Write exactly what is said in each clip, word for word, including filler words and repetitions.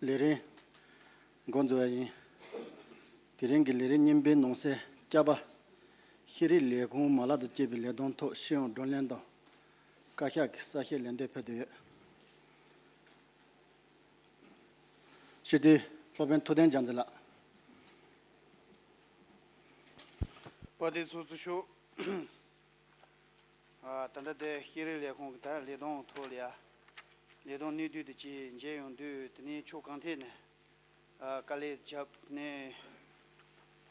ལས་རིམ་འགོ་འཛུགས་པ་ཡིན། དེ་རིང་གི་ལས་རིམ་གཉིས་པའི་ནང་གསེས་བཅའ་བ། ཤེས་རིག་ལས་ཁུངས་མ་ལག་ཏུ་བསྐྱེད་པའི་ལས་དོན་ཐོག་ཤེས་ཡོན་བགྲོ་གླེང་དང་། བཀའ་ཤག་གི་གསལ་བཤད་ལན་འདེབས་ཕུལ་དུ་ཡོད། སྤྱི་འཐུས་སློབ་དཔོན་ཐུབ་བསྟན་རྒྱལ་མཚན་ལགས། བཀའ་དྲིན་ཆེ་ཞུ། ཨ། ད་ལྟ་དེ་ཤེས་རིག་ལས་ཁུངས་ཀྱི་ད་ལས་དོན་ཐོག་ལ་ཡ། ལས་དོན་གནད་བསྡུས་དེ་ཅིག་མཇལ་ཡོང་དུས། དེ་ནས་ཕྱོགས་གང་ཐད་ནས། ཨ། དཀའ་ལས་བརྒྱབ་ནས།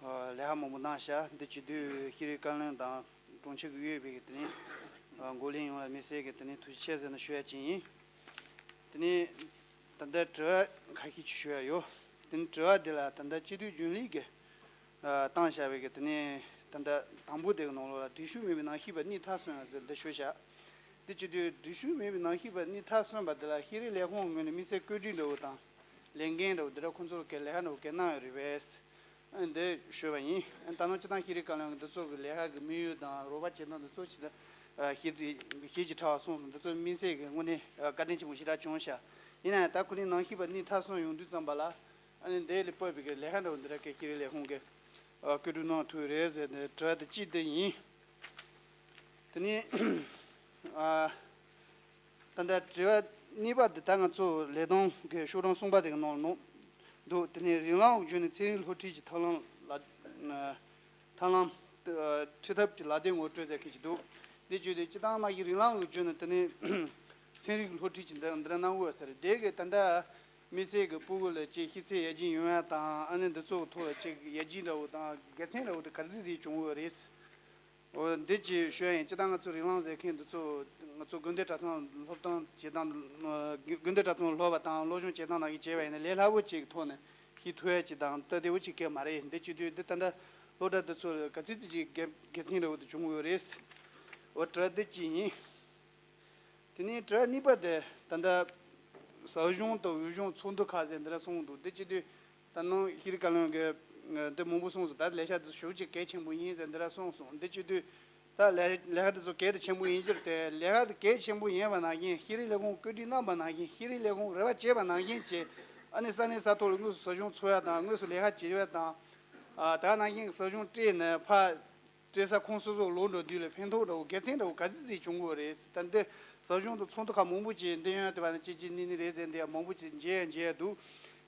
ཨ། ལས་ཀ་མང་པོ་གནང་ཤག་འདི་བྱེད་དུས་ཤེས་རིག་བཀའ་བློན་དང་དྲུང་ཆེ་གིས་གཡོས་པའི་དེ་ནས། ཨ། འགོ་ལེན་ཡོངས་ལ་དམིགས་བསལ་གྱི་དེ་ནས་ཐུགས་རྗེ་ཆེ་ཟེར་ནས་ཞུ་ཡ་ཅིག་ཡིན། དེ་ནས་ད་ལྟ་དྲི་བ་ཁ་ཤས་ཅིག་ཞུ་ཡ་ཡོད། དེ་ནས་དྲི་བ་འདི་ལ་ད་ལྟ་སྤྱི་འཐུས་རྒྱུན་ལས་ཀྱིས། ཨ། བཏང་བཞག་པའི་གི་དེ་ནས་ད་ལྟ་དང་པོ་དེ་གི་ནང་ལོགས་ལ་འགྲིག་ཤུགས་མེད་པའི་གནང་ཤེས་པ་གཉིས་མཐའ་སོན་ཡ་ཟེར་འདི་ཞུ་བཞག་འདི་བྱེད་དུས་འགྲིག་ཤུགས་མེད་པའི་གནང་ཤེས་པ་གཉིས་མཐའ་སོན་པ་འདི་ལ་ཤེས་རིག་ལས་ཁུངས་ངོས་ནས་དམིགས་བསལ་བཀོད་སྒྲིག་འདྲ་བོ་དང་ལས་འགན་འདྲ་བོ་འདི་འདྲ་ཁོང་ཚོར་གི་ལས་ཀ་འདྲ་བོ་གི་གནང་ཡོད་རེད་པས། ཨ། འདི་ཞུས་པ་ཡིན། ཨ། ད་ནང་སྤྱི་བཏང་ཤེས་རིག་བཀའ་བློན་གྱི་འདི་ཚོ་གི་ལས་ཀ་གི་དམིགས་ཡུལ་དང་རོགས་པ་བྱེད་སྟངས་འདི་ཚོ་ཞིག་ལ། ཨ། ཞིབ་ཞིབ་ཀྱི་ཕྲ་བ་གསུངས་སོང་། འདི་ཚོ་དམིགས་བསལ་གྱི་དངོས་གནས། ཨ། བཀའ་དྲིན་ཆེན་པོ་ཞེ་དྲག་བྱུང་ཤག་ཡིན་ན་ཡང་ད་ཁོ་ནའི་གནང་ཤེས་པ་གཉིས་མཐའ་སོན་ཡོང་དུས་ཙམ་པ་ལ། ཨ་ནི་འདི་ལས་སྤོས་པའི་གི་ལས་ཀ་འདྲ་བོ་འདི་འདྲ་གི་ཤེས་རིག་ལས་ཁུངས་ཀྱི། ཨ། བཀོད་སྒྲིག་གནང་ཐུབ་རེད་ཟེར་ནས་དྲི་བ་དེ་གཅིག་དེ་ཡིན། དེ་ནས། ཨ། ད་ལྟ་དྲི་བ་གཉིས་པ་དེ་ད་ང་ཚོ་ལས་དོན་གྱི་ཤོག་གྲངས་གསུམ་པ་དེ་གི་ནང་ལ་འདུག་དེ་ནས་རིགས་ལམ་བརྒྱུད་ནས་ཚན་རིག་སློབ་ཁྲིད་ཀྱི་ཐབས་ལམ་ལ། ཨ། ཐབས་ལམ། ཨ། ཁྲིད་ཐབས་ཀྱི་ལག་དེབ་ངོ་སྤྲོད་ཟེར་མཁན་ཅིག་འདུག་འདི་བརྒྱུད་དེ་སྤྱི་བཏང་མ་གི་རིགས་ལམ་གྱི་བརྒྱུད་ནས་དེ་ནས་ཚན་རིག་སློབ་ཁྲིད་ཀྱི་འདི་འདི་འདྲ་གནང་དགོས་ཟེར། དེ་གི་ད་ལྟ་དམིགས་བསལ་གྱི་སྤུ་གུ་ལ་ཅིག་ཤེས་ཚད་ཡར་རྒྱས་ཡོང་ཡ་དང་། ཨ་ནི་འདི་ཚོ་གི་ཐོག་ལ་ཅིག་ཡར་རྒྱས་འདྲ་བོ་དང་དགེ་མཚན་འདྲ་བོ་དེ་ག་ཚོད་ཙམ་བྱུང་ཡོད་རེད། འོ། འདི་ཅིག་ཞུ་ཡ་ཡིན། སྤྱིར་བཏང་ང་ཚོ་རིགས་ལམ་ཟེར་མཁན་འདི་ཚོ་ང་ཚོ་དགོན་སྡེ་གྲྭ་ཚང་སློབ་སྟོན་བྱེད་སྟངས། དགོན་སྡེ་གྲྭ་ཚང་སློབ་པ་དང་སློབ་སྦྱོང་བྱེད་སྟངས་ནང་གི་བྱས་པ་ཡིན་ན་ལས་སླ་པོ་ཅིག་གི་ཐོག་ནས་ཤེས་ཐུབ་ཡ་ཅིག་དང་སྟབས་བདེ་བོ་ཅིག་གི་མ་རེད། འདི་བྱེད་དུས་འདི་ད་ལྟ་སློབ་གྲྭ་འདི་ཚོ་ལ་ག་ཚོད་ཙམ་ཅིག་དགེ་དགེ་མཚན་འདྲ་བོ་དེ་བྱུང་ཡོད་རེད། འོ། དྲི་བ་འདི་གཅིག་ཡིན། དེ་ནས་དྲི་བ་གཉིས་པ་དེ་ད་ལྟ་ཟབ་སྦྱོང་དང་འོས་སྦྱོང་ཚོགས་འདུ་ཁག་ཟེར་འདི་འདྲ་གསུངས་འདུག་འདི་བྱེད་དུས་ད་ནང་ཤེས་རིག་བཀའ་བློན་གྱིས་འདི་མང་པོ་གསུངས་སོང་། ད་ལས་ཤག་འདི་ཞེ་པོ་ཅིག་གལ་ཆེན་པོ་ཡིན་ཟེར་འདི་འདྲ་གསུངས་སོང་། འདི་བྱེད་དུས་ད་ལས་ལས་ཀ་འདི་ཚོ་གལ་དུ་ཆེན་པོ་ཡིན་གྱི་རེད་དེ། ལས་ཀ་འདི་གལ་ཆེན་པོ་ཡིན་པ་ནང་བཞིན། ཤེས་རིག་ལས་ཁུངས་བཀོད་སྒྲིག་གནང་པ་ནང་བཞིན། ཤེས་རིག་ལས་ཁུངས་རེ་བ་བྱས་པ་ནང་བཞིན་གྱི། ཨ་ནི་ས་གནས་ས་ཐོག་ལ་དངོས་སུ་ཟབ་སྦྱོང་ཚོགས་ཡ་དང་། དངོས་སུ་ལས་ཀ་བྱེད་ཡ་དང་། ཨ། ད་ནང་བཞིན་གྱི་ཟབ་སྦྱོང་སྤྲད་ནས་ཕར་སྤྲད་ས་ཁོངས་སོ་སོར་ལོག་འགྲོ་དུས་ལ་ཕན་ཐོགས་འདྲ་བོ་དགེ་མཚན་འདྲ་བོ་ག་ཚོད་ཙམ་བྱུང་གི་ཡོད་རེད། ད་འདི་ཟབ་སྦྱོང་དང་ཚོགས་འདུ་ཁག་མང་པོ་ཅིག་འདི་ཡོང་དུས་བ་ནི་ཅིག་ཅིག་ནི་ནི་རེད་ཟེར་འདི་ཡང་མང་པོ་ཅིག་མཇལ་ཡང་མཇལ་ཡ་འདུག་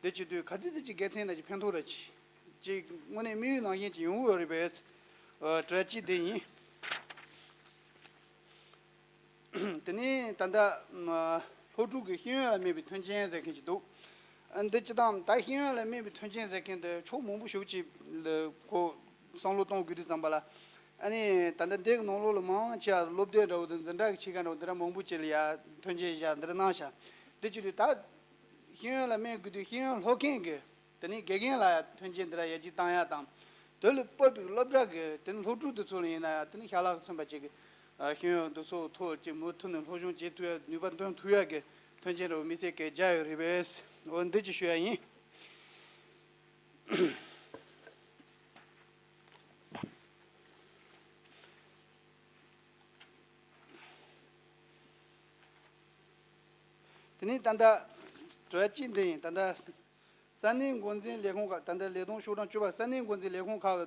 འདི་བྱེད་དུས་ག་ཚོད་ཙམ་ཅིག་དགེ་མཚན་དང་ཅིག་ཕན་ཐོགས་ར་ཅིག་ཅིག་དངོས་གནས་དམིགས་ཡུལ་ནང་བཞིན་ཅིག་ཡོང་གི་ཡོད་རེད་པས། ཨ། དྲི་བ་གཅིག་འདི་ཡིན། དེ་ནས་ད་ལྟ་སློབ་ཕྲུག་གི་ཤེས་ཡོན་ལ་དམིགས་པའི་མཐུན་རྐྱེན་ཟེར་མཁན་ཅིག་འདུག་ཨ། འདི་སྤྱིར་བཏང་ད་ཤེས་ཡོན་ལ་དམིགས་པའི་མཐུན་རྐྱེན་ཟེར་མཁན་དེ་ཕྱོགས་མང་པོ་ཞིག་ཅིག་ལ་ཁོ་བསམ་བློ་གཏོང་དགོས་དུས་ཙམ་པ་ལ། ཨ་ནི་ད་ལྟ་འདི་གི་ནང་ལོགས་ལ་མང་ཆེ་བ་སློབ་དེབ་འདྲ་བོ་དང་འཛིན་གྲྭ་གི་ཆེད་ཀ་འདྲ་བོ་འདི་འདྲ་མང་པོ་ཅིག་ལ་ཡ་མཐུན་རྐྱེན་བཞག་འདི་འདྲ་གནང་ཤག་འདི་བྱེད་དུས་ད་ཤེས་ཡོན་ལ་དམིགས་དགོས་དུས་ཤེས་ཡོན་སློབ་མཁན་གྱི། དེ་ནས་དགེ་རྒན་ལ་ཡང་མཐུན་རྐྱེན་འདི་འདྲ་ཡར་རྒྱས་བཏང་ཡ་དང་། དེ་ལས་སྤོབས་པའི་སློབ་གྲྭ་གི་དེ་ནས་སློབ་ཕྲུག་འདི་ཚོ་ལ་ཡིན་ན་ཡང་དེ་ནས་ཤ་ལག་གིས་མཚོན་པ་ཅིག་གི། ཨ། ཤེས་ཡོན་འདི་ཚོ་ཐོག་ཅིག་མུ་མཐུད་ནས་སློབ་སྦྱོང་བྱེད་ཐུབ་ཡ་ནུས་པ་འདོན་ཐུབ་ཡ་གི་མཐུན་རྐྱེན་འདྲ་བོ་དམིགས་བསལ་གྱི་སྦྱར་ཡོད་རེད་པས། འོ། འདི་ཅིག་ཞུ་ཡ་ཡིན། དེ་ནས་ད་ལྟ་དྲི་བ་གཅིག་འདི་ཡིན། ད་ལྟ་ས་གནས་འགོ་འཛིན་ལས་ཁུངས་ཁག་ད་ལྟ་ལས་དོན་ཤོག་གྲངས་བཅུ་པ། ས་གནས་འགོ་འཛིན་ལས་ཁུངས་ཁག་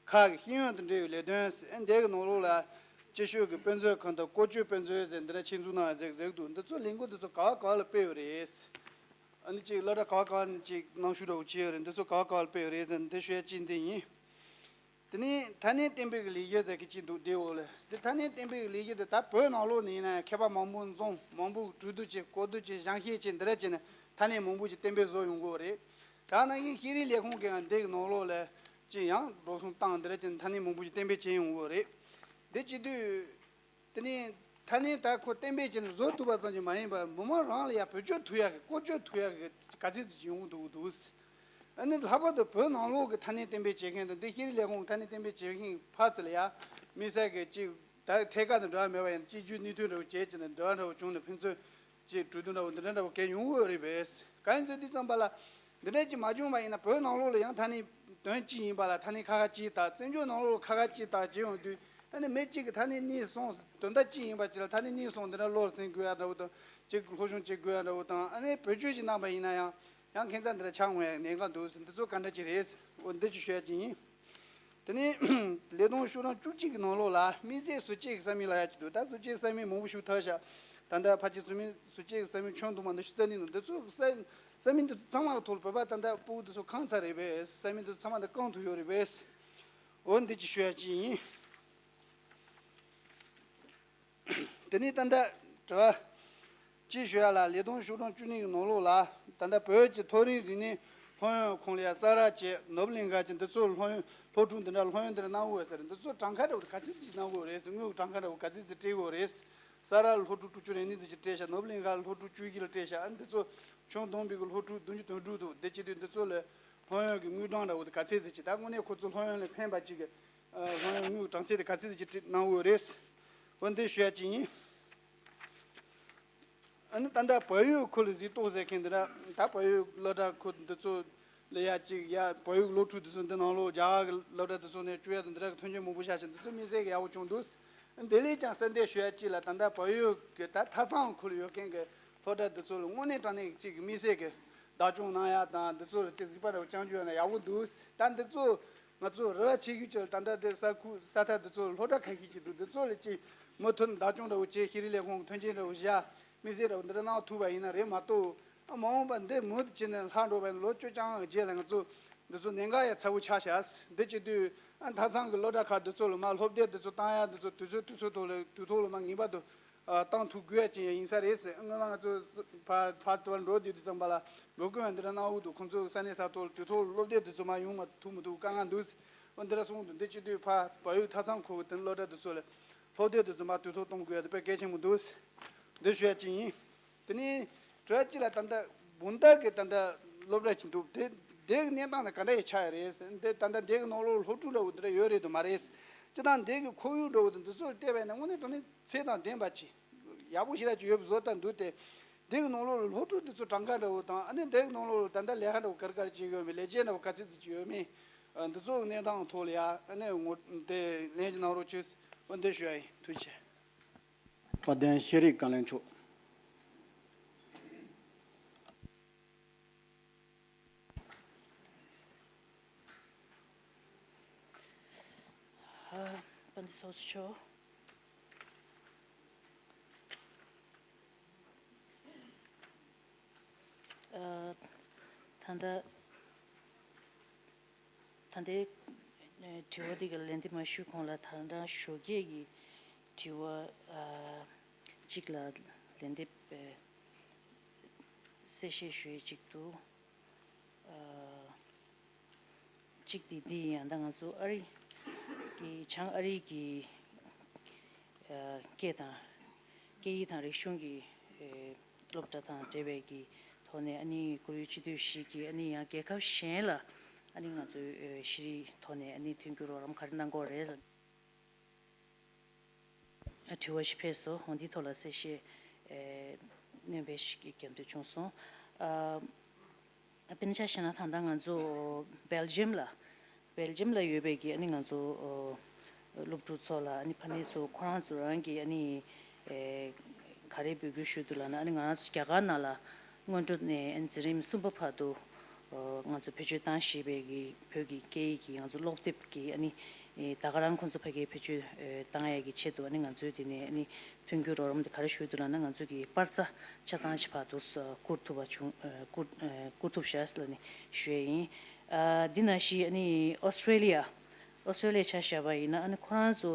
ཁག་གི་ཤེས་ཡོན་དང་འབྲེལ་བའི་ལས་དོན་ཟེར། འདི་གི་ནང་ལོགས་ལ་སྤྱི་ཤོག་གི་དཔེ་མཛོད་ཁང་དང་ཀོ་ཅོའི་དཔེ་མཛོད་ཟེར་འདི་འདྲ་ཆེད་འཛུགས་གནང་ཡ་ཟེར་ཟེར་གི་འདུག་འདི་ཚོ་ལས་འགུལ་འདི་ཚོ་ག་བ་ག་བ་ལ་སྤེལ་ཡོད་རེད། ཨ་ནི་ཅིག་སློབ་གྲྭ་ག་བ་ག་བ་ནས་ཅིག་གནང་ཞུ་འདྲ་བོ་བྱས་ཡོད་རེད། འདི་ཚོ་ག་བ་ག་བ་ལ་སྤེལ་ཡོད་རེད་ཟེར་འདི་ཞུ་ཡ་གཅིག་འདི་ཡིན། དེ་ནས་མཐའ་སྣོན་གཏན་འབེབས་ཀྱི་ལས་གཞི་ཟེར་གི་གཅིག་འདུག་འདི་འོག་ལ། འདི་མཐའ་སྣོན་གཏན་འབེབས་ཀྱི་ལས་གཞི་དེ་ད་བོད་ནང་ལོགས་ནས་ཡིན་ན་ཡང་མཁས་པ་མང་པོ་འཛོམས། མང་པོ་གྲོས་བསྡུར་བྱས། གོ་བསྡུར་བྱས། སྦྱང་བཤད་བྱས། འདི་འདྲ་བྱས་ནས་མཐའ་སྣོན་མང་པོ་ཅིག་གཏན་འབེབས་བཟོ་ཡོང་གི་ཡོད་རེད། ད་ནང་བཞིན་ཤེས་རིག་ལས་ཁུངས་ཀྱིས་ཡང་འདི་གི་ནང་ལོགས་ལ་ཅིག་ཡང་འགྲོ་སོང་བཏང་འདི་འདྲ་བྱས་ནས་མཐའ་སྣོན་མང་པོ་ཅིག་གཏན་འབེབས་བྱས་ཡོང་གི་ཡོད་རེད། འདི་བྱེད་དུས། དེ་ནས་མཐའ་སྣོན་ད་ཁོ་གཏན་འབེབས་བྱས་ནས་བཟོ་ཐུབ་པ་ཙམ་གྱིས་མ་ཡིན་པར་མི་མང་རང་ལ་ཡང་བེད་སྤྱོད་ཐུབ་ཡག་གི། བཀོལ་སྤྱོད་ཐུབ་ཡག་གི་ག་ཚོད་ཙམ་ཅིག་ཡོང་གི་འདུག་འདུག་ཨ་ནི་ལྷག་པར་དུ་བོད་ནང་ལོགས་ཀྱི་མཐའ་སྣོན་གཏན་འབེབས་བྱེད་མཁན་དང་འདི་ཤེས་རིག་ལས་ཁུངས་ཀྱི་མཐའ་སྣོན་གཏན་འབེབས་བྱེད་མཁན་ཕར་ཚུར་ལ་ཡང་དམིགས་བསལ་གྱི་ཅིག་ད་ཐད་ཀར་དུ་འབྲེལ་བ་མེད་པ་ཡང་གཅིག་གྱུར་གནད་དོན་འདྲ་བོ་བྱས་བྱས་ནས་འབྲེལ་བ་འདྲ་བོ་བྱུང་ནས་ཕན་ཚུན་ཅིག་གྲོས་བསྡུར་འདྲ་བོ་འདི་འདྲ་འདྲ་བོ་གལ་ཡོང་གི་ཡོད་རེད་པས། གང་ཡིན་ཟེར་དུས་ཙམ་པ་ལ། འདི་འདྲ་ཅིག་མ་བྱུང་བ་ཡིན་ན་བོད་ནང་ལོགས་ལ་ཡང་མཐའ་སྣོན་དོན་གཅིག་ཡིན་པ་ལ་མཐའ་སྣོན་ཁག་ཁག་གཅིག་དང་། བཙན་བྱོལ་ནང་ལོགས་ཁག་ཁག་གཅིག་དང་བྱེད་ཡོང་དུས། ཨ་ནི་མི་གཅིག་གིས་མཐའ་སྣོན་གཉིས་གསུམ་དོན་དག་གཅིག་ཡིན་པ་ཅིག་ལ་མཐའ་སྣོན་གཉིས་གསུམ་འདི་འདྲ་བློར་ཟིན་དགོས་ཡ་འདྲ་བོ་དང་། གཅིག་སློབ་སྦྱོང་བྱེད་དགོས་ཡ་འདྲ་བོ་དང་། ཨ་ནི་བེད་སྤྱོད་ཅིག་གནང་པ་ཡིན་ན་ཡང་། ཡང་ཁྱད་མཚར་འདི་འདྲ་ཆགས་འོང་ཡ་གནད་འགག་འདུག་ཟེར། འདི་ཚོ་ག་འདྲ་ཅིག་རེད། འོ་འདི་ཅིག་ཞུ་ཡ་ཅིག་ཡིན། དེ་ནས་ལས་བསྡོམས་ཤོག་གྲངས་བཅུ་གཅིག་གི་ནང་ལོགས་ལ་དམིགས་བསལ་བཟོ་བཅོས་ཀྱི་ས་མིག་ལབ་ཡ་ཅིག་འདུག་ད་བཟོ་བཅོས་ས་མིག་མང་པོ་ཞིག་ཐོན་ཤག་ད་ལྟ་ཕལ་ཆེར་བཟོ་མིག་བཟོ་བཅོས་ཀྱི་ས་མིག་ཁྱོན་བསྡོམས་པ་འདི་ཞིག་རྩ་ནས་འདུག་འདི་ཚོ་ས་ས་མིག་འདི་ཚོ་ཚང་མ་གི་ཐོག་ལ་བོད་པ་ད་ལྟ་སྤུ་གུ་འདི་ཚོ་གང་ཚར་རེད་པས། ས་མིག་འདི་ཚོ་ཚང་མ་འདི་གང་ཐུབ་ཡོད་རེད་པས། འོ་འདི་ཅིག་ཞུ་ཡ་ཅིག་ཡིན། དེ་ནས་ད་ལྟ་དྲི་བ་གཅིག་ཞུ་ཡ་ལ། ལས་བསྡོམས་ཤོག་གྲངས་བཅུ་གཉིས་ཀྱི་ནང་ལོགས་ལ་ད་ལྟ་བོད་ཀྱི་མཐོ་རིམ་རིག་གནས་སློབ་ཡོན་ཁང་ལ་ཡ་ས་རཱ་བཅས་ནོར་བུ་གླིང་ག་བཅས་འདི་ཚོ་སློབ་ཡོན་སློབ་ཕྲུག་འདི་འདྲ་སློབ་ཡོན་འདི་འདྲ་གནང་དགོས་ཟེར། འདི་ཚོ་གྲངས་ཀ་འདྲ་བོ་ག་ཚོད་ཅིག་གནང་དགོས་རེད། དངུལ་གྲངས་ཀ་འདྲ་བོ་ག་ཚོད་ཅིག་སྤྲད་དགོས་རེད། ས་རཱ་ལ་སློབ་ཕྲུག་དྲུག་ཅུ་རེ་གཉིས་ཙམ་ཅིག་སྤྲད་ཤག་ནོར་བུ་གླིང་ག་ལ་སློབ་ཕྲུག་བཅུ་བཞི་ལ་སྤྲད་ཤག་ཨ་འདི་ཚོ་ཁྱོན་བསྡོམས་པའི་གི་སློབ་ཕྲུག་བདུན་ཅུ་དོན་དྲུག་འདུག་དེ་བྱེད་དུས་འདི་ཚོ་ལ་སློབ་ཡོན་གྱི་དངུལ་གྲངས་འདྲ་བོ་དེ་ག་ཚོད་ཙམ་ཅིག་ད་དངོས་གནས་ཁོ་ཚོ་སློབ་ཡོན་ལ་ཕན་པ་ཅིག་གི་སློབ་ཡོན་དངུལ་གྲངས་ཚད་དེ་ག་ཚོད་ཅིག་གནང་དགོས་རེད། འོ་འདི་ཞུ་ཡ་ཅིག་ཡིན། ཨ་ནི་ད་ལྟ་བལ་ཡུལ་ཁུལ་ལ་གཟིགས་རྟོག་ཟེར་མཁན་འདི་འདྲ། ད་བལ་ཡུལ་སློབ་གྲྭ་ཁུལ་འདི་ཚོ་ལ་ཡ་ཅིག་ཡ་བལ་ཡུལ་སློབ་ཕྲུག་འདི་ཚོ་འདི་ནང་ལོགས་རྒྱ་གར་གྱི་སློབ་གྲྭ་འདི་ཚོ་ནས་བཅུག་ཡ་དང་འདི་འདྲ་གི་མཐུན་རྐྱེན་མང་པོ་བཞག་ཞིང་འདི་ཚོ་དམིགས་བསལ་གྱི་ཡག་པོ་བྱུང་འདུག་དེ་ལས་ཀྱང་གསལ་འདེབས་ཞུ་ཡ་ཅིག་ལ། ད་ལྟ་བལ་ཡུལ་གྱི་ད་མཐའ་མཚམས་ཁུལ་ཡོད་མཁན་གྱི་སློབ་གྲྭ་འདི་ཚོ་ལ་དངོས་གནས་དྲང་གནས་ཅིག་གི་དམིགས་བསལ་གྱི་བདག་སྐྱོང་གནང་ཡ་དང་འདི་ཚོ་ལ་ཅིག་གཟིགས་པ་འདྲ་བོ་རྐྱང་རྒྱུ་ཡོད་ན་ཡག་པོ་འདུག་ད་འདི་ཚོ་ང་ཚོ་རེ་བ་ཆེ་ཤོས་ཅིག་ལ་ད་ལྟ་འདི་ས་ཁུལ་ས་ཐག་འདི་ཚོ་སློབ་གྲྭ་ཁ་ཤས་ཅིག་འདུག་འདི་ཚོ་ལ་ཅིག་མུ་མཐུད་བདག་སྐྱོང་འདྲ་བོ་བྱས། ཤེས་རིག་ལས་ཁུངས་ཀྱི་མཐུན་རྐྱེན་འདྲ་བོ་བཞག་དམིགས་བསལ་འདྲ་བོ་འདི་འདྲ་གནང་ཐུབ་པ་ཡིན་ན་རེད་མ་གཏོགས། ཨ་མ་འོངས་པ་འདི་མུ་མཐུད་བྱས་ནས་ལྷག་འགྲོ་བ་ཡིན་ན་ལོ་བཅུ་རྐྱང་གི་རྗེས་ལ་ང་ཚོ་འདི་ཚོ་གནད་འགག་ཡ་ཚ་བོ་ཆགས་ཤག་འདི་བྱེད་དུས་ཨ་མཐའ་མཚམས་ཀྱི་སློབ་གྲྭ་ཁག་འདི་ཚོ་ལ་མ་སློབ་དེབ་འདི་ཚོ་བཏང་ཡ་འདི་ཚོ་དུས་ཚོད་དུས་ཚོད་ཐོག་ལ་དུས་ཐོག་ལ་མ་ངེས་པར་དུ་ཨ་བཏང་ཐུབ་དགོས་ཡ་ཅིག་ཡིན་ས་རེད། སྔོན་མ་ང་ཚོ་ཕ་ཕ་དུ་བ་འགྲོ་དུས་དུས་ཙམ་པ་ལ་འབོད་སྐུལ་ཡང་འདི་འདྲ་གནང་འོག་ཏུ་ཁོང་ཚོ་ས་གནས་ས་ཐོག་ལ་དུས་ཐོག་ལ་སློབ་དེབ་འདི་ཚོ་མ་ཡོང་མ་ཐུབ་མི་འདུག་དཀའ་ངལ་འདུག་འོ་འདི་འདྲ་སོང་དུས་འདི་བྱེད་དུས་ཕ་བལ་ཡུལ་མཐའ་མཚམས་ཁུལ་གྱི་དེ་སློབ་གྲྭ་འདི་ཚོ་ལ་སློབ་དེབ་འདི་ཚོ་མ་དུས་ཐོག་གཏོང་དགོས་ཡ་དེ་དཔེ་གལ་ཆེན་པོ་འདུག་འདི་ཞུ་ཡ་ཅིག་ཡིན། དེ་ནས་དྲི་བ་གཅིག་ལ་ད་ལྟ་བུན་ཏར་གྱི་ད་ལྟ་སློབ་གྲྭ་ཅིག་འདུག་དེ་དེ་གི་གནས་སྟངས་དེ་ག་འདྲ་ཡི་ཆགས་ཡ་རེད། འདི་ད་ལྟ་འདི་གི་ནང་ལོགས་སློབ་ཕྲུག་འདྲ་བོ་འདི་འདྲ་ཡོད་རེད་དམ་མ་རེད། སྤྱིར་བཏང་འདི་གི་ཁོར་ཡུག་འདྲ་བོ་དང་འདི་ཚོ་ལ་བལྟས་པ་ཡིན་ན་དངོས་གནས་དྲང་གནས་ཚད་དང་ལྡན་པ་ཅིག་ཡག་པོ་ཞེ་དྲག་ཅིག་ཡོད་པའི་བཟོ་ལྟ་འདུག་སྟེ། འདི་གི་ནང་ལོགས་ལ་སློབ་ཕྲུག་འདི་ཚོ་གྲངས་ཀ་འདྲ་བོ་དང་། ཨ་ནི་འདི་གི་ནང་ལོགས་ལ་ད་ལྟ་ལས་ཀ་འདྲ་བོ་ག་རེ་ག་རེ་བྱེད་ཀྱི་ཡོད་མེད། ལས་བྱེད་འདྲ་བོ་ག་ཚོད་ཙམ་ཅིག་ཡོད་མེད། འདི་ཚོ་གི་གནས་སྟངས་ཐོག་ལ་ཡ་ཨ་ནི་ངོ་དེ་ལན་ཅིག་གནང་རོགས་བྱོས། འོ་འདི་ཞུ་ཡ་ཡིན། ཐུགས་རྗེ་ཆེ། དཔལ་ལྡན་ཤེས་རིག་བཀའ་བློན་མཆོག་ཨ། དཔལ་ལྡན་ཚོགས་གཙོ་མཆོག་ཨ། ད་ལྟ་ད་ལྟའི་དྲི་བ་འདི་ག་ལན་འདེབས་མ་ཞུས་གོང་ལ་ད་ལྟ་ཞོགས་ཀས་ཀྱི་དྲི་བ་ཨ་གཅིག་ལ་ལན་འདེབས་ཨ་གསལ་བཤད་ཞུ་ཡས་གཅིག་འདུག་ཨ། གཅིག་དེ་འདི་ཡིན། ཡང་ད་ང་ཚོ་ཨ་རི་གི་བྱང་ཨ་རི་གི་ཨ་སྐད་དང་སྐད་ཡིག་དང་རིག་གཞུང་གི་ཨེ་སློབ་གྲྭ་དང་འབྲེལ་བའི་གི་ཐོག་ནས་ཨ་ནི་ཁོར་ཡུག་སྤྱི་འཐུས་ཤིག་གིས་ཨ་ནི་ཡང་རྒྱལ་ཁབ་གཞན་ལ་ཨ་ནི་ང་ཚོའི་ཨེ་ཤེས་རིག་ཐོག་ནས་ཨ་ནི་མཐུན་འགྱུར་རོགས་རམ་ག་རེ་གནང་དགོས་རེད། དྲི་བ་ཞིག་ཕེབས་སོང་། འོ་འདིའི་ཐོག་ལ་གསལ་བཤད་ཨེ་སྣོན་པ་ཞིག་བརྒྱབ་འདོད་བྱུང་སོང་། ཨ། དཔེར་ན་ཆ་བཞག་ན་ད་ལྟ་ང་ཚོ་སྦེལ་ཇམ་ལ་སྦེལ་ཇམ་ལ་ཡོད་པའི་གི་ཨ་ནི་ང་ཚོ་སློབ་ཕྲུག་ཚོ་ལ་ཨ་ནི་ཕ་ནས་ཚོ་ཁོ་རང་ཚོ་རང་གི་ཨ་ནི་ཨེ་ག་རེ་འབོད་སྐུལ་ཞུ་འདུག་ལབ་ན། ཨ་ནི་ང་རང་ཚོ་རྒྱ་གར་ནང་ལ་སྔོན་འགྲོ་ནས་ཨ་ནི་འཛིན་རིམ་གསུམ་པ་བར་དུ་ང་ཚོ་བེད་སྤྱོད་བཏང་བཞིན་པའི་གི་བོད་ཀྱི་སྐད་ཡིག་གི་ང་ཚོ་ཀློག་དེབ་ཀྱི་ཨ་ནི་ད་ག་རང་ཁོང་ཚོ་ཕ་གིར་བེད་སྤྱོད་བཏང་ཡ་གི་ཆེད་དུ་ཨ་ནི་ང་ཚོའི་དེ་ནས་ཨ་ནི་མཐུན་འགྱུར་རོགས་རམ་དེ་ག་རེ་ཞུ་འདུག་ལབ་ན། ང་ཚོ་གི་པར་རྩ་ཆ་ཚང་ཞིག་བར་དུ་བསྐུར་ཐུབ་པ་བྱུང་། བསྐུར་བསྐུར་ཐུབ་ཤག་ལབ་ནས་ཞུ་ཡས་ཡིན། འདི་ནང་བཞིན་ཨ་ནི་ཨོ་སི་ཀྲེ་ལི་ཡ་ཨོ་སི་ཀྲེ་ལི་ཡ་ཆ་བཞག་པ་ཡིན་ན། ཨ་ནི་ཁོ་རང་ཚོ་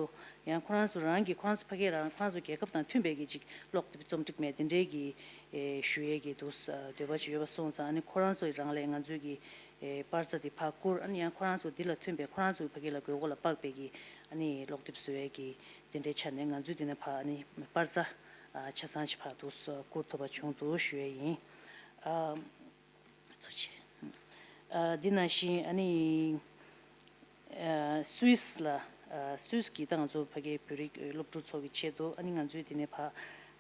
ཡང་ཁོ་རང་ཚོ་རང་གི་ཁོ་རང་ཚོ་ཕ་གིར་རང་ཁོ་རང་ཚོ་རྒྱལ་ཁབ་དང་མཐུན་པའི་གི་ཅིག་ཀློག་དེབ་རྩོམ་སྒྲིག་མེད་དེ་འདྲའི་གི་ཞུ་ཡས་གི་འདུག་འདོད་པ་ཅིག་ཡོད་པ་སོང་ཙང་། ཨ་ནི་ཁོ་རང་ཚོ་རང་ལས་ང་ཚོའི་གི་པར་རྩ་དེ་ཕར་བསྐུར། ཨ་ནི་ཡང་ཁོ་རང་ཚོ་འདི་ལ་མཐུན་པའི་ཁོ་རང་ཚོའི་ཕ་གི་ལ་དགོས་མཁོ་ལ་དཔག་པའི་གི་ཨ་ནི་ཀློག་དེབ་བཟོ་ཡས་གི་དེ་འདྲའི་ཆ་ནས་ང་ཚོས་དེ་ནས་ཕར་ཨ་ནི་པར་རྩ་ཆ་ཚང་ཞིག་ཕར་དུ་བསྐུར་ཐུབ་པ་བྱུང་འདུག་ཞུ་ཡས་ཡིན། ཨ། ཐུགས་རྗེ་ཆེ། ཨ། འདི་ནང་བཞིན་ཨ་ནི་ཨ་སུད་སི་ལ་ཨ་སུད་སི་གི་ད་ང་ཚོ་ཕ་གིའི་བོད་རིགས་སློབ་ཕྲུག་ཚོ་གི་ཆེད་དུ་ཨ་ནི་ང་ཚོས་དེ་ནས་ཕར་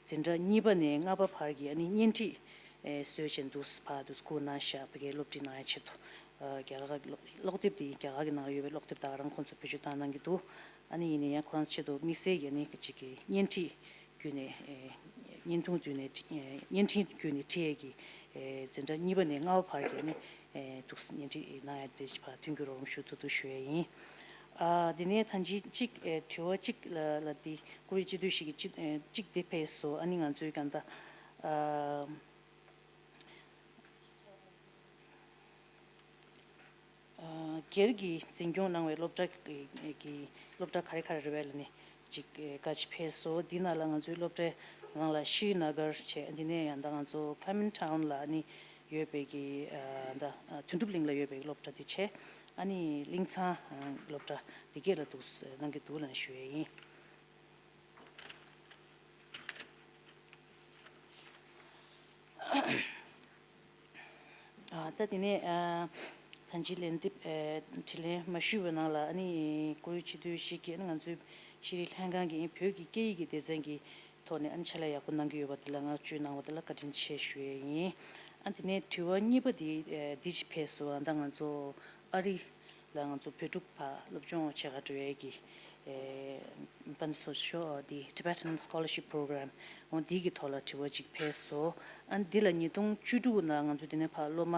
འཛིན་གྲྭ་གཉིས་པ་ནས་ལྔ་པ་བར་གྱི་ཨ་ནི་བརྙན་འཕྲིན་ཨེ་བཟོས་བྱས་འདུག་ཕར་དུ་བསྐུར་གནང་ཤག་ཕ་གིའི་སློབ་ཁྲིད་གནང་ཡ་ཆེད་དུ། ཨ་རྒྱ་གར་གྱི་ཀློག་དེབ་དེ་རྒྱ་གར་གྱི་ནང་ཡོད་པའི་ཀློག་དེབ་ད་ག་རང་ཁོང་ཚོ་བེད་སྤྱོད་བཏང་གནང་གི་འདུག་ཨ་ནི་ཡིན་ན་ཡང་ཁོ་རང་ཚོ་ཆེད་དུ་དམིགས་བསལ་གྱི་ཨ་ནི་གཅིག་གི་བརྙན་འཕྲིན་བརྒྱུད་ནས་ཨེ་བརྙན་ཐུང་བརྒྱུད་ནས་ཨེ་བརྙན་འཕྲིན་བརྒྱུད་ནས་ཁྲིད་ཡས་ཀྱི་ འཛིན་གྲྭ་གཉིས་པ་ནས་ལྔ་པ་བར་གྱི་ཨ་ནི་འདུག་སེ་ཉལ་ཁྲི་གནང་ཡ་དེ་ཕར་མཐུན་འགྱུར་རོགས་རམ་ཞུ་ཐུབ་ཐུབ་ཞུ་ཡ་ཡིན། ཨ་དེ་ནས་ད་ཅི་གཅིག་དྲི་བ་གཅིག་ལ་ལ་འདི་བཀུར་འོས་སྤྱི་འཐུས་ཤིག་གིས་གཅིག་གཅིག་དེ་ཕེབས་སོང་། ཨ་ནི་ང་ཚོའི་ག་ད་ཨ། སྒེར་གྱིས་འཛིན་སྐྱོང་གནང་བའི་སློབ་གྲྭ་གི་སློབ་གྲྭ་ག་རེ་ག་རེ་རེད་པས་ལབ་ནས་ཅིག་བཀའ་ཅིག་ཕེབས་སོང་། འདི་ནང་ལ་ང་ཚོའི་སློབ་གྲྭའི་ནང་ལ་ཤྲི་ན་གར་བྱས། འདི་ནས་ཡང་ད་ང་ཚོ་Clement Town ལ་ཨ་ནི་ཡོད་པའི་གི་ད་དོན་གྲུབ་གླིང་ལ་ཡོད་པའི་སློབ་གྲྭ་འདི་བྱས། ཨ་ནི་གླིང་ཚང་སློབ་གྲྭ་འདི་གས་ལ་འདུག་གནང་གི་འདུག་ལབ་ནས་ཞུ་ཡས་ཡིན། ཨ་ད་དེ་ནས་ཨ་ད་ཅི་ལན་འདེབས་ཨ་དྲིས་ལན་མ་ཞུས་པའི་ནང་ལ་ཨ་ནི་བཀུར་འོས་སྤྱི་འཐུས་ཤིག་གིས་ཨ་ནི་ང་ཚོའི་ཤེས་རིག་ལྷན་ཁང་གི་བོད་ཀྱི་སྐད་ཡིག་གི་སྡེ་ཚན་གྱི་ཐོག་ནས་ཨ་ནི་ཕྱག་ལས་ཡག་པོ་གནང་གི་ཡོད་པ་དེ་ལ་བསྔགས་བརྗོད་གནང་བ་དེ་ལ་བཀའ་དྲིན་ཆེ་ཞུ་ཡས་ཡིན། ཨ་དེ་ནས་དྲི་བ་གཉིས་པ་དེ་ཨ་འདི་ཅིག་ཕེབས་སོང་། ཨ་ད་ང་ཚོ་ཨ་རི་ལ་ང་ཚོ་བོད་ཕྲུག་ཕར་སློབ་སྦྱོང་བྱེད་གར་འགྲོ་ཡས་ཀྱི་ཨེ་དཔལ་འབྱོར་ཤོག་འདི་Tibetan Scholarship Program འོ་འདི་གི་ཐོག་ལ་དྲི་བ་ཅིག་ཕེབས་སོང་། ཨ་འདི་ལ་ཉིས་སྟོང་བཅུ་དྲུག་ནང་ང་ཚོ་འདི་ནས་ཕར་སློབ་མ་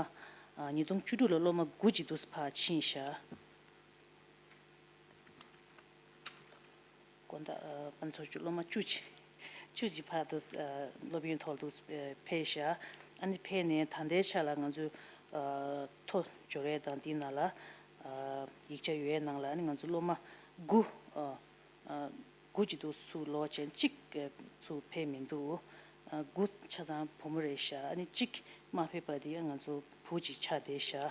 ཨ་ཉིས་སྟོང་བཅུ་དྲུག་ལ་སློབ་མ་དགུ་ཅིག་འདུག་སེ་ཕར་ཕྱིན་ཤག་དགོང་དག་ཨ་དཔལ་འབྱོར་ཤོག་སློབ་མ་བཅུ་ཅིག་བཅུ་ཅིག་ཕར་འདུག་སེ་ཨ་སློབ་ཡོན་ཐོག་འདུག་སེ་ཕེབས་ཤག་ཨ་ནི་ཕེབས་ནས་ད་ལྟའི་ཆ་ལ་ང་ཚོའི་ཨ་ཐོ་འབྱོར་ཡས་དང་འདི་ནང་ལ་ཨ་ཡིག་ཆ་ཡོད་ཡས་ནང་ལ་ཨ་ནི་ང་ཚོ་སློབ་མ་དགུ་ཨ་ཨ་དགུ་ཅིག་འདུག་སེ་ཚུར་ལོག་བྱས། གཅིག་ཨ་ཚུར་ཕེབས་མི་འདུག་ཨ་དགུ་ཆ་ཚང་བུ་མོ་རེད་ཤག་ཨ་ནི་གཅིག་མ་ཕེབས་པ་དེ་ང་ཚོ་བུ་ཅིག་ཆགས་བསྡད་ཤག་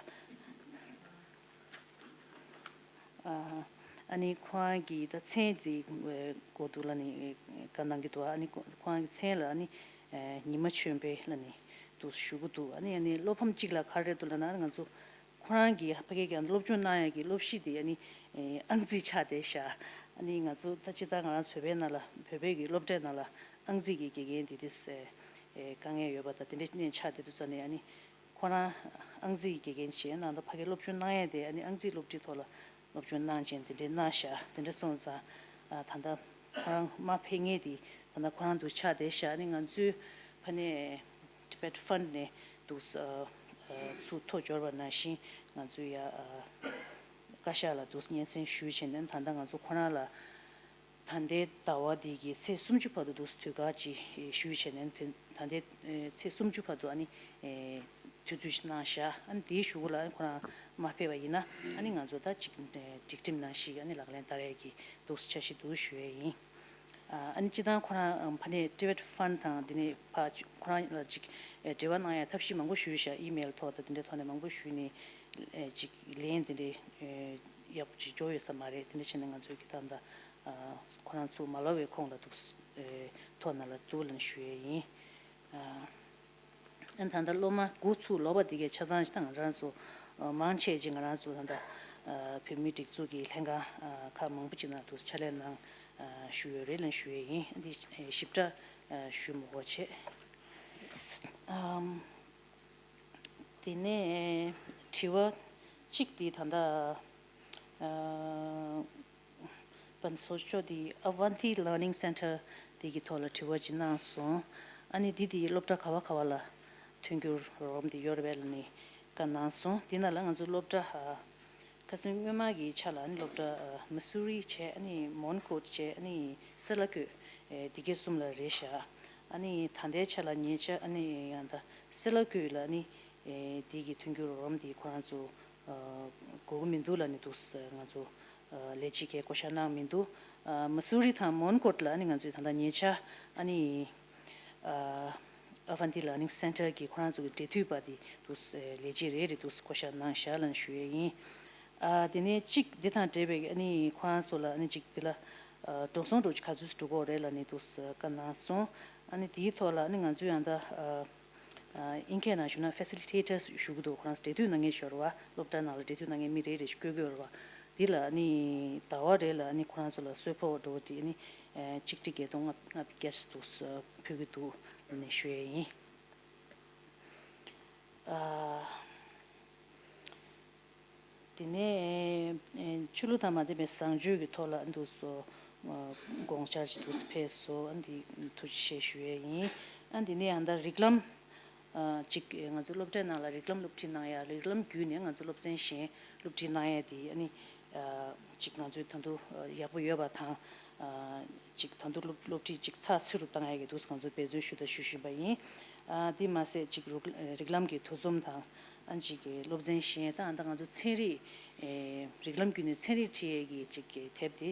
ཨ་ཨ་ནི་ཁོ་རང་གི་ད་མཚན་དེ་དགོས་འདུག་ལབ་ནས་བཀའ་གནང་གི་འདུག་ཨ་ནི་ཁོ་ཁོ་རང་གི་མཚན་ལ་ཨ་ནི་ཉི་མ་ཆོས་འཕེལ་ལབ་ནས་འདུག་སེ་ཞུ་གི་འདུག་ཨ་ནི་ཨ་ནི་སློབ་ཕམ་གཅིག་ལ་ག་རེ་རེད་འདུག་ལབ་ན་ཨ་ནི་ང་ཚོ་ཁོ་རང་གིས་ཕ་གི་གི་སློབ་སྦྱོང་གནང་ཡག་གི་སློབ་གཞི་དེ་ཨ་ནི་ཨང་རྩིས་ཆགས་བསྡད་ཤག་ཨ་ནི་ང་ཚོ་ད་ཅི་ད་ང་རང་ཚོ་བོད་པའི་ནང་ལ་བོད་པའི་གི་སློབ་གྲྭའི་ནང་ལ་ཨང་རྩིས་ཀྱི་དགེ་རྒན་དེ་དེ་དཀའ་ངལ་ཡོད་པ་དང་དེ་འདྲའི་གནས་ཆགས་བསྡད་འདུག་ཙང་ནས་ཨ་ནི། ཁོ་རང་ཨང་རྩིས་དགེ་རྒན་བྱས་ནང་ད་ཕ་གིར་སློབ་སྦྱོང་གནང་ཡས་དེ་ཨ་ནི་ཨང་རྩིས་སློབ་ཁྲིད་ཐོག་ལ་སློབ་སྦྱོང་གནང་བྱས་དེ་འདྲའི་གནང་ཤག་དེ་འདྲ་སོང་ཙང་ཨ་ད་ལྟ་ཁོ་རང་མ་ཕེབས་མཁན་དེ་ད་ལྟ་ཁོ་རང་འདུག་ཆགས་བསྡད་ཤག་ཨ་ནི་ང་ཚོའི་ཕ་ནས་Tibet Fund ནས་འདུག་ཨ་ཨ་ཚུར་ཐོ་འབྱོར་བ་ནང་བཞིན་ང་ཚོའི་ཡ་ཨ་བཀའ་ཤག་ལ་འདུག་སྙན་སེང་ཞུས་བྱས་ནས་ད་ལྟ་ང་ཚོ་ཁོ་རང་ལ། ད་ལྟའི་ཟླ་བ་འདི་གི་ཚེས་སུམ་ཅུ་བར་དུ་འདུག་སེ་དུས་བཀག་ཅིག་ཞུས་བྱས་ནས་དེ་ད་ལྟའི་ཚེས་སུམ་ཅུ་བར་དུ་ཨ་ནི་དུས་ཚོད་ཅིག་གནང་བཞག་ཨ་ནི་དེའི་གཞུག་གུ་ལ་ཨ་ནི་ཁོ་རང་མ་ཕེབས་པ་ཡིན་ན་ཨ་ནི་ང་ཚོ་ད་ཅིག་སྒྲིག་ཁྲིམས་ནང་བཞིན་ཨ་ནི་ལག་ལེན་བསྟར་ཡས་ཀྱི་འདུག་སེ་འཆར་གཞི་འདུག་ཞུ་ཡས་ཡིན། ཨ་ནི་སྤྱིར་བཏང་ཁོ་རང་ཕ་ནས་Tibet Fund དང་དེ་ནས་ཕ་ཁོ་རང་ལ་ཅིག་འབྲེལ་བ་གནང་ཡས་ཐབས་ཤེས་མང་པོ་ཞུས་བཞག་ཨི་མེལ་ཐོག་དང་དེ་འདྲའི་ཐོག་ནས་མང་པོ་ཞུས་ནས་ཅིག་ལན་དེ་འདྲའི་ཡག་པོ་ཅིག་འབྱོར་ཡོད་ས་མ་རེད། དེ་འདྲ་བྱས་ནས་ང་ཚོས་ཀྱི་ད་ལྟ། ཁོ་རང་ཚོ་མ་ལབ་པའི་ཁོངས་ལ་འདུག་ཐོག་ནང་ལ་འདུག་ལབ་ནས་ཞུ་ཡས་ཡིན། ཨ་ད་ལྟ་སློབ་མ་དགུ་ཚུར་ལོག་པ་དེ་གའི་ཆ་ཚང་ཞིག་དང་ང་རང་ཚོ་མང་ཆེ་ཅིག་ང་རང་ཚོ་ད་ལྟ་བོད་མིའི་སྒྲིག་འཛུགས་ཀྱི་ལྷན་ཁང་ཁག་མང་པོ་ཅིག་ནང་དུ་ཕྱག་ལས་གནང་ཞུ་ཡོད་རེད་ལབ་ཞུ་ཡས་ཡིན། འདི་ཞིབ་ཕྲ་ཞུ་མི་དགོས་བྱས། དེ་ནས་དྲི་བ་གཅིག་དེ་ད་ལྟ་ཨ་པན་ཚོ་ཤོ་དེ་Avanti Learning Center དེ་གི་ཐོག་ལ་དྲི་བ་ཅིག་གནང་སོང་། ཨ་ནི་འདི་དེ་སློབ་གྲྭ་ག་བ་ག་བ་ལ་མཐུན་འགྱུར་རོགས་རམ་དེ་ཡོད་རེད་པས་ལབ་ནས་བཀའ་གནང་སོང་། དེ་ནང་ལ་ང་ཚོའི་སློབ་གྲྭ་ཨ་ཁ་སང་སྔོན་མ་གི་ཆ་ལ་ཨ་ནི་སློབ་གྲྭ་ཨ་མ་སུ་རི་བྱས་ཨ་ནི་མོན་གྷོ་བྱས་ཨ་ནི་སི་ལ་ཀོ་ཨེ་དེ་གའི་གསུམ་ལ་རེད་ཤག་ཨ་ནི་ད་ལྟའི་ཆ་ལ་ཉེ་ཆར་ཨ་ནི་ཡང་ད་སི་ལ་ཀོ་ལ་ཨ་ནི་ཨེ་དེ་གི་མཐུན་འགྱུར་རོགས་རམ་དེ་ཁོ་རང་ཚོ་ཨ་དགོས་ཀྱི་མི་འདུག་ལབ་ནས་འདུག་ང་ཚོ་ཨ་ལས་བྱེད་ཀྱིས་བསྐོ་བཞག་གནང་མི་འདུག་ཨ་མ་སུ་རི་དང་མོན་གྷོ་ལ་ཨ་ནི་ང་ཚོས་ད་ལྟ་ཉེ་ཆར་ཨ་ནི་ཨ་Avanti Learning Center གི་ཁོ་རང་ཚོ་གི་འབྲེལ་མཐུད་པ་དེ་འདུག་ལས་བྱེད་རེ་རེ་འདུག་བསྐོ་བཞག་གནང་བཞག་ལབ་ནས་ཞུ་ཡས་ཡིན། ཨ་དེ་ནས་གཅིག་འདི་དང་འབྲེལ་བའི་ཨ་ནི་ཁོ་རང་ཚོ་ལ་ཨ་ནི་གཅིག་འདི་ལ་ཨ་འགྲོ་སོང་འགྲོ་གཅིག་ག་ཚོད་འགྲོ་གི་ཡོད་རེད་ལབ་ནས་འདུག་བཀའ་གནང་སོང་། ཨ་ནི་དེའི་ཐོག་ལ་ཨ་ནི་ང་ཚོས་ཡང་ད་ཨ་ཨ་དབྱིན་སྐད་ནང་ཞུ་ན་Facilitators ཞུ་གི་འདུག་ཁོ་རང་ཚོ་འབྲེལ་མཐུད་གནང་མཁན་ཞིག་ཡོད་རེད་པ། སློབ་གྲྭ་ནང་ལ་འབྲེལ་མཐུད་གནང་མཁན་མི་རེ་རེ་ཞིག་བསྐོ་གི་ཡོད་རེད་པ། འདི་ལ་ཨ་ནི་ཟླ་བ་རེ་ལ་ཨ་ནི་ཁོ་རང་ཚོ་ལ་གསོལ་ཕོགས་འགྲོ་གི་དེ་ཨ་ནི་ཨ་གཅིག་ཁྲི་བརྒྱད་སྟོང་ལྔ་བརྒྱ་ཙམ་འདུག་ཕུལ་གི་འདུག་ལབ་ནས་ཞུ་ཡས་ཡིན། ཨ། དེ་ནས་ཆོས་ལུགས་དང་མ་མཐུན་པའི་བཟང་སྤྱོད་ཀྱི་ཐོག་ལ་འདུག་སོ། དགོངས་འཆར་ཅིག་འདུག་སེ་ཕེབས་སོང་། ཨ་འདི་ཐུགས་རྗེ་ཆེ་ཞུ་ཡས་ཡིན། ཨ་འདི་ནས་ཡང་ད་རིགས་ལམ་ ཅིག་ང་ཚོ་སློབ་གྲྭའི་ནང་ལ་རིགས་ལམ་སློབ་ཁྲིད་གནང་ཡ། རིགས་ལམ་བརྒྱུད་ནས་ང་ཚོ་སློབ་ཚན་གཞན་སློབ་ཁྲིད་གནང་ཡ་དེ་ཨ་ནི་ཅིག་ང་ཚོའི་ད་དུང་ཡག་པོ་ཡོད་པ་དང་། ཅིག་ད་དུང་སློབ་སློབ་ཁྲིད་ཅིག་ཚགས་ཚུད་རུ་བཏང་ཡ་གི་འདུག་ང་ཚོ་འབད་བརྩོན་ཞུ་དང་ཞུ་བཞིན་པ་ཡིན། དེ་མ་ཟད་ཅིག་རིགས་ལམ་གྱི་དུས་འཛོམས་དང་། ཨ་ཅིག་གི་སློབ་ཚན་གཞན་དང་། ད་ང་ཚོ་ཚན་རིག་རིགས་ལམ་བརྒྱུད་ནས་ཚན་རིག་ཁྲིད་ཡས་ཀྱི་ཅིག་གི་དེབ་དེ་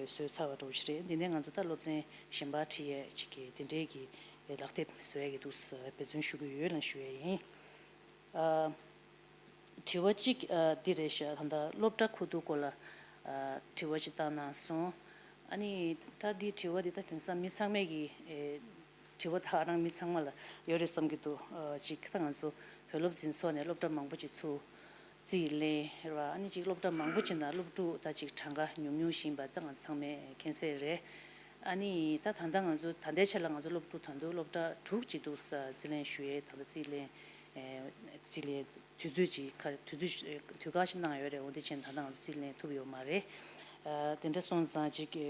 བཟོས་ཚར་བ་འདྲ་བོ་ཞིག་རེད། འདི་ནས་ང་ཚོ་ད་སློབ་ཚན་གཞན་པ་ཁྲིད་ཡས་ཅིག་གི་དེ་འདྲའི་གི་ལག་དེབ་བཟོ་ཡས་ཀྱི་འདུག་འབད་བརྩོན་ཞུ་གི་ཡོད་ལ་ཞུ་ཡས་ཡིན། དྲི་བ་གཅིག་འདི་རེད་ཤག་ད་ལྟ་སློབ་གྲྭ་ཁུ་བསྡུ་སྐོར་ལ་དྲི་བ་ཅིག་བཏང་གནང་སོང་། ཨ་ནི་ད་འདི་དྲི་བ་འདི་ད་དེང་སང་མི་ཚང་མས་ཀྱི་དྲི་བ་ད་རང་མི་ཚང་མ་ལ་ཡོད་རེད་བསམ་གྱི་འདུག་ཅིག་ད་ང་ཚོ་བོད་སློབ་འཛིན་ཚོགས་ནས་སློབ་གྲྭ་མང་པོ་ཅིག་ཚུར་རྩིས་ལེན་རེད་བ། ཨ་ནི་ཅིག་སློབ་གྲྭ་མང་པོ་ཅིག་ནང་སློབ་ཕྲུག་ད་ཅིག་གྲངས་ཀ་ཉུང་ཉུང་ཞིག་ཡིན་པ་ད་ང་ཚང་མས་མཁྱེན་གསལ་རེད། ཨ་ནི་ད་ད་ལྟ་ང་ཚོ་ད་ལྟའི་ཆ་ལ་ང་ཚོ་སློབ་ཕྲུག་ད་དུང་སློབ་གྲྭ་དྲུག་ཅིག་འདུག་ས་རྩིས་ལེན་ཞུ་ཡས་ད་ལྟ་རྩིས་ལེན་རྩིས་ལེན་དུས་ཚོད་ཅིག་ག་དུས་ཚོད་དུས་བཀག་ཅིག་གནང་ཡོད་རེད། འོ་དེ་བྱས་ད་ལྟ་ང་ཚོ་རྩིས་ལེན་ཐུབ་ཡོད་མ་རེད། དེ་འདྲ་སོང་ཙང་ཅིག་གི་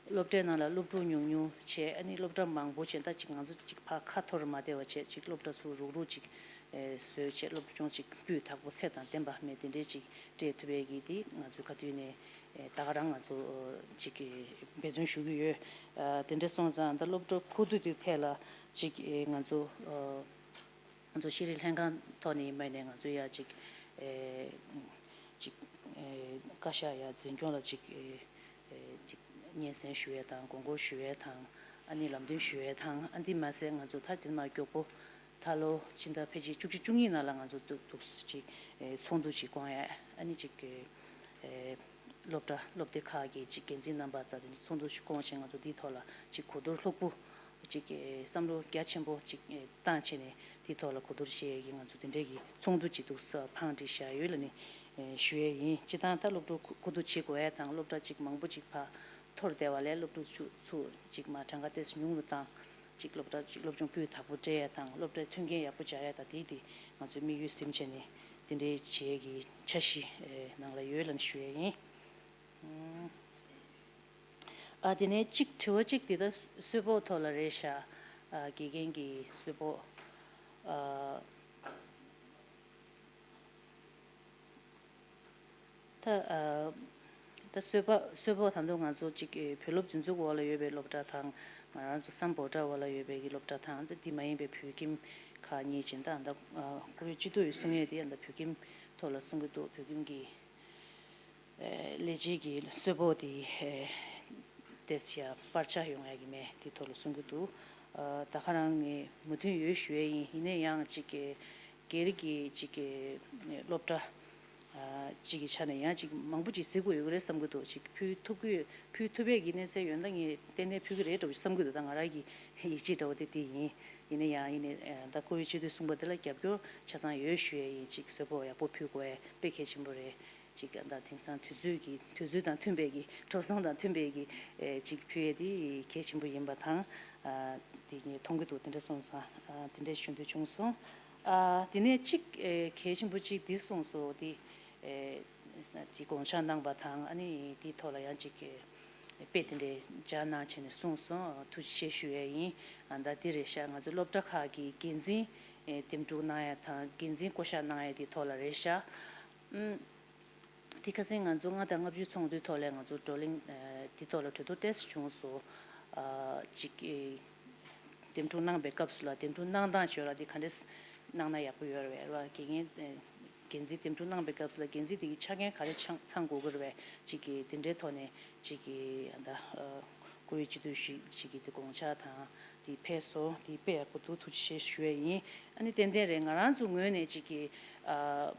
སློབ་གྲྭའི་ནང་ལ་སློབ་ཕྲུག་ཉུང་ཉུང་བྱས། ཨ་ནི་སློབ་གྲྭ་མང་པོ་བྱས། ད་ཅིག་ང་ཚོ་ཅིག་ཕར་ཁ་འཐོར་མ་བསྡད་པ་བྱས། ཅིག་སློབ་གྲྭ་ཚུར་རུག་རུག་ཅིག་བཟོས་བྱས། སློབ་སྦྱོང་ཅིག་སྤུས་དག་པོ་ཚད་དང་ལྡན་པ་མེད་དེ་འདྲའི་ཅིག་སྤྲད་ཐུབ་པའི་གི་དེ་ང་ཚོའི་ག་དུས་ནས་ད་ག་རང་ང་ཚོ་ཅིག་འབད་བརྩོན་ཞུ་གི་ཡོད། དེ་འདྲ་སོང་ཙང་ད་སློབ་གྲྭ་ཁུ་བསྡུ་དེ་ཐད་ལ་ཅིག་ང་ཚོ། ང་ཚོ་ཤེས་རིག་ལྷན་ཁང་ཐོག་ནས་ཡིན་པ་ནས་ང་ཚོ་ཡ་ཅིག་ཨེ་ཅིག་ཨེ་བཀའ་ཤག་ཡ་འཛིན་སྐྱོང་ལ་ཅིག་ཨེ་ཅིག་སྙན་སེང་ཞུ་ཡས་དང་། དགོངས་སྐོར་ཞུ་ཡས་དང་། ཨ་ནི་ལམ་སྟོན་ཞུ་ཡས་དང་། ཨ་འདི་མ་ཟད་ང་ཚོ་ད་དེ་མ་མགྱོགས་པོ་ད་ལོ་ཕྱི་ཟླ་ཕལ་ཆེར་བཅུ་གཅིག་བཅུ་གཉིས་ནང་ལ་ང་ཚོ་འདུག་འདུག་ཅིག་ཨེ་ཚོགས་འདུ་ཅིག་བསྐོང་ཡས། ཨ་ནི་ཅིག་ཨེ་སློབ་གྲྭ་སློབ་སྡེ་ཁག་གི་ཅིག་འགན་འཛིན་རྣམ་པ་དང་དེ་ཚོགས་འདུ་ཞིག་བསྐོང་བྱས། ང་ཚོ་འདིའི་ཐོག་ལ་ཅིག་གོ་བསྡུར་ལྷུག་པོ་ཅིག་བསམ་བློ་རྒྱ་ཆེན་པོ་ཅིག་བཏང་བྱས་ནས་དེའི་ཐོག་ལ་གོ་བསྡུར་བྱེད་ཡས་ཀྱི་ང་ཚོ་དེ་འདྲའི་གི་ཚོགས་འདུ་ཅིག་འདུག་ས་འཕངས་ཏེ་བཞག་ཡོད་ལ་ནི་ཞུ་ཡས་ཡིན། སྤྱིར་བཏང་ད་སློབ་ཕྲུག་ཁུ་བསྡུ་བྱེད་དགོས་ཡས་དང་། སློབ་གྲྭ་ཅིག་མང་པོ་ཅིག་ཕར་འཐོར་བསྡད་པ་ལས་སློབ་ཕྲུག་ཚུ་ཚུ་ཅིག་མ་གྲངས་ཀ་ཏོག་ཙམ་ཉུང་རུ་བཏང་། ཅིག་སློབ་གྲྭ་ཅིག་སློབ་སྦྱོང་སྤུས་དག་པོ་སྤྲད་ཡ་དང་། སློབ་གྲྭའི་མཐུན་རྐྱེན་ཡག་པོ་སྦྱར་ཡ་དང་། དེ་དེ་ང་ཚོའི་དམིགས་ཡུལ་ཟིན་བྱས་ནས་དེ་འདྲའི་བྱེད་ཡས་ཀྱི་འཆར་གཞི་ནང་ལ་ཡོད་ལབ་ནས་ཞུ་ཡས་ཡིན། ཨ་དེ་ནས་གཅིག་དྲི་བ་གཅིག་དེ་ད་གསོལ་ཕོགས་ཐོག་ལ་རེད་ཤག་ཨ་དགེ་རྒན་གྱི་གསོལ་ཕོགས། ཨ་ད་ཨ་ད་གསོལ་ཕོགས་གསོལ་ཕོགས་ད་དུང་ང་ཚོ་གཅིག་བོད་སློབ་འཛིན་ཚོགས་འོག་ལ་ཡོད་པའི་སློབ་གྲྭ་དང་། ང་རང་ཚོ་སམ་བྷོ་ཊ་འོག་ལ་ཡོད་པའི་གི་སློབ་གྲྭ་དང་། དེ་མ་ཡིན་པའི་བོད་ཁྱིམ་ཁག་གཉིས་ཅན་ད་ད་ཨ་བཀུར་འོས་སྤྱི་འཐུས་གསུང་ཡས་དེ་ཡང་ད་བོད་ཁྱིམ་ཐོག་ལ་གསུང་གི་འདུག་བོད་ཁྱིམ་གྱི་ལས་བྱེད་ཀྱི་གསོལ་ཕོགས་དེ་ཏོག་ཙམ་ཡང་སྤར་ཆ་ཡོང་ཡ་གི་མེད། དེ་ཐོག་ལ་གསུང་གི་འདུག་ད་ག་རང་ངས་མོས་མཐུན་ཡོད་ཞུ་ཡས་ཡིན། ཡིན་ན་ཡང་ཅིག་གི་སྒེར་གྱི་ཅིག་གི་སློབ་གྲྭ་ཅིག་གི་ཆ་ནས་ཡང་ཅིག་མང་པོ་ཅིག་གཟིགས་དགོས་ཡོད་ཀྱི་རེད་བསམ་གྱི་འདུག་ཅིག་ཕུལ་ཐུབ་ཀྱི་ཕུལ་ཐུབ་ཡས་ཀྱི་གནས་ཚད་ཡོད་ན་ངས་ཏན་ཏན་ཕུལ་གྱི་རེད་འདྲ་བོ་བསམ་གྱི་འདུག་ད་ང་རང་གི་ཡིད་ཆེས་འདྲ་བོ་དེ་དེ་ཡིན། ཡིན་ན་ཡང་ཡིན་ནའི་ད་བཀུར་འོས་སྤྱི་འཐུས་གསུངས་པ་དེ་ལ་རྒྱབ་སྐྱོར་ཆ་ཚང་ཡོད་ཞུ་ཡས་ཡིན། ཅིག་གསོལ་ཕོགས་ཡག་པོ་ཕུལ་དགོས་ཡས་དཔེ་གལ་ཆེན་པོ་རེད། ཅིག་ད་དེང་སང་དུས་ཚོད་ཀྱི་དུས་ཚོད་དང་མཐུན་པའི་གི་འགྲོ་སོང་དང་མཐུན་པའི་གི་ཨེ་ཅིག་ཕུལ་ཡས་དེ་གལ་ཆེན་པོ་ཡིན་པ་དང་། ཨ་དེ་ངས་མཐོང་གི་འདུག་དེ་འདྲ་སོང་ཙང་ཨ་དེ་འདྲ་ཞུ་འདོད་བྱུང་སོང་། ཨ་དེ་ནས་ཅིག་ཨེ་གལ་ཆེན་པོ་ཅིག་འདི་གསུངས་སོང་། དེ་ཨེ་དེ་དགོངས་འཆར་གནང་པ་དང་། ཨ་ནི་དེའི་ཐོག་ལ་ཡང་ཅིག་ཨེ་དཔེ་དེ་འདྲའི་སྦྱར་གནང་བྱས་ནས་གསུངས་སོང་། ཨ་ཐུགས་རྗེ་ཆེ་ཞུ་ཡས་ཡིན། ཨ་ད་དེ་རེད་ཤག་ང་ཚོ་སློབ་གྲྭ་ཁག་གི་འགན་འཛིན་ཨེ་འདེམས་སྒྲུག་གནང་ཡས་དང་། འགན་འཛིན་བསྐོ་བཞག་གནང་ཡས་དེའི་ཐོག་ལ་རེད་ཤག་ཨུམ། དེ་ཁ་སང་ང་ཚོ་ལྔ་དང་ལྔ་བཅུའི་ཚོགས་འདུའི་ཐོག་ལ་ང་ཚོ་བགྲོ་གླེང་ཨ་དེ་ཐོག་ལ་གྲོས་བསྡུར་ཏོག་ཙམ་བྱུང་སོང་། ཨ་ཅིག་ཨེ་འདེམས་སྒྲུག་གནང་པའི་སྐབས་སུ་ལ་འདེམས་སྒྲུག་གནང་སྟངས་བྱས་ལ་དེ་ག་འདྲས་གནང་ན་ཡག་པོ་ཡོད་རེད་བ། དགེ་རྒན་ཨེ་འགན་འཛིན་འདེམས་སྒྲུག་གནང་པའི་སྐབས་སུ་ལ་འགན་འཛིན་དེ་གི་ཆ་རྐྱེན་ག་རེ་ཚང་ཚང་དགོས་ཀྱི་རེད་བས། ཅིག་གི་དེ་འདྲའི་ཐོག་ནས་ཅིག་གི་ཨ་ད་ཨ་བཀུར་འོས་སྤྱི་འཐུས་ཞིག་ཅིག་གི་དེ་དགོངས་འཆར་དང་དེ་ཕེབས་སོང་། དེ་དཔེ་ཡག་པོ་འདུག་ཐུགས་རྗེ་ཆེ་ཞུ་ཡས་ཡིན། ཨ་ནི་ཏན་ཏན་རེད། ང་རང་ཚོ་ངོས་ནས་ཅིག་གི་ཨ།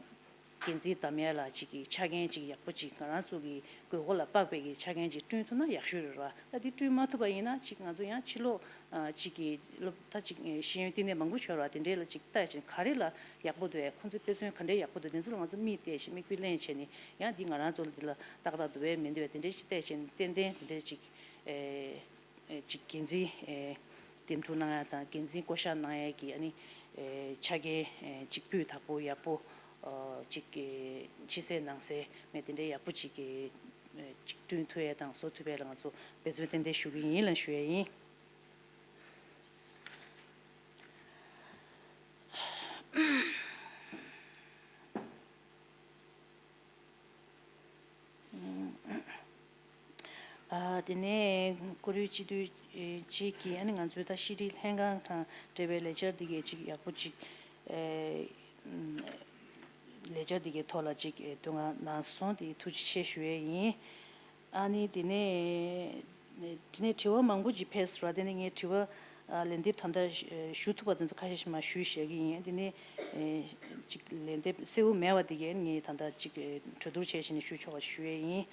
འགན་འཛིན་གདམ་ཡ་ལ་ཅིག་གི་ཆ་རྐྱེན་ཅིག་ཡག་པོ་ཅིག་ང་རང་ཚོ་གི་དགོས་མཁོ་ལ་དཔག་པའི་གི་ཆ་རྐྱེན་ཅིག་བསྐྲུན་ཐུབ་ན་ཡག་ཤོས་རེད་བ། ད་དེ་བསྐྲུན་མ་ཐུབ་པ་ཡིན་ན་ཅིག་ང་ཚོ་ཡང་ཕྱི་ལོགས་ཨ་ཅིག་གི་སློབ་ད་ཅིག་ཤེས་ཡོན་བསྟི་གནས་མང་པོ་ཡོད་རེད་བ། དེ་འདྲའི་ལ་ཅིག་ལྟ་བྱས་ག་རེ་ལ་ཡག་པོ་འདུག་བས། ཁོང་ཚོའི་དཔེ་མཚོན་ག་འདྲའི་ཡག་པོ་འདུག་དེ་ཚོ་ལ་ང་ཚོ་མིག་བལྟས་བྱས་མིག་དཔེ་ལེན་བྱས་ནས་ཡང་འདི་ང་རང་ཚོ་ལ་འདི་ལ་ཏག་ཏག་འདུག་བས་མི་འདུག་བས། དེ་འདྲའི་ཅིག་ལྟས་བྱས་ནས་ཏན་ཏན་དེ་འདྲའི་ཅིག་ཨེ། ཅིག་འགན་འཛིན་འདེམས་སྒྲུག་གནང་ཡ་དང་འགན་འཛིན་བསྐོ་བཞག་གནང་ཡ་གི་ཨ་ནི་ཆ་རྐྱེན་ཅིག་སྤུས་དག་པོ་ཡག་པོ་ཅིག་ཕྱི་གསལ་ནང་གསལ་མེད་དེ་འདྲའི་ཡག་པོ་ཅིག་གི་ཅིག་བསྐྲུན་ཐུབ་ཡ་དང་བཟོ་ཐུབ་ཡ་ལ་ང་ཚོ་འབད་བརྩོན་ཏན་ཏན་ཞུ་གི་ཡིན་ལ་ཞུ་ཡ་ཡིན། དེ་ནས་བཀུར་འོས་སྤྱི་འཐུས་ཅིག་གིས་ཨ་ནི་ང་ཚོའི་ད་ཤེས་རིག་ལྷན་ཁང་དང་འབྲེལ་བའི་ལས་འཆར་འདི་གའི་ཅིག་ཡག་པོ་ཅིག་ལས་འཆར་འདི་གའི་ཐོག་ལ་ཅིག་བསྟོད་བསྔགས་གནང་སོང་། དེ་ཐུགས་རྗེ་ཆེ་ཞུ་ཡས་ཡིན། ཨ་ནི་དེ་ནས་དེ་ནས་དྲི་བ་མང་པོ་ཅིག་ཕེབས་སོང་ར། དེ་ནས་ངས་དྲི་བ་ལན་འདེབས་ད་ལྟ་ཞུ་ཐུབ་པ་དེ་ཚོ་ཁ་ཤས་ཤིག་མར་ཞུས་བཞག་གི་ཡིན། དེ་ནས་ཅིག་ལན་འདེབས་གསལ་བོ་མེད་པ་དེ་གའི་ངས་ད་ལྟ་ཅིག་གྲོས་བསྡུར་བྱས་བྱས་ནས་ཞུ་ཆོག་པ་ཞུ་ཡས་ཡིན།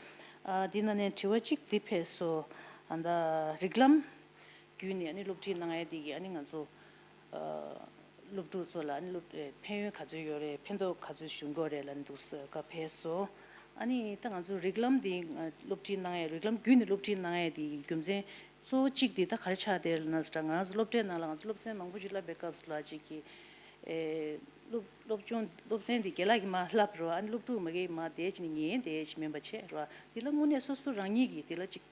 ཨ་དེ་ནང་ནས་དྲི་བ་གཅིག་འདི་ཕེབས་སོང་། ཨ་ད་རིགས་ལམ་བརྒྱུད་ནས་ཨ་ནི་སློབ་ཁྲིད་གནང་ཡས་དེ་གི་ཨ་ནི་ང་ཚོ་ཨ་སློབ་ཕྲུག་ཚོ་ལ་ཨ་ནི་སློབ་ཨེ་ཕན་ཡོན་ག་ཚོད་ཡོད་རེད། ཕན་ཐོགས་ག་ཚོད་བྱུང་གི་ཡོད་རེད་ལབ་ནས་འདུག་ས་བཀའ་ཕེབས་སོང་། ཨ་ནི་ད་ང་ཚོ་རིགས་ལམ་འདི་ཨ་སློབ་ཁྲིད་གནང་ཡས། རིགས་ལམ་བརྒྱུད་ནས་སློབ་ཁྲིད་གནང་ཡས་དེ་གི་རྒྱུ་མཚན་གཙོ་བོ་གཅིག་དེ་ད་ག་རེ་ཆགས་བསྡད་ལབ་ན་ཟེར་ན། ང་རང་ཚོ་སློབ་གྲྭའི་ནང་ལ་ང་ཚོ་སློབ་ཚན་མང་པོ་ཞིག་བསླབ་པའི་སྐབས་སུ་ལ་ཅིག་གི་ཨེ་སློབ་སློབ་སྦྱོང་སློབ་ཚན་འདི་རྒན་ལགས་ཀྱིས་མར་བསླབ་རོགས། ཨ་ནི་སློབ་ཕྲུག་མ་གིས་མར་བསྡད་བྱས་ནས་ཉན་བསྡད་བྱས་མིན་པ་བྱས་རོགས། འདི་ལ་དངོས་གནས་སོ་སོ་རང་ཉིད་ཀྱིས་འདི་ལ་ཅིག་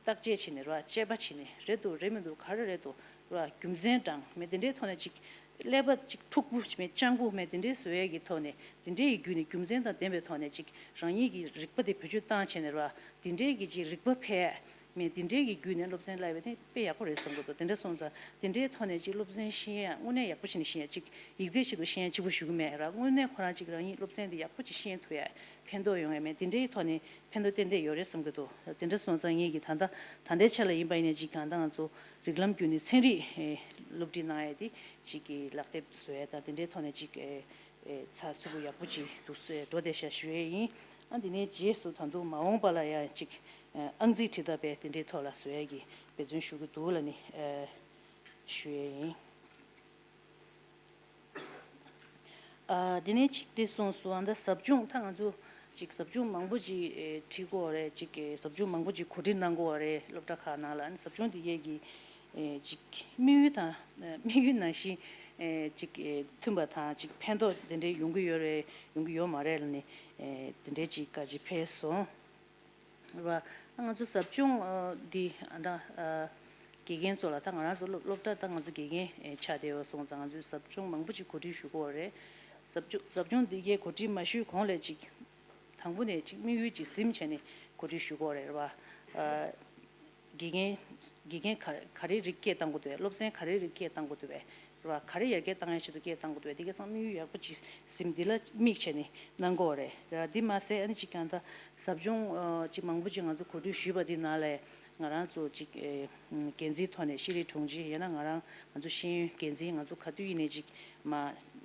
བརྟག་དཔྱད་བྱས་ནས་རོགས། དཔྱད་པ་བྱས་ནས་རེད་འདུག་རེད་མི་འདུག་ག་རེ་རེད་འདུག་རོགས། རྒྱུ་མཚན་དྲངས་མེད་དེ་འདྲའི་ཐོག་ནས་ཅིག་ཀླད་པ་ཅིག་འཁྲུག་པོ་བྱས་མེད་སྤྱང་པོ་མེད་དེ་འདྲའི་བཟོ་ཡས་ཀྱི་ཐོག་ནས། དེ་འདྲའི་བརྒྱུད་ནས་རྒྱུ་མཚན་དང་ལྡན་པའི་ཐོག་ནས་ཅིག་རང་ཉིད་ཀྱི་རིག་པ་དེ་བེད་སྤྱོད་བཏང་བྱས་ནས་རོགས། དེ་འདྲའི་གི་ཅིག་རིག་པ་འཕེལ་མེད་དེ་འདྲའི་གི་བརྒྱུད་ནས་སློབ་ཚན་བསླབ་པ་དེ་དཔེ་ཡག་པོ་རེད་བསམ་གྱི་འདུག་དེ་འདྲ་སོང་ཙང་དེ་འདྲའི་ཐོག་ནས་ཅིག་སློབ་ཚན་ཤེས་ཡ་དངོས་གནས་ཡག་པོ་བྱས་ནས་ཤེས་ཡ། ཅིག་ཡིག་ཚད་ཆེད་དུ་ཤེས་ཡ་གཅིག་པུ་ཞུ་གི་མེད་ར། དངོས་གནས་ཁོ་རང་ཅིག་རང་ཉིད་སློབ་ཚན་དེ་ཡག་པོ་ཅིག་ཤེས་ཐུབ་ཡ། ཕན་ཐོགས་ཡོང་ཡ་མེད་དེ་འདྲའི་ཐོག་ནས་ཕན་ཐོགས་ཏན་ཏན་ཡོད་རེད་བསམ་གྱི་འདུག་དེ་འདྲ་སོང་ཙང་ངེད་ཀྱིས་ད་ལྟ་ད་ལྟའི་ཆ་ལ་ཡིན་པ་ཡིན་ནའི་ཅིག་གང་ལྟར་ང་ཚོ་རིགས་ལམ་བརྒྱུད་ནས་ཚན་རིག་ཨེ་སློབ་ཁྲིད་གནང་ཡ་དེ་ཅིག་གི་ལག་དེབ་བཟོ་ཡ་དང་དེ་འདྲའི་ཐོག་ནས་ཅིག་ཨེ་ཨེ་ཚགས་ཚུད་པོ་ཡག་པོ་ཅིག་འདུག་སེ་འགྲོ་བསྡད་ཤག་ཞུ་ཡས་ཡིན། ཨ་འདི་ནས་རྗེས་སུ་ད་དུང་མ་འོངས་པ་ལ་ཡང་ཅིག་ཨེ་ཨང་རྩིས་ཁྲི་ཐག་པའི་དེ་འདྲའི་ཐོག་ལ་བཟོ་ཡས་ཀྱི་འབད་བརྩོན་ཞུ་གི་འདུག་ལབ་ནས་ཨེ་ཞུ་ཡས་ཡིན། ཨ་དེ་ནས་ཅིག་དེ་གསུངས་སོང་། ཨ་ད་ཟབ་སྦྱོང་ད་ང་ཚོ་ཅིག་ཟབ་སྦྱོང་མང་པོ་ཅིག་ཨེ་ཁྲིད་ཀྱི་ཡོད་རེད། ཅིག་ཨེ་ཟབ་སྦྱོང་མང་པོ་ཅིག་གོ་སྒྲིག་གནང་གི་ཡོད་རེད། སློབ་གྲྭ་ཁག་ནང་ལ་ཨ་ནི་ཟབ་སྦྱོང་དེ་གས་ཀྱི་ཨེ་ཅིག་དམིགས་ཡུལ་དང་ཨེ་དམིགས་ཡུལ་ནང་བཞིན་ཨེ་ཅིག་ཨེ་མཐུན་པ་དང་ཅིག་ཕན་ཐོགས་དེ་འདྲའི་ཡོང་གི་ཡོད་རེད་ཡོང་གི་ཡོད་མ་རེད་ལབ་ནས་ཨེ་དེ་འདྲའི་ཅིག་བཀའ་ཅིག་ཕེབས་སོང་། རེད་པ། ང་ཚོ་ཟབ་སྦྱོང་ཨ་འདི་ཨ་ད་ཨ་དགེ་རྒན་ཚོ་ལ་ད་ང་རང་ཚོ་སློབ་སློབ་གྲྭ་ད་ང་ཚོ་དགེ་རྒན་ཨེ་ཆགས་བསྡད་ཡོད་སོང་ཙང་ང་ཚོས་ཟབ་སྦྱོང་མང་པོ་ཅིག་གོ་སྒྲིག་ཞུ་གི་ཡོད་རེད། ཟབ་སྦྱོང་ཟབ་སྦྱོང་འདི་གའི་གོ་སྒྲིག་མ་ཞུས་གོང་ལ་ཅིག་དང་པོ་ནས་ཅིག་དམིགས་ཡུལ་ཅིག་ཟིན་བྱས་ནས་གོ་སྒྲིག་ཞུ་གི་ཡོད་རེད་པ། ཨ་དགེ་རྒན་དགེ་རྒན་ག་ག་རེའི་རིགས་སྐད་བཏང་དགོས་འདུག་པས། སློབ་ཚན་ག་རེའི་རིགས་སྐད་བཏང་དགོས་འདུག་པས། རེད་པ། ག་རེ་ཡར་རྒྱས་བཏང་ཡ་ཆེད་དུ་སྐད་བཏང་དགོས་འདུག་པས། དེ་ག་ཚང་དམིགས་ཡུལ་ཡག་པོ་ཅིག་ཟིན་འདི་ལ་དམིགས་བྱས་ནས་གནང་གི་ཡོད་རེད། རེད་པ། འདི་མ་ཟད་ཨ་ནི་ཅིག་གང་ལྟར་ཟབ་སྦྱོང་ཨ་ཅིག་མང་པོ་ཅིག་ང་ཚོ་གོ་སྒྲིག་ཞུས་པ་འདི་ནང་ལ་ང་རང་ཚོ་ཅིག་ཨེ་འགན་འཛིན་ཐོག་ནས་ཤེས་རིག་དྲུང་ཆེ་ཡང་ན་ང་རང་ང་ཚོ་ཤེས་ཡོན་འགན་འཛིན་ང་ཚོ་ག་དུས་ཡིན་ནའི་ཅིག་མ་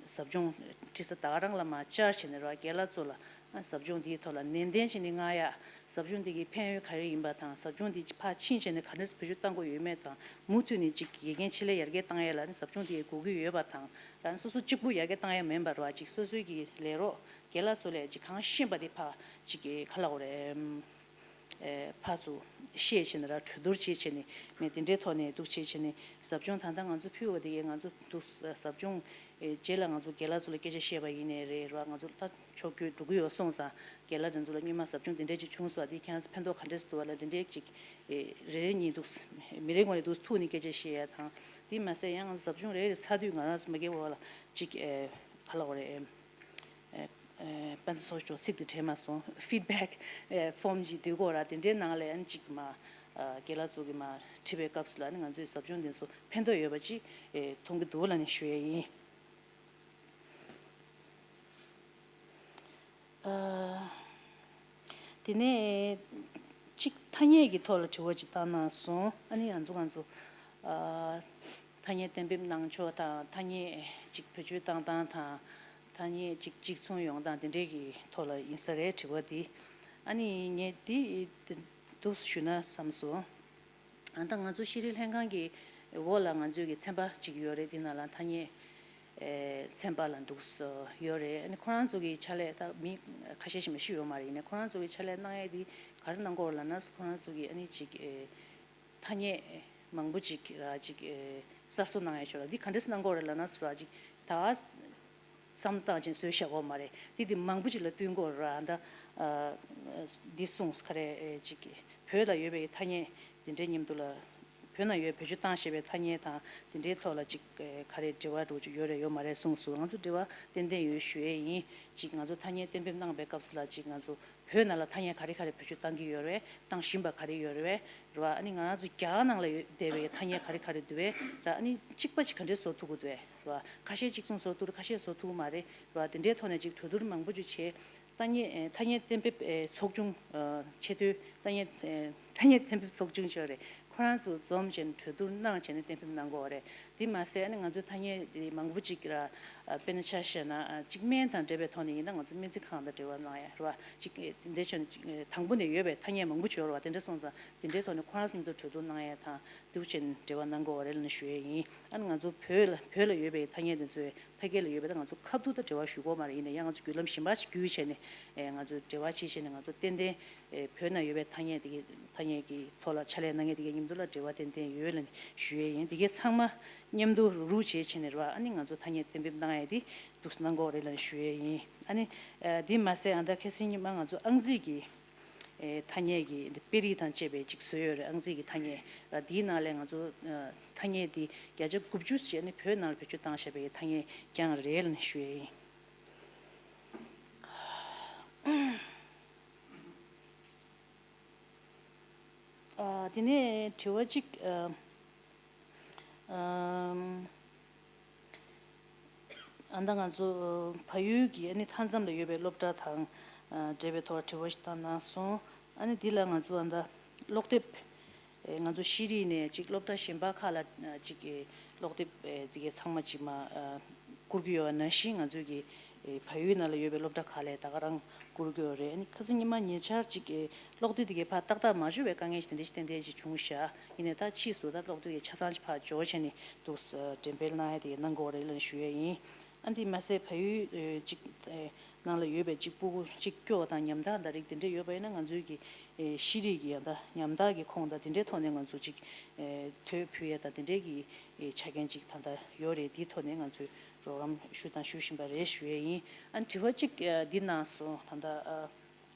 ཟབ་སྦྱོང་ཁྲིད་ས་ད་ག་རང་ལ་མ་བཅར་བྱས་ནས་རེད་པ། རྒན་ལགས་ཚོ་ལ་ཨ་ཟབ་སྦྱོང་འདིའི་ཐོག་ལ་ནན་ཏན་བྱས་ནས་མངགས་ཡ། ཟབ་སྦྱོང་འདི་གི་ཕན་ཡོན་ག་རེ་ཡིན་པ་དང་ཟབ་སྦྱོང་འདི་ཕར་ཕྱིན་བྱས་ནས་ག་འདྲས་བེད་སྤྱོད་གཏང་དགོས་ཡོད་མེད་དང་མུ་མཐུད་ནས་ཅིག་དགེ་རྒན་ཆེད་ལས་ཡར་རྒྱས་བཏང་ཡས་ལ་ནི་ཟབ་སྦྱོང་འདི་ཡི་དགོས་ཀྱི་ཡོད་པ་དང་རང་སོ་སོ་གཅིག་པུ་ཡར་རྒྱས་བཏང་ཡས་མིན་པར་བ་ཅིག་སོ་སོའི་གི་ལས་རོགས་རྒན་ལགས་ཚོ་ལས་ཅིག་གང་ཤེས་པ་དེ་ཕར་ཅིག་གི་ག་ལ་འོ་རེད། ཨེ་ཕར་ཚུར་བཤད་བྱས་ནས་ར་གྲོས་བསྡུར་བྱེད་བྱས་ནས་མེད་དེ་འདྲའི་ཐོག་ནས་འདུག་བྱེད་བྱས་ནས་ཟབ་སྦྱོང་ད་ལྟ་ང་ཚོ་ཕུལ་བ་དེ་གས་ང་ཚོ་འདུག་ཟབ་སྦྱོང་ཨེ་རྗེས་ལ་ང་ཚོ་རྒན་ལགས་ཚོ་ལ་སྐད་ཆ་བཤད་པ་ཡིན་ནའི་རེད་ར། ང་ཚོ་ད་ཕྱོགས་བསྐྱོད་འགྲོ་གི་ཡོད་སོང་ཙང་རྒན་ལགས་དེ་ཚོ་ལ་སྔོན་མ་ཟབ་སྦྱོང་དེ་འདྲས་ཅིག་བྱུང་སོང་བ་དེ་ཁྱེད་རང་ཚོ་ཕན་ཐོགས་ག་འདྲས་འདུག་བ་ལ་དེ་འདྲས་ཅིག་ཨེ་རེ་རེ་གཉིས་འདུག་མི་རེ་ངོ་རེ་འདུག་ཐུག་ནས་སྐད་ཆ་བཤད་ཡ་དང་དེ་མ་ཟད་ཡང་ང་ཚོ་ཟབ་སྦྱོང་རེ་རེ་ཚར་དུས་ང་རང་ཚོ་མ་རྒན་བ་ལ་ཅིག་ཨེ་ག་ལ་བ་རེད། ཨེ་ཨེ་དཔེ་མཚོན་ཞོག་ཚིག་དེ་དྲན་མ་སོང་། ཕིཌ་བེག་ཨེ་ཕོམ་ཅིག་བསྡུས་ཀྱི་ཡོད་ར། དེ་འདྲའི་ནང་ལ་ཨ་ནི་ཅིག་མ་ཨ་རྒན་ལགས་ཚོ་གིས་མ་ཁྲིད་པའི་སྐབས་སུ་ལ་ཨ་ནི་ང་ཚོའི་ཟབ་སྦྱོང་དེ་ཚོ་ཕན་ཐོགས་ཡོད་པ་ཅིག་ཨེ་མཐོང་གི་འདུག་ལབ་ནས་ཞུ་ཡས་ཡིན། ཨ་དེ་ནས་ཅིག་ཐ་སྙད་ཀྱི་ཐོག་ལ་དྲི་བ་ཅིག་བཏང་གནང་སོང་། ཨ་ནི་ང་ཚོ་ང་ཚོ་ཨ་ཐ་སྙད་གཏན་འབེབས་གནང་ཕྱོགས་དང་ཐ་སྙད་ཅིག་བེད་སྤྱོད་བཏང་སྟངས་དང་ཐ་སྙད་ཅིག་གཅིག་མཚུངས་ཡོང་སྟངས་དེ་འདྲའི་གི་ཐོག་ལ་ཡིན་ས་རེད་དྲི་བ་འདི། ཨ་ནི་ངས་འདི་འདུག་ཞུ་ན་བསམ་སོང་། ཨ་ད་ང་ཚོ་ཤེས་རིག་ལྷན་ཁང་གི་འོག་ལ་ང་ཚོའི་གི་ཚན་པ་ཅིག་ཡོད་རེད། འདི་ནང་ལ་ཐ་སྙད་ཨེ་ཚན་པ་ལ་འདུག་སོ་ཡོད་རེད། ཨ་ནི་ཁོ་རང་ཚོ་གི་ཕྱག་ལས་ད་མི་ཁ་ཤས་ཤིག་མ་ཤི་ཡོད་མ་རེད། ཡིན་ནའི་ཁོ་རང་ཚོ་གི་ཕྱག་ལས་གནང་ཡས་འདི་ག་རེ་གནང་གི་ཡོད་ལབ་ན་ཁོ་རང་ཚོ་གི་ཨ་ནི་ཅིག་ཨེ་ཐ་སྙད་མང་པོ་ཅིག་ར་ཅིག་ཨེ་གསར་བཟོ་གནང་ཡས་ཆོག་ལ་འདི་ག་འདྲས་གནང་གི་ཡོད་རེད་ལབ་ན་ར་ཅིག་ད་བསམ་བཏང་ཅིང་བཟོས་བཞག་གོ་མ་རེད། དེ་དེ་མང་པོ་ཅིག་ལ་བསྟུན་གོ་ར་ད་ཨ་འདི་གསུངས་ག་རེ་ཨེ་ཅིག་བོད་ལ་ཡོད་པའི་ཐ་སྙད་འདི་འདྲའི་མཉམ་དུ་ལ་ བོད་ནང་ཡོད་བེད་སྤྱོད་བཏང་བཞིན་པའི་ཐ་སྙད་དང་དེ་འདྲའི་ཐོག་ལ་ཅིག་ག་རེ་འབྲེལ་བ་འགྲོ་རྒྱུ་ཡོད་རེད་ཡོད་མ་རེད་གསུངས་སོང་། ང་ཚོ་འབྲེལ་བ་ཏན་ཏན་ཡོད་ཞུ་ཡས་ཡིན། ཅིག་ང་ཚོ་ཐ་སྙད་གཏན་འབེབས་གནང་བའི་སྐབས་སུ་ལ་ཅིག་ང་ཚོ་བོད་ནང་ལ་ཐ་སྙད་ག་རེ་ག་རེ་བེད་སྤྱོད་བཏང་གི་ཡོད་རེད། བཏང་བཞིན་པ་ག་རེ་ཡོད་རེད། རེད་བ། ཨ་ནི་ང་རང་ཚོ་རྒྱ་གར་ནང་ལ་ཡོད་བསྡད་པའི་ཐ་སྙད་ག་རེ་ག་རེ་འདུག་བས་ར། ཨ་ནི་གཅིག་པ་ཅིག་ག་འདྲས་བཟོ་ཐུབ་ཀྱི་འདུག་བས་རེད་བ། ཁ་ཤས་གཅིག་མཚུངས་བཟོ་ཐུབ་རེད། ཁ་ཤས་བཟོ་ཐུབ་མ་རེད་རེད་བ། དེ་འདྲའི་ཐོག་ནས་ཅིག་གྲོས་བསྡུར་མང་པོ་ཅིག་བྱས། ཐ་སྙད་ཨེ་ཐ་སྙད་གཏན་འབེབས་ཨེ་ཚོགས་ཆུང་ཨ་ཆེས་མཐོའི་ཐ་སྙད་ཨེ་ཐ་སྙད་གཏན་འབེབས་ཚོགས་ཆུང་ཞིག་ཡོད་རེད། ཁོ་རང་ཚོ་འཛོམས་བྱས་ནས་གྲོས་བསྡུར་གནང་བྱས་ནས་གཏན་འབེབས་གནང་དགོས་པ་རེད། དེ་མ་ཟད་ཨ་ནི་ང་ཚོའི་ཐ་སྙད་དེ་མང་པོ་ཅིག་ར་ཨ་དཔེར་ན་ཆ་བཞག་ན་ཨ་གཅིག་སྨན་དང་འབྲེལ་བའི་ཐོག་ནས་ཡིན་ན་ང་ཚོ་སྨན་རྩིས་ཁང་དང་འབྲེལ་བ་གནང་ཡ་རེད་བ། གཅིག་ཨེ་དེ་འདྲའི་ཆོས་ནས་གཅིག་ཨེ་དང་པོ་ནས་ཡོད་པའི་ཐ་སྙད་མང་པོ་ཅིག་ཡོད་རེད་བ། དེ་འདྲ་སོང་ཙང་དེ་འདྲའི་ཐོག་ནས་ཁོ་རང་ཚོ་གྲོས་བསྡུར་གནང་ཡ་དང་དེ་བྱས་ནས་འབྲེལ་བ་གནང་དགོས་པ་རེད་ལབ་ནས་ཞུ་ཡས་ཡིན། ཨ་ནི་ང་ཚོ་བོད་ལ་བོད་ལ་ཡོད་པའི་ཐ་སྙད་དེ་ཚོས་ཕ་གི་ལ་ཡོད་པའི་ད་ང་ཚོ་ཁ་ཐུག་ད་འབྲེལ་བ་ཞུ་དགོས་མ་རེད། ཡིན་ན་ཡང་ང་ཚོ་བརྒྱུད་ལམ་གཞན་པ་ཞིག་བརྒྱུད་བྱས་ནས་ཨེ་ང་ཚོ་འབྲེལ་བ་བྱེད་བྱས་ནས་ང་ཚོ་ཏན་ཏན་ཨེ་བོད་ནང་ཡོད་པའི་ཐ་སྙད་དེ་གི་ཐ་སྙད་ཀྱི་ཐོག་ལ་ཕྱག་ལས་གནང་མཁན་དེ་གའི་མཉམ་དུ་ལ་འབྲེལ་བ་ཏན་ཏན་ཡོད་ལབ་ནས་ཞུ་ཡས་ཡིན། དེ་གའི་ཚང་མ་མཉམ་དུ་རུག་རུག་བྱས་བྱས་ནས་རེད་བ། ཨ་ནི་ང་ཚོ་ཐ་སྙད་གཏན་འབེབས་གནང་ཡས་དེ་འདུག་གནང་དགོས་རེད་ལབ་ནས་ཞུ་ཡས་ཡིན། ཨ་ནི་ཨེ་དེ་མ་ཟད་ཨ་ད་ཁ་སང་ཉི་མ་ང་ཚོ་ཨང་རྩིས་ཀྱི་ཨེ་ཐ་སྙད་ཀྱི་འདི་དཔེ་རིས་དང་བཅས་པའི་ཅིག་བཟོས་ཡོད་རེད། ཨང་རྩིས་ཀྱི་ཐ་སྙད་ར། འདིའི་ནང་ལས་ང་ཚོ་ཨ་ཐ་སྙད་འདི་བརྒྱ་ཆ་དགུ་བཅུ་བྱས་ནས་བོད་ནང་ལ་བེད་སྤྱོད་བཏང་བཞག་པའི་ཐ་སྙད་རྐྱང་རེད་ལབ་ནས་ཞུ་ཡས་ཡིན། ཨ་དེ་ནས་དྲི་བ་གཅིག་ཨ་ཨམ། ཨ་ད་ང་ཚོ་བལ་ཡུལ་གྱི་ཨ་ནི་མཐའ་མཚམས་ལ་ཡོད་པའི་སློབ་གྲྭ་དང་ཨ་འབྲེལ་བའི་ཐོག་དྲི་བ་ཞིག་བཏང་གནང་སོང་། ཨ་ནི་འདི་ལ་ང་ཚོ་ཨ་ད་ཀློག་དེབ་ཨེ་ང་ཚོ་ཤེས་རིག་ནས་ཅིག་སློབ་གྲྭ་གཞན་པ་ཁག་ལ་ཨ་ཅིག་གི་ཀློག་དེབ་ཨེ་འདི་གའི་ཚང་མ་ཅིག་མ་ཨ་བསྐུར་གྱི་ཡོད་པ་ནང་བཞིན་ང་ཚོའི་གི་ཨེ་བལ་ཡུལ་ནང་ལ་ཡོད་པའི་སློབ་གྲྭ་ཁག་ལ་ད་ག་རང་བསྐུར་གྱི་ཡོད་རེད། ཨ་ནི་ཁ་སང་ཉི་མ་ཉེ་ཆར་ཅིག་གི་ཀློག་དེབ་འདི་གའི་ཕར་ཏག་ཏག་མ་འབྱོར་བའི་དཀའ་ངལ་ཞིག་དེ་འདྲ་ཞིག་ཏན་ཏན་ཞིག་བྱུང་ཤག་ཡིན་ནའི་ད་ཕྱིས་སུ་ད་ཀློག་དེབ་ཀྱི་ཆ་ཚང་ཞིག་ཕར་འབྱོར་བྱས་ནས་འདུག་ཨ་འགྲེམས་སྤེལ་གནང་ཡ་དེ་གནང་དགོས་རེད་ལབ་ཞུ་ཡས་ཡིན། ཨ་འདི་མ་ཟད་བལ་ཡུལ་ཨེ་ཅིག་ཨེ་ནང་ལ་ཡོད་པའི་ཅིག་སྤུ་གུ་གཅིག་སྐྱོ་བ་དང་ཉམ་ཐག་ད་རེས་དེ་འདྲ་ཡོད་པ་ཡིན་ན་ང་ཚོའི་གི་ཨེ་ཤེས་རིག་གི་ཡང་ད་ཉམ་ཐག་གི་ཁོངས་ད་དེ་འདྲའི་ཐོག་ནས་ང་ཚོ་ཅིག་ཨེ་དོད་ཕུལ་ཡ་ད་དེ་འདྲའི་གི་ཨེ་ཆ་རྐྱེན་ཅིག་ད་ད་ཡོད་རེད། དེའི་ཐོག་ནས་ང་ཚོས་རོགས་རམ་ཞུ་དང་ཞུ་བཞིན་པ་རེད་ཞུ་ཡས་ཡིན། ཨ་དྲི་བ་གཅིག་ཨེ་འདི་གནང་སོང་། ད་ད་ཨ་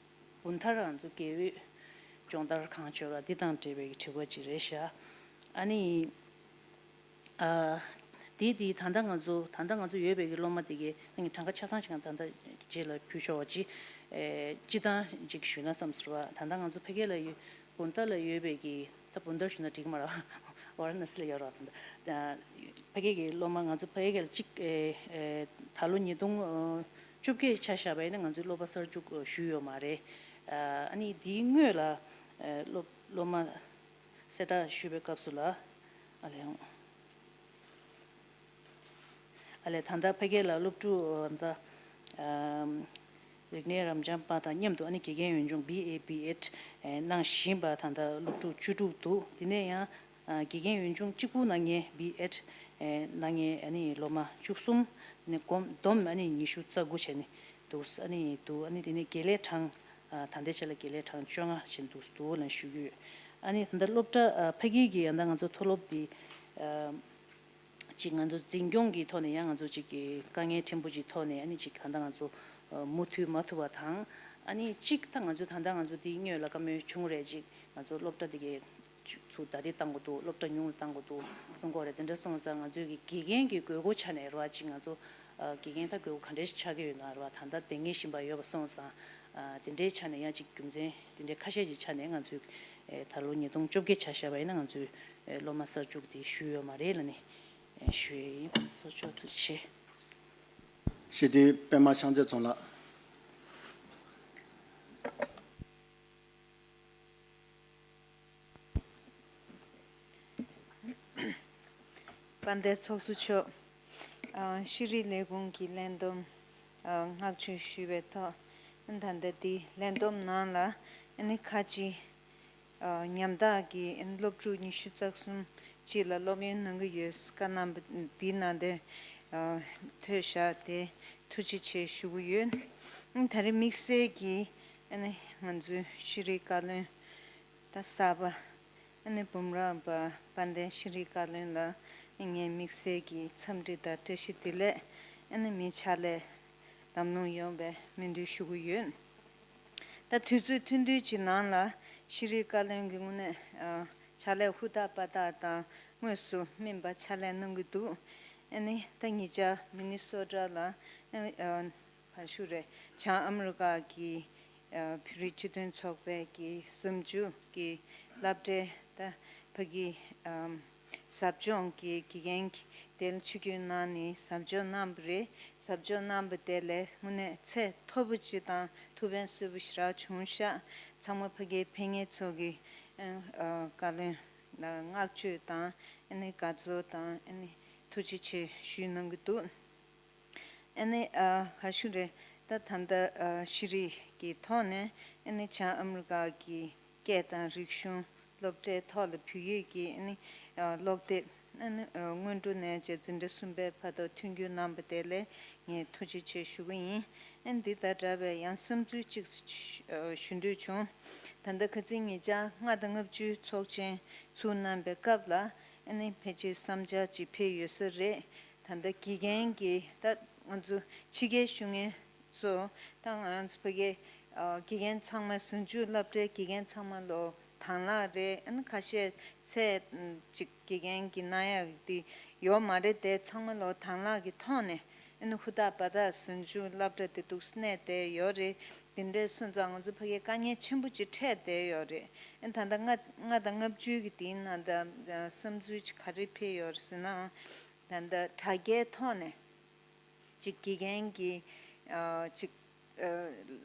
བུན་ཐར་ང་ཚོ་དགེ་འོས་སྦྱོང་བརྡར་གང་བྱོས་པ་འདི་དང་འབྲེལ་བའི་དྲི་བ་ཅིག་རེད་ཤག་ཨ་ནི། ཨ། དེ་དེ་ད་ལྟ་ང་ཚོ་ད་ལྟ་ང་ཚོ་ཡོད་པའི་གི་སློབ་མ་དེ་གའི་ནང་གི་གྲངས་ཀ་ཆ་ཚང་ཞིག་ད་ལྟ་རྗེས་ལ་ཕུལ་ཆོག་པ་ཅིག་ཨེ་སྤྱི་བཏང་ཅིག་ཞུས་ན་བསམ་ཟེར་བ། ད་ལྟ་ང་ཚོ་ཕ་གི་ལ་ཡོད་བུན་ཐར་ལ་ཡོད་པའི་གི་ད་བུན་ཐར་ཞུས་ན་འགྲིག་མ་རེད། ཝ་ར་ཎ་སི་ལ་ཡོད་རེད་བ། ད་ལྟ་ཕ་གི་གི་སློབ་མ་ང་ཚོ་ཕ་གི་གི་ལ་གཅིག་ཨེ་ཨེ་ད་ལོ་ཉིས་སྟོང་བཅོ་བརྒྱད་ཆ་བཞག་པ་ཡིན་ན་ང་ཚོའི་སློབ་པ་གསར་འཇུག་ཞུས་ཡོད་མ་རེད། ཨ་ནི་དེའི་སྔོན་ལ་ཨེ་སློབ་སློབ་མ་གསལ་བསྒྲགས་ཞུས་པའི་སྐབས་སུ་ལ་ཨ་ལས་ཨ་ལས་ད་ལྟ་ཕ་གི་ལ་སློབ་ཕྲུག་ད་ཨམ་རིག་གནས་རབ་འབྱམས་པ་དང་མཉམ་དུ་ཨ་ནི་དགེ་རྒན་ཡོན་སྦྱོང་B A B Ed གནང་བཞིན་པ་ད་ལྟ་སློབ་ཕྲུག་བཅུ་དྲུག་འདུག་དེ་ནས་ཡང་དགེ་རྒན་ཡོན་སྦྱོང་གཅིག་པུ་གནང་མཁན་B Ed གནང་མཁན་ཨ་ནི་སློབ་མ་བཅུ་གསུམ་ནས་བསྡོམས་ཨ་ནི་ཉི་ཤུ་རྩ་དགུ་བྱས་ནས་འདུག་ཨ་ནི་འདུག་ཨ་ནི་དེ་ནས་དགེ་ལས་གྲངས་ད་ལྟའི་ཆ་ལ་དགེ་ལས་གྲངས་བཅོ་ལྔ་བྱས་འདུག་འདུག་ལབ་ཞུ་གི་ཡོད། ཨ་ནི་ད་ལྟ་སློབ་གྲྭ་ཕ་གི་གི་ཡང་ད་ང་ཚོ་མཐོ་སློབ་འདི་ཅིག་ང་ཚོ་འཛིན་སྐྱོང་གི་ཐོག་ནས་ཡང་ང་ཚོ་ཅིག་གི་དཀའ་ངལ་ཕྲན་བུ་ཅིག་ཐོག་ནས་ཨ་ནི་ཅིག་ད་ལྟ་ང་ཚོ་མུ་མཐུད་མ་ཐུབ་པ་དང་། ཨ་ནི་ཅིག་ད་ང་ཚོ་ད་ལྟ་ང་ཚོ་འདི་སྔོན་ལ་བཀའ་མོལ་བྱུང་རེད། ཅིག་ང་ཚོ་སློབ་གྲྭ་འདི་གའི་ཚུར་ཟླ་རེ་བཏང་དགོས་འདུག་སློབ་གྲྭ་ཉུང་རུ་བཏང་དགོས་འདུག་གསུང་གི་ཡོད་རེད། དེ་འདྲ་སོང་ཙང་ང་ཚོའི་གི་དགེ་རྒན་གྱི་དགོས་མཁོ་ཆ་ནས་རེད་བ། ཅིག་ང་ཚོ་དགེ་རྒན་ད་དགོས་མཁོ་ག་འདྲ་ཞིག་ཆགས་ཀྱི་ཡོད་ན་རེད་བ། ད་ལྟ་དེ་སྔའི་བཞིན་པ་ཡོད་པ་སོང་ཙང་དེ་འདྲའི་ཆ་ནས་ཡང་ཅིག་རྒྱུ་མཚན་དེ་འདྲའི་ཁ་ཤས་ཀྱི་ཆ་ནས་ང་ཚོའི་ད་ལོ་ཉིས་སྟོང་བཅོ་བརྒྱད་ཆ་བཞག་པ་ཡིན་ན་ང་ཚོའི་སློབ་མ་གསར་འཇུག་དེ་ཞུས་ཡོད་མ་རེད་ལབ་ནས་ཞུ་ཡས་ཡིན། གསོལ་ཕྱོགས་ཐུགས་རྗེ་ཆེ། སྤྱི་འཐུས་པད་མ་ཤང་རྩེ་རྫོང་ལགས། དཔལ་ལྡན་ཚོགས་གཙོ་མཆོག་ཨ་ཤེས་རིག་ལས་ཁུངས་ཀྱི་ལས་བསྡོམས་ཨ་བསྔགས་བརྗོད་ཞུས་པའི་ཐོག་ད་ལྟ་འདི་ལས་བསྡོམས་ནང་ལ་ཨ་ནི་ཁ་ཅིག་ཨ་ཉམ་ཐག་གི་ཨ་ནི་སློབ་ཕྲུག་ཉི་ཤུ་རྩ་གསུམ་ཅིག་ལ་སློབ་ཡོན་གནང་གི་ཡོད། བཀའ་གནང་བ་འདི་ནང་དེ་ཨ་ཐོས་བཞག་དེ་ཐུགས་རྗེ་ཆེ་ཞུ་གི་ཡོད། ཨ་ནི་ད་རེས་དམིགས་བསལ་གྱི་ཨ་ནི་ང་ཚོའི་ཤེས་རིག་བཀའ་བློན་ད་གསར་པ་ཨ་ནི་འབུམ་རམས་པ་དཔལ་ལྡན་ཤེས་རིག་བཀའ་བློན་ལ་ངས་དམིགས་བསལ་གྱི་འཚམས་འདྲི་དང་བཀྲ་ཤིས་བདེ་ལེགས་ཨ་ནི་མི་ཕྱག་ལས་ལམ་ལྷོང་ཡོང་བའི་སྨོན་འདུན་ཞུ་གི་ཡོད། ད་དུས་ཚོད་ཐུང་ཐུང་ཅིག་ནང་ལ་ཤེས་རིག་བཀའ་བློན་གྱི་དངོས་གནས་ཨ་ ཕྱག་ལས་ཧུར་ཐག་པ་ཐག་དང་དངོས་སུ་སྨིན་པ་ཕྱག་ལས་གནང་གི་འདུག་ཨ་ནི་ད་ཉེ་ཆར་མི་ནི་སོ་ཊ་ལ་ཨ་ནི་ཨ་ག་ཞུ་རེད། བྱང་ཨ་མི་རི་ཀ་གི་ཨ་བོད་རིགས་སྤྱི་མཐུན་ཚོགས་པའི་གི་གཟིམ་ཆུང་གི་སློབ་གྲྭའི་ད་ཕ་གི་ཨ་ཟབ་སྦྱོང་གི་དགེ་རྒན་གྱི་དེ་ལ་ཆིབས་བསྒྱུར་གནང་ནས་ཟབ་སྦྱོང་གནང་བ་རེད། ཟབ་སྦྱོང་གནང་བ་དེ་ལས་དངོས་གནས་ཚད་མཐོ་པོ་ཅིག་དང་ཐུགས་ཕན་གསོས་པོ་ཞེ་དྲག་བྱུང་ཤག་ཚང་མ་ཕ་གིའི་ཕེབས་མཁན་ཚོ་གི་ཨ་ཨ་བཀའ་བློན་ལ་བསྔགས་བརྗོད་དང་ཨ་ནི་དགའ་ཚོར་དང་ཨ་ནི་ཐུགས་རྗེ་ཆེ་ཞུས་གནང་གི་འདུག་ཨ་ནི་ཨ་ག་ཞུ་རེད། ད་ད་ལྟ་ཨ་ཤེས་རིག་གི་ཐོག་ནས་ཨ་ནི་བྱང་ཨ་མི་རི་ཀ་གི་སྐད་དང་རིག་གཞུང་སློབ་གྲྭའི་ཐོག་ལ་བོད་ཡིག་གི་ཨ་ནི་ཨ་ཀློག་དེབ་ཨ་ནི་ཨ་སྔོན་འགྲོ་ནས་བྱས་འཛིན་གྲྭ་གསུམ་པའི་བར་དུ་མཐུན་འགྱུར་གནང་བ་དེ་ལ་ངས་ཐུགས་རྗེ་ཆེ་ཞུ་གི་ཡིན། ཨ་ནི་འདི་དང་འདྲ་བའི་ཡང་བསམ་ཚུལ་གཅིག་ཨ་ཞུ་འདོད་བྱུང་། ད་ལྟ་ཁ་སང་ཉེ་ཆར་ལྔ་དང་ལྔ་བཅུའི་ཚོགས་ཆེན་ཚུགས་གནང་པའི་སྐབས་ལ་ཨ་ནི་ཕལ་ཆེར་བསམ་འཆར་ཅིག་ཕེབས་ཡོད་ས་རེད། ད་ལྟ་དགེ་རྒན་གྱི་ད་ང་ཚོ་ཕྱི་རྒྱལ་བཞུགས་མཁན་ཚོ་ད་ང་རང་ཚོ་ཕ་གི་ཨ་དགེ་རྒན་ཚང་མ་ཟུང་འཇུག་སློབ་གྲྭའི་དགེ་རྒན་ཚང་མ་ལོ་དང་བླངས་རེད། ཨ་ནི་ཁ་ཤས་ཚད་ཅིག་དགེ་རྒན་གྱི་གནང་ཡག་དེ་ཡོད་མ་རེད་དེ་ཚང་མ་ལོ་དང་བླངས་ཀྱི་ཐོག་ནས་ཨ་ནི་ཧུར་ཐག་འབད་ཐག་ཟུང་འཇུག་སློབ་གྲྭ་དེ་འདུག་གནས་བསྡད་ཡོད་རེད། དེ་འདྲའི་སོང་ཙང་ང་ཚོ་ཕ་གིའི་དཀའ་ངལ་ཆེན་པོ་ཅིག་འཕྲད་བསྡད་ཡོད་རེད། ཨ་ནི་ད་ལྟ་ལྔ་ལྔ་དང་ལྔ་བཅུ་གི་དེའི་ནང་ད་བསམ་ཚུལ་ཅིག་ག་རེ་ཕེབས་ཡོད་རེད་ཟེར་ན། ད་ལྟ་དྲ་རྒྱའི་ཐོག་ནས་ཅིག་དགེ་རྒན་གྱི་ཨ་ཅིག་ཨ་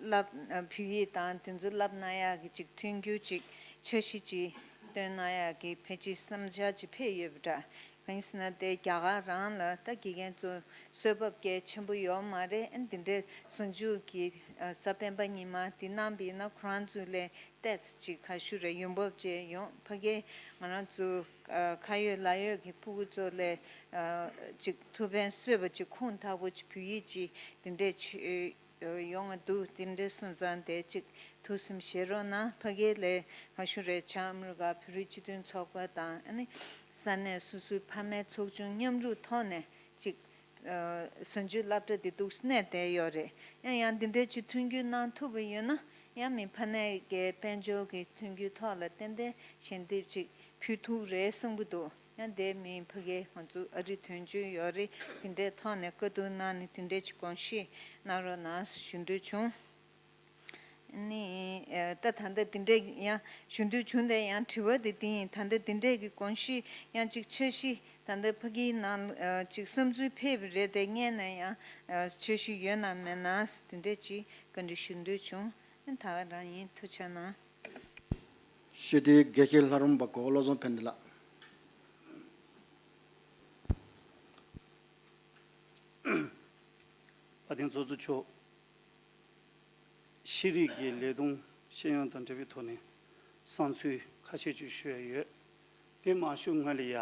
བསླབ་ཨ་བོད་ཡིག་དང་དེ་ཚོ་བསླབ་གནང་ཡག་གི་ཅིག་མཐུན་འགྱུར་ཅིག་འཆར་གཞི་ཅིག་བཏོན་གནང་ཡག་གི་ཕལ་ཆེར་བསམ་འཆར་ཅིག་ཕེབས་ཡོད་པ་འདྲ། གང་ཡིན་ཟེར་ན་དེ་རྒྱ་གར་རང་ལ་ད་དགེ་རྒན་ཚོ་གསོལ་བ་བསྐྱལ་ཆེན་པོ་ཡོད་མ་རེད། ཨ་ནི་དེ་འདྲའི་ཟུང་འཇུག་གི་ཨ་གཟའ་སྤེན་པ་ཉི་མ་དེ་གནང་བ་ཡིན་ན་ཁོ་རང་ཚོ་ལས་ཏེས་ཅིག་ག་ཞུ་རེད། ཡོང་འབབ་བཅས་ཡོང་ཕ་གིའི་ང་རང་ཚོ་ཨ་ཁ་ཡོད་ལག་ཡོད་ཀྱི་ཕྲུ་གུ་ཚོ་ལས་ཨ་ཅིག་ཐུགས་ཕན་གསོས་པ་ཅིག་ཁུངས་དག་པོ་ཅིག་བོད་ཡིག་ཅིག་དེ་འདྲས་ཅིག་ཡོང་བ་འདུག་དེ་འདྲས་སོང་ཙང་དེ་ཅིག་ཐུགས་སེམས་བཞེས་རོགས་གནང་། ཕ་གིའི་ལས་ག་ཞུ་རེད། བྱང་ཨ་མི་རི་ཀ་བོད་རིགས་སྤྱི་མཐུན་ཚོགས་པ་དང་ཨ་ནི་ས་གནས་སོ་སོའི་ཕ་མའི་ཚོགས་ཆུང་མཉམ་རུབ་ཐོག་ནས་ཅིག་ཨ་ཟུང་འཇུག་སློབ་གྲྭ་འདི་འདུག་གནས་བསྡད་ཡོད་རེད། ཡང་ཡང་འདི་འདྲའི་ཅིག་མཐུན་འགྱུར་གནང་ཐུབ་པ་ཡོད་ན་ཡང་མི་ཕ་ནས་ཀྱི་དཔལ་འབྱོར་གྱི་མཐུན་འགྱུར་ཐོག་ལ་ཏན་ཏན་ཞལ་འདེབས་ཅིག་ཕུལ་ཐུབ་རེད་བསམ་གྱི་འདུག་ཡང་དེ་མིན་ཕ་གིའི་ང་ཚོ་ཨ་རི་དོན་གཅོད་ཡོད་རེད། འདི་འདྲའི་ཐོག་ནས་བཀའ་བསྡུར་གནང་ནས་འདི་འདྲའི་ཅིག་དགོངས་བཞེས་གནང་རོགས་གནང་ཞུ་འདོད་བྱུང་། ནི་ཨ་ད་ད་ལྟ་འདི་འདྲའི་ཡང་ཞུ་འདོད་བྱུང་སྟེ་ཡང་དྲི་བ་དེ་འདི་ཡིན། ད་ལྟ་འདི་འདྲའི་གི་དགོངས་གཞི་ཡང་ཅིག་འཆར་གཞི་ད་ལྟ་ཕ་གིའི་ནང་ཨ་ཅིག་བསམ་ཚུལ་ཕེབས་པ་རེད་དེ་སྔོན་ནས་ཡང་ཨ་འཆར་གཞི་ཡོད་ན་མེད་ན་འདི་འདྲའི་ཅིག་བཀའ་འདྲི་ཞུ་འདོད་བྱུང་། ཨ་ད་ག་རང་ཡིན། ཐུགས་རྗེ་གནང་། ཞུ་དེ་དགེ་བཤེས་ལྷ་རམས་པ་གོ་བློ་བཟང་ཕན་བདེ་ལགས། དཔལ་ལྡན་ཚོགས་གཙོ་མཆོག་ཤེས་རིག་གི་ལས་དོན་ཤེས་ཡོན་དང་འབྲེལ་བའི་ཐོག་ནས་བསམ་ཚུལ་ཁ་ཤས་ཅིག་ཞུ་ཡ་ཡོད། དེ་མ་ཞུ་སྔོན་ལ་ཡ།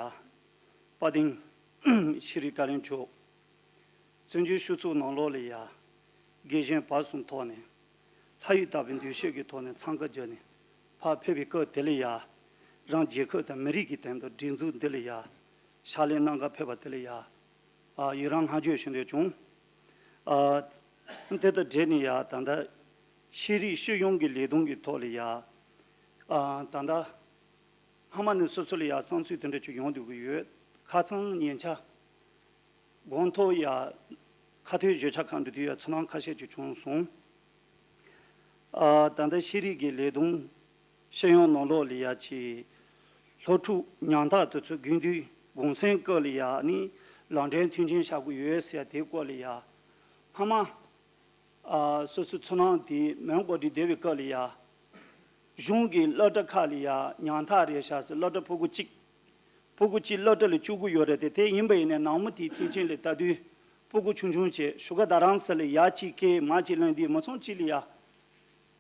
དཔལ་ལྡན་ཤེས་རིག་བཀའ་བློན་མཆོག་བཙན་བྱོལ་སྤྱི་ཚོགས་ནང་ལོགས་ལ་ཡ། དགེ་གཞན་བར་གསུམ་ཐོག་ནས། ལྷ་ཡུལ་དག་པའི་འདུ་ཤེས་ཀྱི་ཐོག་ནས་འཚང་ཁ་བརྒྱབ་ནས་ཕར་ཕེབས་པའི་སྐབས་དེ་ལ་ཡ། རང་རྒྱལ་ཁབ་དང་མི་རིགས་ཀྱི་དོན་དུ་སྒྲིག་འཛུགས་འདི་ལ་ཡ། ཕྱག་ལས་གནང་གར་ཕེབས་པ་དེ་ལ་ཡ། ཨ་ཡི་རང་བསྔགས་བརྗོད་ཞུ་འདོད་བྱུང་། ཨ་དེ་དང་འབྲེལ་ནས་ཡ་ད་ལྟ་ཤེས་རིག་སྤྱི་ཡོངས་ཀྱི་ལས་དོན་གྱི་ཐོག་ལ་ཡ། ཨ་ད་ལྟ་སྔ་མ་ནས་སོ་སོ་ལ་ཡ་བསམ་ཚུལ་དེ་འདྲ་ཅིག་ཡོང་བསྡད་ཀྱི་ཡོད། ཁ་སང་ཉེ་ཆར་དགོང་ཐོག་ཡ་ཁ་ཐོའི་བརྗོད་བྱ་ཁང་དུ་དུས་ཡ་ཚོར་སྣང་ཁ་ཤས་ཅིག་བྱུང་སོང་། ཨ་ད་ལྟ་ཤེས་རིག་གི་ལས་དོན་ཤེས་ཡོན་ནང་ལོགས་ལ་ཡ་ཅིག་སློབ་ཕྲུག་ཉམ་ཐག་དེ་ཚོ་དགུན་དུས་གུང་སེང་སྐབས་ལ་ཡ་ནི་ལམ་འབྲས་མཐུན་རྐྱེན་བྱ་དགོས་ཡོད་ཟེར་ཡ་དེའི་སྐོར་ལ་ཡ་སྔ་མ་ཨ་སོ་སོའི་ཚོར་སྣང་དེ་མོན་གྷོ་དུ་བསྡད་པའི་སྐབས་ལ་ཡ། གཞུང་གི་སློབ་གྲྭ་ཁག་ལ་ཡ་ཉམ་ཐག་རེད་ཤག་ཟེར། སློབ་གྲྭ་ཕྲུ་གུ་གཅིག་ཕྲུ་གུ་གཅིག་སློབ་གྲྭ་ལ་བཅུག་གི་ཡོད་རེད་དེ། དེ་ཡིན་པ་ཡིན་ནའི་ནང་མི་དེའི་མཐུན་རྐྱེན་ལ་ལྟ་དུས་ཕྲུ་གུ་ཆུང་ཆུང་བྱས་བཞུགས་སྒར་རྡ་རམ་ས་ལ་ཡ་གཅིག་སྐྱེས་མ་གཅིག་ལེན་དུས་མི་ཚང་གཅིག་ལ་ཡ།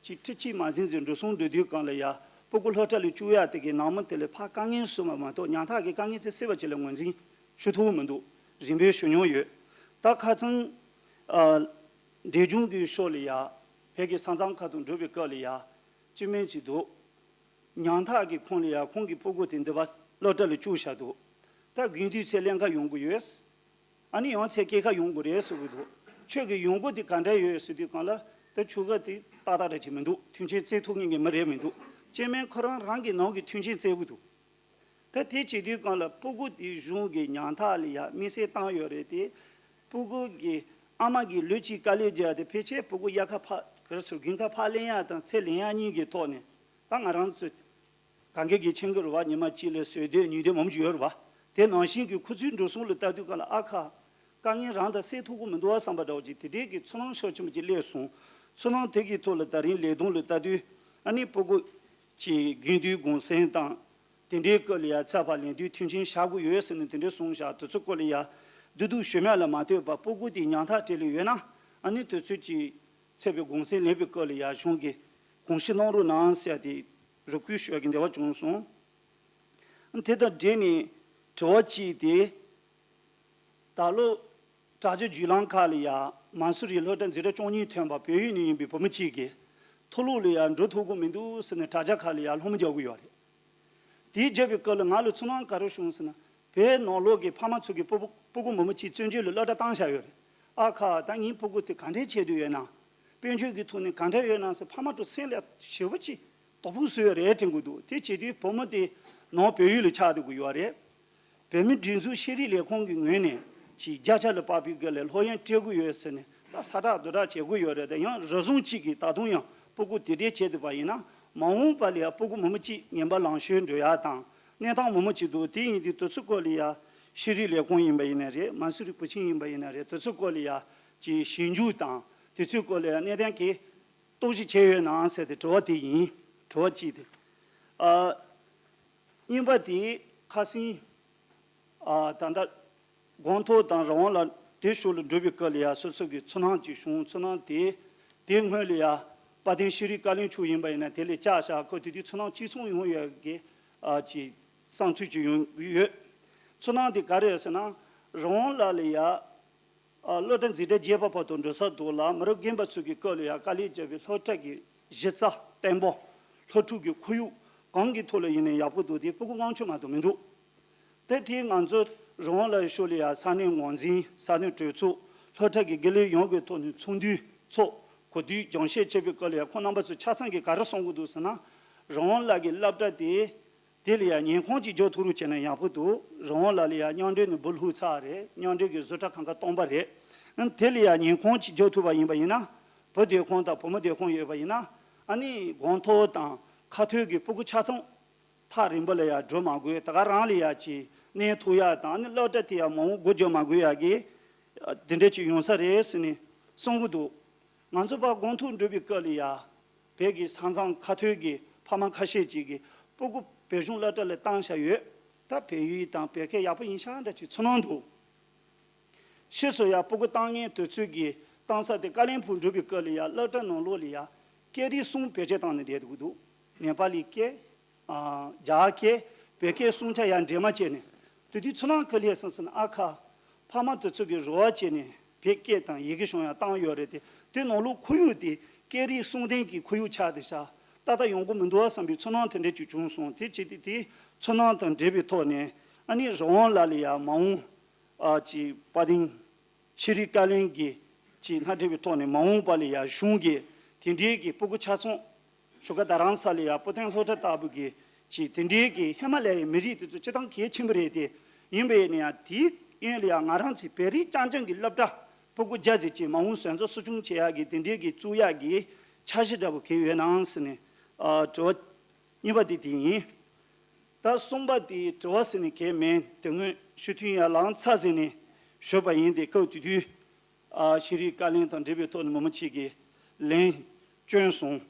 གཅིག་ཁྲི་གཅིག་མ་ཟིན་ཟིན་འགྲོ་སོང་འགྲོ་དུས་གང་ལ་ཡ་ཕྲུ་གུ་སློབ་གྲྭ་ལ་བཅུག་ཡ་དེ་གའི་ནང་མི་དེ་ལ་ཕར་དཀའ་ངལ་བཟོས་པ་མ་གཏོགས་ཉམ་ཐག་གི་དཀའ་ངལ་དེ་སེལ་བ་ཅིག་ལ་ངོས་འཛིན་ཞུ་ཐུབ་མི་འདུག་རིམ་པས་ཞུ་མྱོང་ཡོད། ད་ཁ་སང་ཨ་འབྲས་ལྗོངས་ཀྱི་ཕྱོགས་ལ་ཡ་བོད་ཀྱི་ས་མཚམས་ཁག་ཏུ་འགྲོ་བའི་སྐབས་ལ་ཡ། སྤྱི་མི་ཅིག་འདུག་ཉམ་ཐག་གི་ཁོངས་ལ་ཡ་ཁོང་གི་སྤུ་གུ་དེ་འདི་པ་སློབ་གྲྭ་ལ་བཅུག་བཞག་འདུག་ད་དགུན་དུས་ཚེ་ལྷན་ཁག་ཡོང་གི་ཡོད། ཨ་ནི་ཡང་ཚེ་སྐྱེལ་ཁ་ཡོང་དགོས་རེད་ཟེར་གི་འདུག་ཁྱོད་ཀྱི་ཡོང་སྒོ་དེ་ག་འདྲ་ཡོད་ཟེར་དུས་གང་ལ་ད་ཆུ་ཁ་དེ་ཏག་ཏག་རེ་ཅིག་མི་འདུག་མཐུན་རྐྱེན་བཙལ་ཐུབ་མཁན་གྱི་མི་རེད་མི་འདུག་སྤྱི་མི་ཁོ་རང་རང་གི་ནང་གི་མཐུན་རྐྱེན་བཙལ་གི་འདུག་ད་དེ་བྱེད་དུས་སྒང་ལ་སྤུ་གུ་དེའི་གཞུང་གི་ཉམ་ཐག་ལ་ཡ་དམིགས་བསལ་བཏང་ཡོད་རེད་དེ། སྤུ་གུ་གི་ཨ་མ་གིས་ལུས་གཅིག་དཀའ་ལས་རྒྱག་དེ་ཕལ་ཆེར་སྤུ་གུ་དབྱར་ཁ་ཕར་ག་རེ་ཟེར་དགུན་ཁ་ཕར་ལེན་ཡག་དང་ཚེ་ལེན་ཡག་གཉིས་ཀྱི་ཐོག་ནས། ད་ང་རང་ཚོ་གང་ག་གི་ཆེན་གི་རུ་བ་ཉི་མ་གཅིག་ལ་ཟོས་དུས་ཉལ་དུས་མང་པོ་ཅིག་ཡོད་རེད་བ། དེ་ནང་བཞིན་གྱི་ཁོ་ཚོའི་འགྲོ་སོང་ལ་ལྟ་དུས་སྒང་ལ་ཨ་ཁ། དཀའ་ངལ་རང་དང་སེལ་ཐུབ་ཀྱི་མི་འདུག་བསམ་པ་འདྲ་བོ་ཅིག་དེ་འདྲའི་གི་ཚོར་སྣང་ཤུགས་ཆེན་པོ་ཅིག་སླེབས་སོང་། ཚོར་སྣང་དེ་གི་ཐོག་ལ་ད་རིང་ལས་དོན་ལ་ལྟ་དུས་ཨ་ནི་སྤུ་གུ་ཅིག་དགེ་འདུན་གུང་སེང་དང་། དེ་འདྲའི་སྐོར་ལ་ཡ་ཚད་པ་ལེན་དུས་མཐུན་རྐྱེན་བཞག་དགོས་ཡོད་ཟེར་ནས་དེ་འདྲའི་གསུངས་བཞག་དེ་ཚོ་སྐོར་ལ་ཡ་བསྡུ་སྡུད་ཞུ་མེད་ལ་མ་ལྟོས་པར་སྤུ་གུ་དེ་ཉམ་ཐག་སྤྲད་ལེ་ཡོད་ན་ཨ་ནི་དེ་ཚོ་ཅིག་ཚད་པའི་གུང་སེང་ལེན་པའི་སྐོར་ལ་ཡ་གཞུང་གིས་དགོངས་ཞུ་གནང་རོགས་གནང་ཟེར་ཏེ་རེ་སྐུལ་ཞུ་ཡག་གི་འདོད་པ་བྱུང་སོང་། དེ་དང་འབྲེལ་ནས་དྲི་བ་གཅིག་དེ། ད་ལོ་དྲ་རྒྱ་བརྒྱུད་ལམ་ཁག་ལ་ཡ་མན་སུ་རིའི་སློབ་གྲྭ་འཛིན་གྲྭ་བཅུ་གཉིས་ཐོན་པ་བལ་ཡུལ་ནས་ཡིན་པའི་བུ་མོ་གཅིག་གིས་མཐོ་སློབ་ལ་ཡ་འགྲོ་ཐུབ་ཀྱི་མི་འདུག་ཟེར་ནས་དྲ་རྒྱ་ཁག་ལ་ཡ་སློང་མོ་རྒྱག་གི་ཡོད་རེད། དེའི་རྒྱབ་པའི་སྐབས་ལ་ང་ལ་ཚོར་སྣང་ག་རེ་བྱུང་ཟེར་ན། བོད་ནང་ལོགས་ཀྱི་ཕ་མ་ཚོ་གིས་སྤུ་སྤུ་གུ་མི་མོ་གཅིག་བཙན་བྱོལ་ལ་སློབ་གྲྭ་བཏང་བཞག་ཡོད་རེད། ཨ་ཁ་ད་ངའི་སྤུ་གུ་དེ་ག་འདྲའི་བྱེད་འདོད་ཡོད་ན། དཔལ་འབྱོར་གྱི་ཐོག་ནས་ག་འདྲ་ཡོད་ན་ཟེར་ཕ་མ་ཚོ་སེམས་ལ་ཞེ་པོ་ཅིག་དོ་ཕོག་བཟོས་ཡོད་རེད་དྲན་གྱི་འདུག་དེ་བྱེད་དུས་བུ་མོ་དེ་ནང་བལ་ཡུལ་ལ་ཆགས་བསྡད་ཀྱི་ཡོད་རེད། བོད་མིའི་སྒྲིག་འཛུགས་ཤེས་རིག་ལས་ཁུངས་ཀྱི་ངོས་ནས་ཅིག་བརྒྱ་ཆ་ལ་དཔག་པའི་སྒང་ལ་སློབ་ཡོན་སྤྲད་ཀྱི་ཡོད་ཟེར་ནས་ད་ས་ཁྲ་རྡོ་ཁྲ་བྱེད་ཀྱི་ཡོད་རེད། དེ་ཡང་རེ་ཟུང་གཅིག་གིས་ད་དུང་ཡང་སྤུ་གུ་དེ་འདྲའི་བྱེད་ཐུབ་པ་ཡིན་ན་མ་འོངས་པ་ལ་ཡང་སྤུ་གུ་མི་མོ་གཅིག་ངན་པ་ལང་ཤོར་འགྲོ་ཡག་དང་གནས་སྟངས་མི་མོ་གཅིག་འདུག་དེ་ཡིན་དུས་དེ་ཚོའི་སྐོར་ལ་ཡང་ཤེས་རིག་ལས་ཁུངས་ཡིན་པ་ཡིན་ན་རེད། མན་སུ་རི་བུ་ཆེན་ཡིན་པ་ཡིན་ན་རེད། དེ་ཚོའི་སྐོར་ལ་ཡང་ཅིག་ཞིབ་འཇུག་དང་དེ་ཚོའི་སྐོར་ལ་ཡང་གནས་སྟངས་ཀྱི་རྟོག་ཞིབ་བྱས་ཡོད་ནའང་ཟེར་ཏེ་དྲི་བ་དེ་ཡིན། དྲི་བ་གཅིག་དེ། ཨ། གཉིས་པ་དེ་ཁ་སང་། ཨ། ད་ལྟ་དགོང་ཐོག་དང་རང་དབང་ལགས་དེ་ཕྱོགས་ལ་འགྲོ་བའི་སྐབས་ལ་ཡ་སོ་སོ་གི་ཚོར་སྣང་ཅིག་བྱུང་། ཚོར་སྣང་དེ་དེ་སྔོན་ལ་ཡ་དཔལ་ལྡན་ཤེས་རིག་བཀའ་བློན་མཆོག་ཡིན་པ་ཡིན་ན་དེ་ལས་བཅར་བཞག་ཁོ་དེ་དུས་ཚོར་སྣང་གཅིག་མཚུངས་ཡོང་ཡོད་ཀྱི་ཨ་ཅིག་བསམ་ཚུལ་ཅིག་ཡོང་གི་ཡོད། ཚོར་སྣང་དེ་ག་རེ་རེད་ཟེར་ན། རང་དབང་ལགས་ལ་ཡ། ཨ། སློབ་གྲྭ་འཛིན་གྲྭ་བརྒྱད་པ་བར་དུ་འགྲོ་ས་འདུག་ལ་མི་རབས་རྒན་པ་ཚོ་གི་སྐབས་ལ་ཡང་དཀའ་ལས་བརྒྱབ་པའི་སློབ་གྲྭ་གི་གཞི་རྩ་བརྟན་པོ། སློབ་ཕྲུག་གི་ཁོར་ཡུག་གང་གི་ཐོག་ལ་ཡིན་ནའི་ཡག་པོ་འདུག་དེ་སྤུ་གུ་དབང་ཆ་མ་གཏོགས་མི་འདུག་དེ་དེ་ང་ཚོ་རང་དབང་ལགས་ཕྱོགས་ལ་ཡང་ས་གནས་ངོས་འཛིན། ས་གནས་གྲོས་ཚོགས། སློབ་གྲྭ་གི་དགེ་ལས་ཡོངས་ཀྱི་ཐོག་ནས་ཚོགས་འདུ་ཚོགས། གོ་བསྡུར་སྦྱང་བཤད་བྱེད་པའི་སྐབས་ལ་ཡང་ཁོང་རྣམ་པ་ཚོ་ཆ་ཚང་གིས་ག་རེ་གསུང་གི་འདུག་ཟེར་ན། རང་དབང་ལགས་ཀྱི་སློབ་གྲྭ་དེ། དེ་ལ་ཡང་ཉིན་གུང་གཅིག་རྒྱག་ཐུབ་རོགས་བྱས་ན་ཡག་པོ་འདུག་རང་དབང་ལགས་ལ་ཡང་མཉམ་འབྲེལ་ནས་འབུ་ལྷུག་ཚར་རེད། མཉམ་འབྲེལ་གྱི་བཟོ་གྲྭ་གང་ག་སྟོང་པ་རེད། ཨ། དེ་ལ་ཡང་ཉིན་གུང་གཅིག་རྒྱག་ཐུབ་པ་ཡིན་པ་ཡིན་ན། བུ་བདེ་ཁོངས་དང་བུ་མོ་བདེ་ཁོངས་ཡོད་པ་ཡིན་ན། ཨ་ནི་དགོང་ཐོག་དང་ཁ་ཐོག་གི་སྤུ་གུ་ཆ་ཚང་ཐག་རིང་པོ་ལ་ཡང་འགྲོ་མ་དགོས། ད་ག་རང་ལ་ཡང་ཅིག་གནས་ཐུབ་ཡག་དང་། ཨ་ནི་སློབ་གྲྭ་དེ་ཡང་མ་འོངས་སྒོ་རྒྱག་མ་དགོས་ཡག་གི་དེ་འདྲ་ཅིག་ཡོང་ས་རེད་ཟེར་ནས་གསུང་གི་འདུག་ང་ཚོ་ཕར་དགོང་ཐུག་འགྲོ་བའི་སྐབས་ལ་ཡ། བོད་ཀྱི་ས་མཚམས་ཁ་ཐོག་གི་ཕ་མ་ཁ་ཤས་ཅིག་གིས་སྤུ་གུ་བོད་གཞུང་སློབ་གྲྭ་ལ་བཏང་བཞག་ཡོད། ད་བལ་ཡུལ་དང་བོད་སྐད་ཡག་པོ་ཡིན་ཤག་འདྲ་ཅིག་ཚོར་སྣང་འདུག་ཕྱིས་སུ་ཡ་སྤུ་གུ་བཏང་མཁན་དེ་ཚོས་ཀྱིས་བཏང་ས་དེ་ཀ་ལོན་སྦུག་འགྲོ་བའི་སྐབས་ལ་ཡ་སློབ་གྲྭ་ནང་ལོགས་ལ་ཡ་སྐད་རིགས་གསུམ་བེད་སྤྱོད་བཏང་ནས་བསྡད་འདུག་ནེ་པ་ལི་སྐད། ཨ། རྒྱ་སྐད། བོད་སྐད་གསུམ་ཆ་ཡང་འདྲེས་མ་བྱས་ནས། དེ་དུས་ཚོར་སྣང་ག་རེ་སླེབས་སོང་ཟེར་ན། ཨ་ཁ། ཕ་མ་དེ་ཚོ་གིས་རེ་བ་བྱས་ནས་བོད་སྐད་དང་ཡི་གེ་སྦྱང་ཡག་བཏང་ཡོད་རེད་དེ། དེ་ནང་ལོགས་ཁོར་ཡུག་དེ་སྐད་རིགས་གསུམ་ལྡན་གྱི་ཁོར་ཡུག་ཆགས་བསྡད་ཤག་ཏག་ཏག་ཡོང་གི་མི་འདུག་བསམ་པའི་ཚོར་སྣང་དེ་འདྲ་ཅིག་བྱུང་སོང་། དེ་བྱས་ཏེ་དེ་ཚོར་སྣང་དང་འབྲེལ་བའི་ཐོག་ནས་ཨ་ནི་རང་དབང་ལགས་ལ་ཡ་མ་འོངས། ཨ། ཅིག་དཔལ་ལྡན་ཤེས་རིག་བཀའ་བློན་གྱི་ཅིག་སྣེ་ཁྲིད་པའི་ཐོག་ནས་མ་འོངས་པ་ལ་ཡ་གཞུང་གིས་དེ་འདྲའི་གི་སྤུ་གུ་ཆ་ཚང་བཞུགས་སྒར་རྡ་རམ་ས་ལ་ཡ་བུ་སྟོན་སློབ་གྲྭ་ལྟ་བུ་གི་ཅིག་དེ་འདྲའི་གི་ཧི་མ་ལ་ཡའི་མི་རིགས་དེ་ཚོ་སྤྱིར་བཏང་གལ་ཆེན་པོ་རེད་དེ། ཡིན་པས་ན་ཡང་དེའི་གཡོན་ལ་ཡ་ང་རང་ཚོའི་བོད་རིགས་རྐྱང་རྐྱང་གི་སློབ་གྲྭ་སྤུ་གུ་བརྒྱ་ཙམ་ཅིག་མ་འོངས་གཟེངས་བསྟོད་གསོ་སྐྱོང་བྱེད་ཡག་གི་དེ་འདྲའི་གི་བཙུགས་ཡག་གི་འཆར་གཞི་འདྲ་པོ་གང་ཡོད་ནའང་ཟེར་ནས། ཨ། དྲི་བ་གཉིས་པ་དེ་དེ་ཡིན། ད་གསུམ་པ་དེ་དྲི་བ་ཟེར་ནས་གང་མིན། དེ་སྔོན་ཞུ་མཐུན་ཡར་ལངས་ཚར་ཟིན་ནས་ཞུས་པ་ཡིན་ཏེ། སྐབས་དེ་དུས། ཨ། ཤེས་རིག་བཀའ་བློན་དང་འབྲེལ་བའི་ཐོག་ནས་མི་མང་གཅིག་གིས་ལན་བསྐྱོན་སོང་།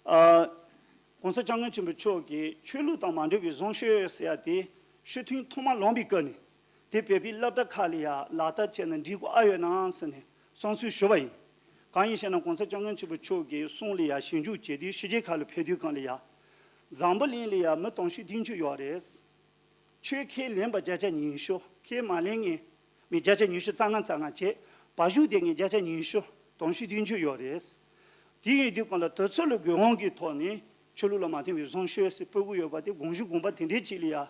ཨ། ༸གོང་ས་༸སྐྱབས་མགོན་ཆེན་པོ་མཆོག་གིས་ཆོས་ལུགས་དང་མ་འབྲེལ་བའི་བཟང་སྤྱོད་ཟེར་ཡ་དེ་ཞུ་མཐུན་ཐོག་མ་ལངས་པའི་སྐབས་ནས་དེ་བོད་པའི་སློབ་གྲྭ་ཁག་ལ་ཡ་ལག་བསྟར་བྱས་ན་འགྲིག་གི་ཨ་ཡོད་ནའང་ཟེར་ནས་བསམ་ཚུལ་ཞུས་པ་ཡིན། གང་ཡིན་ཞེ་ན། ༸གོང་ས་༸སྐྱབས་མགོན་ཆེན་པོ་མཆོག་གི་གསུང་ལ་ཡ་ཞིབ་འཇུག་བྱས་དུས་ཕྱི་རྒྱལ་ཁག་ལ་ཕེབས་དུས་སྒང་ལ་ཡ། འཛམ་བུ་གླིང་ལ་ཡ་མི་དུང་ཕྱུར་བདུན་ཅུ་ཡོད་རེད། ཆོས་ཁས་ལེན་པ་བརྒྱ་ཆ་ཉི་ཤུ། ཁས་མ་ལེན་མཁན་མི་བརྒྱ་ཆ་ཉི་ཤུ་རྩ་ལྔ་རྩ་ལྔ་བྱས། བ་ཤུག་དེ་ངས་བརྒྱ་ཆ་ཉི་ཤུ། དུང་ཕྱུར་བདུན་ཅུ་ཡོད་རེད། དེ་ཡིན་དུས་སྒང་ལ་དེ་ཚོ་ལ་དགོས་དབང་གི་ཐོག་ནས་ཆོས་ལུགས་ལ་མ་མཐུན་པའི་བཟང་སྤྱོད་ཟེར་སྤེལ་གྱི་ཡོད་པ་དེ་དགོངས་ཞུ་དགོངས་པ་དེ་འདྲའི་ཅིག་ལ་ཡ།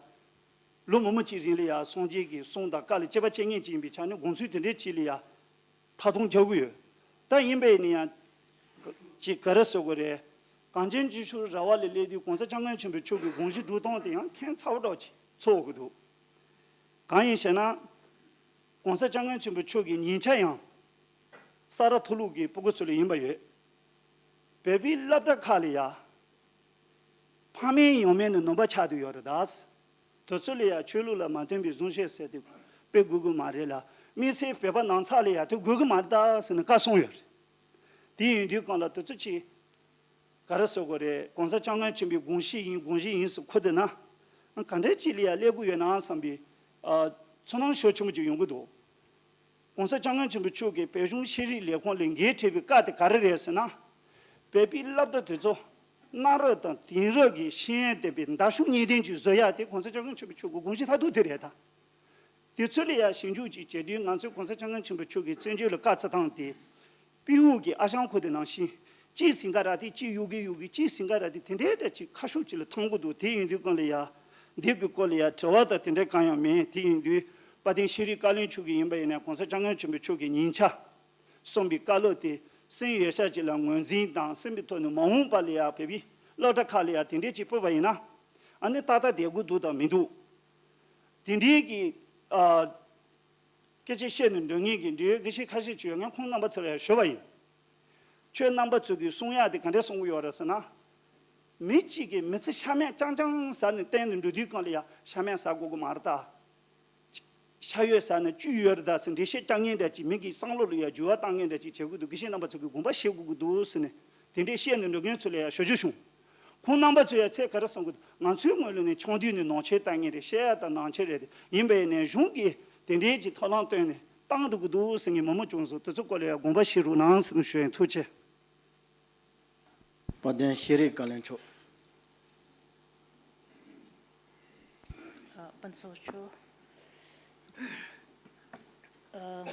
ལོ་མང་པོ་ཅིག་རིང་ལ་ཡ་སངས་རྒྱས་ཀྱི་གསུང་དང་བཀའ་ལ་གཅེས་པ་བྱེད་མཁན་ཅིག་ཡིན་པའི་ཆ་ནས་དགོངས་ཚུལ་དེ་འདྲའི་ཅིག་ལ་ཡ་མཐའ་སྡོམ་རྒྱག་གི་ཡོད། ད་ཡིན་པས་ན་ཡང་ཅིག་ག་རེ་ཟེར་དགོས་རེད། གངས་ཅན་སྐྱིད་གཤོངས་ར་བ་ལ་སླེབས་དུས་གོང་ས་༸སྐྱབས་མགོན་ཆེན་པོ་མཆོག་གི་དགོངས་གཞི་སྒྲུབ་སྟངས་དེ་ཡང་ཁྱད་མཚར་པོ་འདྲ་ཅིག་ཚོར་གི་འདུག་གང་ཡིན་ཞེ་ན། གོང་ས་༸སྐྱབས་མགོན་ཆེན་པོ་མཆོག་གི་ཉིན་ཆ་ཡང་ས་རཱ་མཐོ་སློབ་ཀྱི་སྤུ་གུ་ཚོ་ལ་ཡིན་པ་ཡོད། བོད་པའི་སློབ་གྲྭ་ཁག་ལ་ཡ། ཕ་མའི་ཡང་མིན་ནི་ནོར་བ་ཆགས་བསྡད་ཡོད་རེད་ད། དེ་ཚོ་ལ་ཡ་ཆོས་ལུགས་ལ་མ་མཐུན་པའི་གཟུངས་བཤད་ཟེར་དེ་སྤེལ་དགོས་ཀྱི་མ་རེད་ལ། དམིགས་བསལ་བོད་པ་ནང་ཚགས་ལ་ཡ་དེ་དགོས་ཀྱི་མ་རེད་ད་ཟེར་ནས་བཀའ་གསུངས་ཡོད་རེད། དེ་ཡིན་དུས་གང་ལ་དེ་ཚོ་ཆེ། ག་རེ་ཟེར་དགོས་རེད། གོང་ས་སྐྱབས་མགོན་ཆེན་པོའི་དགོངས་གཞི་ཡིན་དགོངས་གཞི་ཡིན་ཟེར་འཁོར་བསྡད་ན། ག་འདྲའི་ཅིག་ལ་ཡ་སླེབས་དགོས་ཡོད་ན་བསམ་པའི། ཚོར་སྣང་ཤུགས་ཆེན་པོ་ཅིག་ཡོང་གི་འདུག་གོང་ས་སྐྱབས་མགོན་ཆེན་པོ་མཆོག་གིས་བོད་གཞུང་ཤེས་རིག་ལས་ཁུངས་ལ་འགན་འཁྲི་བའི་བཀའ་དེ་ག་རེ་རེད་ཟེར་ན། བོད་པའི་སློབ་གྲྭ་དེ་ཚོ་གནའ་རབས་དང་དེང་རབས་ཀྱི་ཤེས་ཡོན་ལྡན་པའི་མདའ་ཤུགས་གཉིས་ལྡན་ཅིག་བཟོ་ཡག་དེ་གོང་ས་སྐྱབས་མགོན་ཆེན་པོ་མཆོག་གི་དགོངས་གཞི་མཐར་ཐུག་དེ་རེད་ད། དེ་ཚོ་ལ་ཡང་ཞིབ་འཇུག་ཅིག་བྱེད་དུས་ང་ཚོས་གོང་ས་སྐྱབས་མགོན་ཆེན་པོ་མཆོག་གི་བཙན་བྱོལ་ལ་བཀའ་སྩལ་སྟངས་དེ། དཔེ་དབུགས་ཀྱི་ཨ་ཞང་ཁུ་དེ་ནང་བཞིན། གཅིག་ཟིན་ག་ར་དེ་གཅིག་གཡུག་གི་གཡུག་གི་གཅིག་ཟིན་ག་ར་དེ་དེ་འདྲའི་འདྲ་ཅིག་ཁ་ཤུགས་ཅིག་ལ་འཐོན་གི་འདུག་དེ་ཡིན་དུས་གང་ལ་ཡ། འདི་གི་སྐོར་ལ་ཡ་དྲི་བ་དང་དེ་འདྲའི་གང་ཡང་མེད། དེ་ཡིན་དུས་དཔལ་ལྡན་ཤེས་རིག་བཀའ་བློན་མཆོག་གིས་ཡིན་པ་ཡིན་ན་གོང་ས་སྐྱབས་མགོན་ཆེན་པོ་མཆོག་གིས་ཉིན་ཆ་གསུངས་པའི་བཀའ་སློབ་དེ་སེམས་ཡོད་ཤ་ཅིག་ལ་ངོས་འཛིན་དང་སེམས་པའི་ཐོག་ནས་མ་འོངས་པ་ལ་ཡ་བོད་པའི་སློབ་གྲྭ་ཁག་ལ་ཡ་དེ་འདྲའི་ཅིག་སྤོབས་པ་ཡིན་ན། ཨ་ནི་ཏག་ཏག་བསྡད་དགོས་འདུག་དང་མི་འདུག་དེ་འདྲའི་གི། ཨ། སྐད་ཆ་བཤད་ནས་འགྲོ་མཁན་གྱི་འབྲེལ་ཡོད་དགེ་བཤེས་ཁ་ཤས་ཅིག་ཡོད་མཁན་ཁོང་རྣམ་པ་ཚོ་ལ་ཡང་ཞུ་བ་ཡིན། ཁྱོད་རྣམ་པ་ཚོ་གིས་གསུང་ཡག་དེ་ག་འདྲས་གསུང་གི་ཡོད་རེད་ཟེར་ན། མི་གཅིག་གིས་མི་ཚེ་ཤ་མེད་རྐྱང་རྐྱང་ཟ་ནས་བསྟན་ནས་འགྲོ་དུས་གང་ལ་ཡང་ཤ་མེད་ཟ་དགོས་ཀྱི་མ་རེད་ད། ཤ་ཡོད་ཟ་ནས་བཅུད་ཡོད་རེད་ད་ཟེར་འགྲེལ་བཤད་རྐྱང་ངན་འདྲ་ཅིག་མི་གི་བསམ་བློ་ལ་ཡང་འགྱུར་བ་བཏང་ངན་འདྲ་ཅིག་བྱེད་དགོས་འདུག་དགེ་བཤེས་རྣམ་པ་ཚོ་གིས་དགོངས་པ་བཞེས་དགོས་ཀྱི་འདུག་ཟེར་ནས་དེ་འདྲས་བཤད་ནས་འགྲོ་མཁན་ཚོ་ལ་ཡང་ཞུ་རྒྱུ་བྱུང་། ཁོང་རྣམ་པ་ཚོས་ཡང་ཚད་ག་རེ་གསུང་གི་འདུག་ང་ཚོའི་ངོས་ལ་ནི་ཆུང་དུས་ནས་ནང་ཆོས་ལྟ་མཁན་རེད། བཤད་ཡ་དང་ནང་ཆོས་རེད། ཡིན་པས་ནས་གཞུང་གིས་དེ་འདྲའི་ཅིག་ཐབས་ལམ་བཏོན་ནས་བཏང་འདུག་གི་འདུག་ཟེར་མཁན་མང་པོ་བྱུང་སོང་། དེ་ཚོ་སྐོར་ལ་ཡང་དགོངས་པ་བཞེས་རོགས་གནང་ཟེར་ནས་ཞུ་ཡིན། ཐུགས་རྗེ་ཆེ། དཔལ་ལྡན་ཤེས་རིག་བཀའ་བློན་མཆོག་ཨ། དཔལ་ཚོགས་མཆོག་ཨ།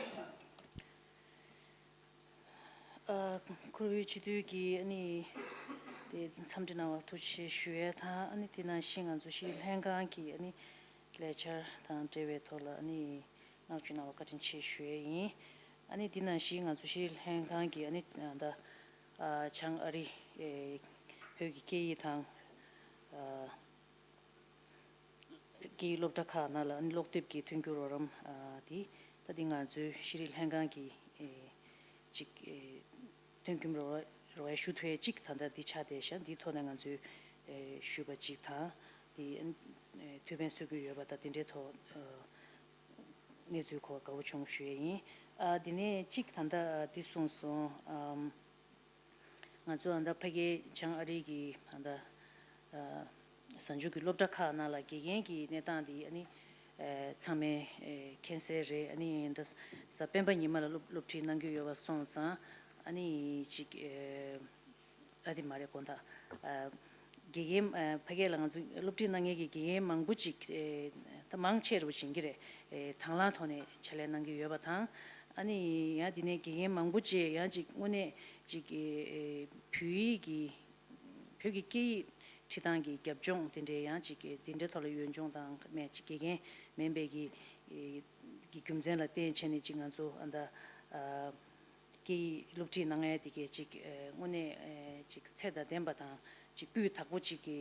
ཨ། ཁོར་ཡུག་སྤྱི་འཐུས་ཀྱིས་ཨ་ནི་དེ་འཚམས་འདྲི་གནང་བར་ཐུགས་རྗེ་ཆེ་ཞུ་ཡས་དང་། ཨ་ནི་དེ་ནང་བཞིན་ང་ཚོ་ཤེས་རིག་ལྷན་ཁང་གི་ཨ་ནི་ལས་འཆར་དང་འབྲེལ་བའི་ཐོག་ལ་ཨ་ནི་བསྔགས་བརྗོད་གནང་བར་བཀའ་དྲིན་ཆེ་ཞུ་ཡས་ཡིན། ཨ་ནི་དེ་ནང་བཞིན་ང་ཚོ་ཤེས་རིག་ལྷན་ཁང་གི་ཨ་ནི་ད་ཨ་བྱང་ཨ་རི་ཨེ་བོད་ཀྱི་སྐད་ཡིག་དང་ཨ། སྐད་ཡིག་སློབ་གྲྭ་ཁག་ནང་ལ་ཨ་ནི་ཀློག་དེབ་ཀྱི་མཐུན་འགྱུར་རོགས་རམ་ཨ་དེ་ད་དེ་ང་ཚོའི་ཤེས་རིག་ལྷན་ཁང་གིས་ཨེ་ཅིག་ཨེ་མཐུན་འགྱུར་རོགས་རོགས་ཞུ་ཐུབ་ཡས་ཅིག་ད་ལྟ་འདི་ཆགས་བསྡད་ཤག་འདིའི་ཐོག་ནས་ང་ཚོས་ཨེ་ཞུས་པ་ཅིག་དང་དེ་ཨ་ནི་ཨེ་ཐུགས་ཕན་གསོས་ཀྱི་ཡོད་པ་དང་དེ་འདྲའི་ཐོག་ཨ་གནས་ཚུལ་སྐོར་དགའ་བོ་བྱུང་ཞུ་ཡས་ཡིན། ཨ་དེ་ནས་ཅིག་ད་ལྟ་ཨ་འདི་གསུངས་སོང་། ཨམ། ང་ཚོ་ཨ་ད་ཕ་གིའི་བྱང་ཨ་རི་གི་ཨ་ད་ཨ་གཟའ་མཇུག་གི་སློབ་གྲྭ་ཁག་ནང་ལ་དགེ་རྒན་གྱི་གནས་སྟངས་འདི་ཨ་ནི་ཨ་ཚང་མས་ཨ་མཁྱེན་གསལ་རེད། ཨ་ནི་ད་གཟའ་སྤེན་པ་ཉི་མ་ལ་སློབ་སློབ་ཁྲིད་གནང་གི་ཡོད་པ་སོང་ཙང་ཨ་ནི་ཅིག་ཨ་ཨ་དེ་མ་རེད་དགོངས་དག་ཨ་དགེ་རྒན་ཨ་ཕ་གི་ལ་ང་ཚོ་སློབ་ཁྲིད་གནང་མཁན་གྱི་དགེ་རྒན་མང་པོ་ཅིག་ཨེ་ད་མང་ཆེ་རུ་ཕྱིན་གྱི་རེད། ཨེ་དང་བླངས་ཐོག་ནས་ཕྱག་ལས་གནང་གི་ཡོད་པ་དང་། ཨ་ནི་ཡང་དེ་ནས་དགེ་རྒན་མང་པོ་ཅིག་ཡང་ཅིག་དངོས་གནས་ཅིག་ཨེ་བོད་ཡིག་གི་བོད་ཀྱི་སྐད་ཡིག་ཁྲིད་སྟངས་ཀྱི་རྒྱབ་ལྗོངས་དེ་འདྲའི་ཡང་ཅིག་དེ་འདྲའི་ཐོག་ལ་ཡོད་ལྗོངས་དང་མེད་ཅིག་དགེ་རྒན་མིན་པའི་གི་ཨེ་གི་རྒྱུ་མཚན་ལ་བརྟེན་བྱས་ནས་ཅིག་ང་ཚོ་ཨ་ད་ཨ། སྐད་ཡིག་སློབ་ཁྲིད་གནང་ཡས་དེ་གས་ཅིག་ཨེ་དངོས་གནས་ཨེ་ཅིག་ཚད་དང་ལྡན་པ་དང་ཅིག་སྤུས་དག་པོ་ཅིག་གི་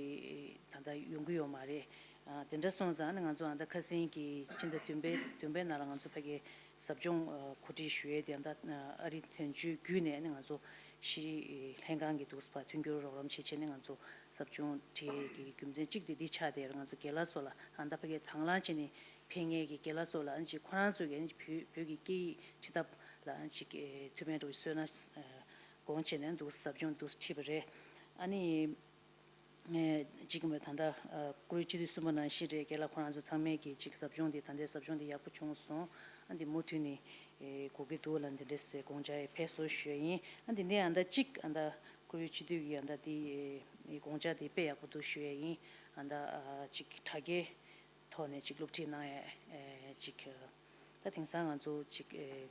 ད་ལྟ་ཡོང་གི་ཡོད་མ་རེད། ཨ་དེ་འདྲ་སོང་ཙང་ནི་ང་ཚོ་ཨ་ད་ཁ་སང་གི་ཕྱི་ཟླ་བདུན་པའི་བདུན་པའི་ནང་ལ་ང་ཚོ་ཕ་གིའི་ཟབ་སྦྱོང་ཨ་གོ་སྒྲིག་ཞུ་ཡས་དེ་ཨ་ད་ཨ་རི་དོན་གཅོད་བརྒྱུད་ནས་ནི་ང་ཚོ་ཤེས་རིག་ལྷན་ཁང་གི་འདུག་སེ་ཕར་མཐུན་འགྱུར་རོགས་རམ་བྱེད་ཆེད་ནི་ང་ཚོ་ཟབ་སྦྱོང་ཁྲིད་ཀྱི་རྒྱུ་མཚན་གཅིག་དེ་འདི་ཆགས་བསྡད་ཡོད་རེད། ང་ཚོ་རྒན་ལགས་ཚོ་ལ་ཨ་ད་ཕ་གིའི་དང་བླངས་བྱས་ནས་ཕེབས་མཁན་གྱི་རྒན་ལགས་ཚོ་ལ་ཨ་ཅིག་ཁོ་རང་ཚོ་གི་ཨ་ཅིག་བོད་བོད་ཀྱི་སྐད་ཡིག་ཁྲིད་ཐབས་ལ་ཨ་ཅིག་ཨེ་ཐུགས་ཕན་གྲོགས་གསོས་ན་ཨེ་དགོངས་བྱས་ནས་འདུག་ཟབ་སྦྱོང་འདུག་ཁྲིད་པ་རེད། ཨ་ནི་ཨེ་གཅིག་གི་མོ་ད་ལྟ་ཨ་བཀུར་འོས་སྤྱི་འཐུས་གསུམ་པ་ནང་བཞིན་རེད། རྒན་ལགས་ཁོ་རང་ཚོ་ཚང་མས་ཀྱི་ཅིག་ཟབ་སྦྱོང་འདི་ད་ལྟའི་ཟབ་སྦྱོང་འདི་ཡག་པོ་བྱུང་སོང་། ཨ་འདི་མུ་མཐུད་ནས་ཨེ་དགོས་ཀྱི་འདུག་ལ་འདི་འདྲས་སེ་དགོངས་འཇགས་ཡས་ཕེབས་སོ་ཞུ་ཡ་ཡིན། ཨ་འདི་ནས་ཨ་ད་གཅིག་ཨ་ད་བཀུར་འོས་སྤྱི་འཐུས་ཀྱི་ཨ་ད་འདི་ཨེ་དགོངས་འཇགས་འདི་དཔེ་ཡག་པོ་འདུག་ཞུ་ཡ་ཡིན། ཨ་ད་ཨ་ཅིག་དྲ་རྒྱའི་ཐོག་ནས་ཅིག་སློབ་ཁྲིད་གནང་ཡས་ཨེ་ཅིག་ད་དེང་སང་ང་ཚོ་ཅིག་ཨེ་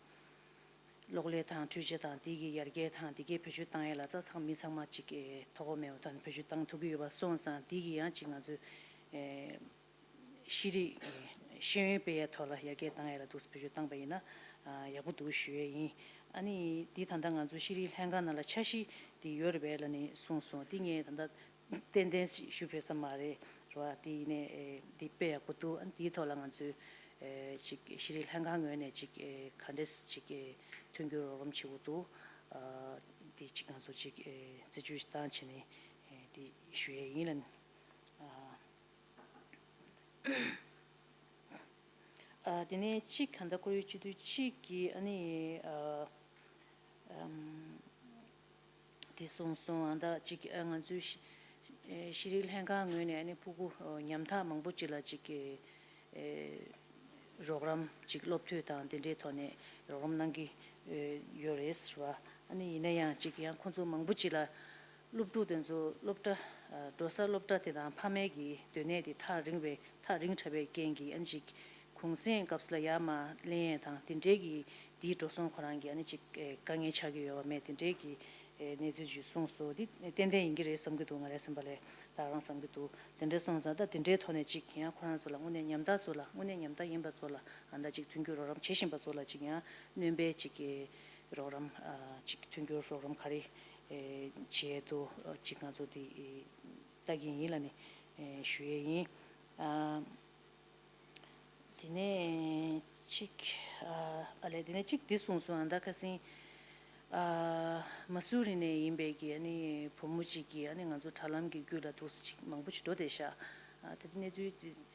གློག་ཀླད་དང་འཕྲུལ་ཆས་དང་དེ་གི་ཡར་རྒྱས་དང་དེ་གའི་བེད་སྤྱོད་བཏང་ཡས་ལ་ད་ཚང་མི་ཚང་མ་ཅིག་ཨེ་མཐོ་གོ་མེད་པ་དང་བེད་སྤྱོད་བཏང་ཐུབ་ཀྱི་ཡོད་པ་སོང་ཙང་དེ་གི་ཡང་ཅིག་ང་ཚོས་ཨེ་ཤེས་རིག་ཨེ་ཤེས་ཡོན་སྤེལ་ཡས་ཐོག་ལ་ཡར་རྒྱས་བཏང་ཡས་ལ་འདུག་སེ་བེད་སྤྱོད་བཏང་པ་ཡིན་ན་ཨ་ཡག་པོ་འདུག་ཞུ་ཡས་ཡིན། ཨ་ནི་འདི་ད་ལྟ་ང་ཚོ་ཤེས་རིག་ལྷན་ཁང་ནང་ལ་འཆར་གཞི་འདི་ཡོད་རེད་པས་ལབ་ནས་གསུངས་སོང་། འདི་ངས་ད་ལྟ་ཏན་ཏན་ཞུ་ཕོད་ས་མ་རེད་རེད་བ། འདི་ཡིན་ནས་ཨེ་འདི་དཔེ་ཡག་པོ་འདུག་ཨ་ནི་འདིའི་ཐོག་ལ་ང་ཚོས་ཨེ་ཅིག་ཤེས་རིག་ལྷན་ཁང་ངོས་ནས་ཅིག་ཨེ་ག་འདྲས་ཅིག་ཨེ་མཐུན་འགྱུར་རོགས་རམ་བྱེད་དགོས་འདུག་ཨ་འདི་ཅིག་ང་ཚོ་ཅིག་ཨེ་རྩད་གཅོད་བཏང་བྱས་ནས་ཨེ་འདི་ཞུ་ཡས་ཡིན་ལབ་ནས། ཨ། ཨ། དེ་ནས་གཅིག་ག་ད་ཁོར་ཡུག་སྤྱི་འཐུས་གཅིག་གིས་ཨ་ནི་ཨ་ཨམ་དེ་གསུངས་སོང་། ཨ་ད་གཅིག་ཨ་ང་ཚོའི་ཤེ་ཨེ་ཤེས་རིག་ལྷན་ཁང་ངོས་ནས་ཨ་ནི་ཕྲུ་གུ་ཨ་ཉམ་ཐག་མང་པོ་ཅིག་ལ་ཅིག་ཨེ་རོགས་རམ་ཅིག་སློབ་དེབ་དང་དེ་འདྲའི་ཐོག་ནས་རོགས་རམ་གནང་གི་ཨེ་ཡོད་རེད་ཟེར་བ། ཨ་ནི་ཡིན་ན་ཡང་ཅིག་ཡང་ཁོང་ཚོ་མང་པོ་ཅིག་ལ་སློབ་ཕྲུག་དེ་ཚོ་སློབ་གྲྭ་ཨ་འགྲོ་ས་སློབ་གྲྭ་དེ་དང་ཕ་མའི་གི་སྡོད་གནས་དེ་ཐག་རིང་བའི་ཐག་རིང་དྲགས་པའི་རྐྱེན་གྱིས་ཨ་ནི་ཅིག་གུང་སེང་སྐབས་སུ་ལ་ཡར་མར་ལེན་ཡས་དང་དེ་འདྲའི་གི་དེའི་འགྲོ་སོང་ཁོ་རང་གི་ཨ་ནི་ཅིག་ཨེ་དཀའ་ངལ་ཆགས་ཀྱི་ཡོད་པ་མེད་དེ་འདྲའི་གི་ཨེ་གནས་ཚུལ་ཅིག་གསུངས་སོང་། འདི་ཏན་ཏན་ཡིན་གྱི་རེད་བསམ་གྱི་འདུག་ང་རའི་སེམས་པ་ལ་ད་རང་བསམ་གྱི་འདུག་དེ་འདྲ་སོང་ཙང་ད་དེ་འདྲའི་ཐོག་ནས་ཅིག་ཡང་ཁོ་རང་ཚོ་ལ་དངོས་གནས་ཉམ་ཐག་ཚོ་ལ་དངོས་གནས་ཉམ་ཐག་ཡིན་པ་ཚོ་ལ་ཨ་ད་ཅིག་མཐུན་འགྱུར་རོགས་རམ་བྱེད་བཞིན་པ་ཚོ་ལ་ཅིག་ཡང་སྣོན་པའི་ཅིག་གི་རོགས་རམ་ཨ་ཅིག་མཐུན་འགྱུར་རོགས་རམ་ག་རེ་ཨེ་བྱེད་དུ་ཨ་ཅིག་ང་ཚོ་འདི་ཨེ་ལྟ་གི་ཡིན་ལབ་ནས་ཨེ་ཞུ་ཡས་ཡིན། ཨ་དེ་ནས་ཅིག་ཨ་ཨ་ལས་དེ་ནས་ཅིག་འདི་གསུངས་སོང་། ཨ་ད་ཁ་སང་ཨ་མ་སུ་རི་ནས་ཡིན་པའི་གི་ཨ་ནི་བུ་མོ་ཅིག་གིས་ཨ་ནི་ང་ཚོ་དྲ་ལམ་གྱི་བརྒྱུད་ལ་འདུག་སེ་ཅིག་མང་པོ་ཅིག་འགྲོ་བསྡད་ཤག་ཨ་དེ་གནས་ཚུལ་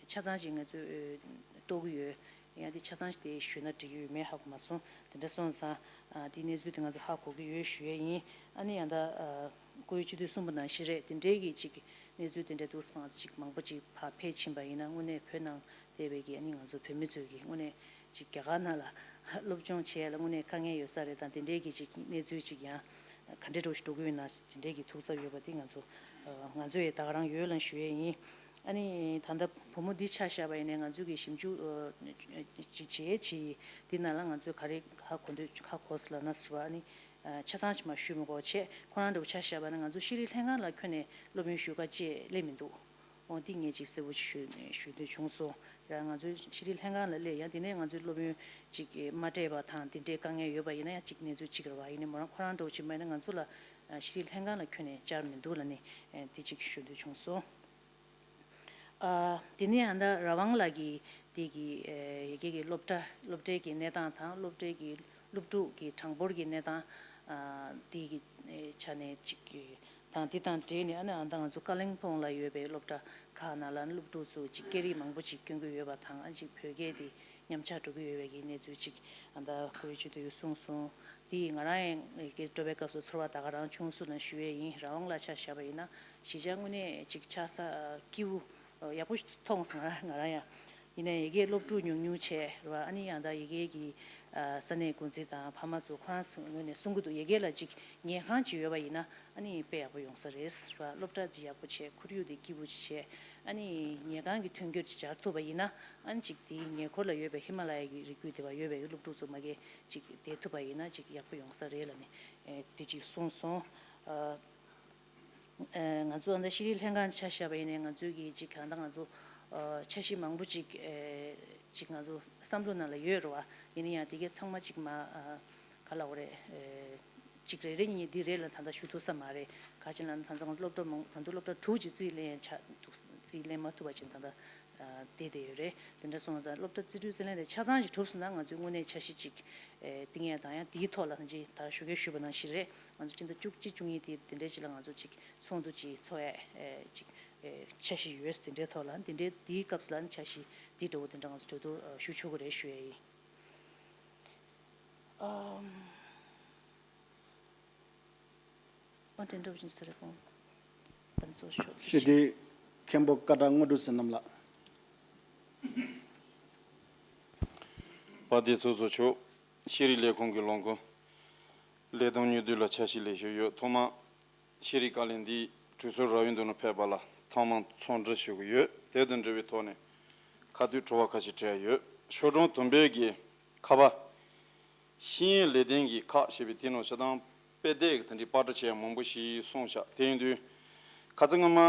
ཆ་ཚང་ཅིག་ང་ཚོས་ཨེ་རྟོགས་ཀྱི་ཡོད། ཡང་དེ་ཆ་ཚང་ཞིག་དེ་ཞུས་ན་འགྲིག་གི་ཡོད་མེད་ཧ་གོ་མ་སོང་། དེ་འདྲ་སོང་ཙང་ཨ་དེའི་གནས་ཚུལ་དེ་ང་ཚོ་ཧ་གོ་གི་ཡོད་ཞུ་ཡས་ཡིན། ཨ་ནི་ཡང་ད་ཨ་ཁོར་ཡུག་སྤྱི་འཐུས་གསུངས་པ་ནང་བཞིན་རེད། དེ་འདྲའི་གི་ཅིག་གནས་ཚུལ་དེ་འདྲ་འདུག་སེ་ང་ཚོ་ཅིག་མང་པོ་ཅིག་ཕར་ཕེབས་ཕྱིན་པ་ཡིན་ན་དངོས་གནས་བོད་ནང་བསྡད་པའི་གི་ཨ་ནི་ང་ཚོ་བོད་མི་ཚོས་གི་དངོས་གནས་ཅིག་རྒྱ་གར་ནང་ལ་སློབ་སྦྱོང་བྱེད་ཡས་ལ་དངོས་གནས་དཀའ་ངལ་ཡོད་ས་རེད། དང་དེ་འདྲའི་གི་ཅིག་གནས་ཚུལ་ཅིག་ཡང་ག་འདྲ་འགྲོ་ཞིག་འགྲོ་གི་ཡོད་ན་དེ་འདྲའི་གི་ཐུགས་འཚབ་ཡོད་པ་དེ་ང་ཚོ་ང་ཚོ་ཡི་ད་ག་རང་ཡོད་ལ་ཞུ་ཡས་ཡིན། ཨ་ནི་ད་ལྟ་བུ་མོ་འདི་ཆ་བཞག་པ་ཡིན་ནའི་ང་ཚོ་གི་ཞིབ་འཇུག་ཅིག་བྱས་བྱས་འདི་ནང་ལ་ང་ཚོས་ག་རེ་ཧ་གོ་འདོད་ཧ་གོ་སོང་ལབ་ན་ཟེར་བ། ཨ་ནི་ཆ་ཚང་ཞིག་མ་ཞུས་མི་དགོས་བྱས་ཁོ་རང་འདྲ་བོ་ཆ་བཞག་པ་ན་ང་ཚོ་ཤེས་རིག་ལྷན་ཁང་ལ་ཁྱོན་ནས་སློབ་ཡོན་ཞུ་ག་ཅེས་སླེབས་མི་འདུག་འོ་འདི་ངས་ཅིག་གསལ་པོ་ཞུ་ཞུ་འདོད་བྱུང་སོང་། ཡང་ང་ཚོའི་ཤེས་རིག་ལྷན་ཁང་ལ་སླེབས་ཡང་དེ་ནས་ང་ཚོའི་སློབ་ཡོན་ཅིག་མ་སྤྲད་པ་དང་དེ་འདྲའི་དཀའ་ངལ་ཡོད་པ་ཡིན་ན་ཡང་ཅིག་གནས་ཚུལ་ཅིག་རེད་བ། ཡིན་ནའི་མོ་རང་ཁོ་རང་འདྲ་བོ་ཅིག་མ་ཡིན་ན་ང་ཚོ་ལ་ཤེས་རིག་ལྷན་ཁང་ལ་ཁྱོན་ནས་བཅར་མི་འདུག་ལབ་ནས་འདི་ཅིག་ཞུ་འདོད་བྱུང་སོང་། ཨ་དེ་ནས་ཨ་ད་ར་ཝང་ལགས་ཀྱིས་དེ་གི་ཡ་གི་གི་སློབ་གྲྭ་སློབ་གྲྭའི་གི་གནས་སྟངས་དང་སློབ་གྲྭའི་གི་སློབ་ཕྲུག་གི་གྲངས་འབོར་གྱི་གནས་སྟངས་ཨ་དེ་གི་ཆ་ནས་ཅིག་གི་དང་དེ་དང་འབྲེལ་ནས་ཨ་ནི་ཨ་ད་ང་ཚོ་ཀ་ལིང་ཕོང་ལ་ཡོད་པའི་སློབ་གྲྭ་ཁག་ནང་ལ་སློབ་ཕྲུག་ཚོ་ཅིག་སྐད་རིགས་མང་པོ་ཅིག་སྐྱོན་གྱི་ཡོད་པ་དང་ཨ་ཅིག་བོད་སྐད་དེ་ཉམས་ཆག་འགྲོ་གི་ཡོད་པའི་གི་གནས་ཚུལ་ཅིག་ཨ་ད་ཁོ་བོའི་ཆེད་དུ་གསུངས་སོང་། དེ་ཡིས་ང་རང་ཡང་གི་འགྲོ་བའི་སྐབས་སུ་ཚོར་བ་ད་ག་རང་བྱུང་སོང་ལ་ཞུ་ཡས་ཡིན། ར་ཝང་ལ་ཆ་བཞག་པ་ཡིན་ན་གཞིས་ཆགས་དངོས་གནས་ཅིག་ཆགས་ས་སྐྱིད་པོ་ཡག་པོ་མཐོང་སོང་ང་རང་ང་རང་ཡང་། ཡིན་ན་ཡ་གིའི་སློབ་ཕྲུག་ཉུང་ཉུང་བྱས་ར་ཨ་ནི་ཡང་ད་ཡ་གིའི་གི་ས་གནས་འགོ་འཛིན་དང་ཕ་མ་ཚོ་ཁོ་རང་ཚོ་ངོས་ནས་གསུང་གི་འདུག་ཡ་གི་ལ་ཅིག་ཉལ་ཁང་ཅིག་ཡོད་པ་ཡིན་ན་ཨ་ནི་དཔེ་ཡག་པོ་ཡོང་ས་རེད་ར། སློབ་གྲྭ་ཅིག་ཡག་པོ་བྱས་ཁོར་ཡུག་དེ་སྐྱིད་པོ་ཅིག་བྱས་ཨ་ནི་ཉལ་ཁང་གི་མཐུན་འགྱུར་ཅིག་སྦྱར་ཐུབ་པ་ཡིན་ན་ཨ་ནི་ཅིག་དེའི་ཉེ་འཁོར་ལ་ཡོད་པའི་ཧི་མ་ལ་ཡ་གི་རི་རྒྱུད་དེ་བ་ཡོད་པའི་སློབ་ཕྲུག་ཚོ་མ་གི་ཅིག་བསྡད་ཐུབ་པ་ཡིན་ན་ཅིག་ཡག་པོ་ཡོང་ས་རེད་ལབ་ནས་དེ་ཅིག་གསུངས་སོང་། ཨ། ཨེ་ང་ཚོ་ཨ་ད་ཤེས་རིག་ལྷན་ཁང་ཆ་བཞག་པ་ཡིན་ནའི་ང་ཚོའི་གི་ཅིག་གང་ལྟར་ང་ཚོ་ཨ་འཆར་གཞི་མང་པོ་ཅིག་ཨེ་ཅིག་ང་ཚོ་བསམ་བློ་ནང་ལ་ཡོད་རེད་བ། ཡིན་ན་ཡང་དེ་གའི་ཚང་མ་ཅིག་མ་ཨ་ག་ལབ་དགོས་རེད། ཨེ་ཅིག་རེ་རེ་གཉིས་གཉིས་འདི་རེད་ལ་ད་ལྟ་ཞུ་ཐུབ་ས་མ་རེད། ག་ཅི་ལབ་ན་ད་ལྟ་ང་ཚོ་སློབ་གྲྭ་མང་ད་དུང་སློབ་གྲྭ་དྲུག་ཅིག་རྩིས་ལེན་ཆ་འདུག་རྩིས་ལེན་མ་ཐུབ་པ་ཅིག་ད་ལྟ་བསྡད་བསྡད་ཡོད་རེད། དེ་འདྲ་སོང་ཙང་སློབ་གྲྭ་རྩིས་སྤྲོད་རྩིས་ལེན་དེ་ཆ་ཚང་ཞིག་གྲུབ་སོང་ན་ང་ཚོའི་དངོས་གནས་འཆར་གཞི་ཅིག་ཨེ་བཏིང་ཡས་དང་ཡང་དེའི་ཐོག་ལ་ཅིག་ད་ཞོགས་ཀས་ཞུས་པ་ནང་བཞིན་རེད། ང་ཚོ་སྤྱི་ཟླ་བཅུ་གཅིག་བཅུ་གཉིས་དེ་དེ་འདྲའི་ཅིག་ལ་ང་ཚོ་ཅིག་ཚོགས་འདུ་ཅིག་ཚོགས་ཡས་ཨེ་ཅིག་ཨེ་འཆར་གཞི་ཡོད། དེ་འདྲའི་ཐོག་ལ་དེ་འདྲའི་དེའི་སྐབས་སུ་ལ་འཆར་གཞི་དེ་འདྲ་བོ་དེ་འདྲ་ང་ཚོ་གྲོས་བསྡུར་ཨ་ཞུ་ཆོག་གི་རེད་ཞུ་ཡས་ཡིན། ཨམ། ཨོ་དེ་འདྲ་བཞིན་ཟེར་གོང་ཕན་ཚོགས་ཤོག་ཞུ་སྟེ་མཁན་པོ་ཀ་ད་དངོས་གྲུབ་བསོད་ནམས་ལགས། བ་དེ་ཚོ་ཚོ་ཆོག་ཤེས་རིག་ལས་ཁུངས་ཀྱི་ལས་ཁུངས་ལས་དོན་གཉེར་འདོད་ལ་འཆར་གཞི་ལས་ཞུ་ཡོད། ཐོག་མ་ཤེས་རིག་བཀའ་བློན་འདིའི་གྲོས་ཚོགས་ར་ཡུན་དུ་ནས་ཕེབས་པ་ལ་ཐེངས་མང་ཚོགས་འདུ་ཞུ་གི་ཡོད། དེ་དང་འབྲེལ་བའི་ཐོག་ནས་ཁ་ཐུག་དྲི་བ་ཁ་ཤས་དྲི་ཡ་ཡོད། ཤོག་གྲངས་བདུན་པའི་གི་ཁ་པ། ཤེས་ཡོན་ལས་དོན་གྱི་ཁག་ཞེས་པའི་དེ་ནང་ཆ་ཚང་དཔེ་དེབ་ཀྱི་དེ་འདྲའི་པར་སྐྲུན་བྱས་མང་པོ་ཞིག་གསུངས་བཞག་དེ་ཡིན་དུས་ཁ་སང་སྔོན་མ་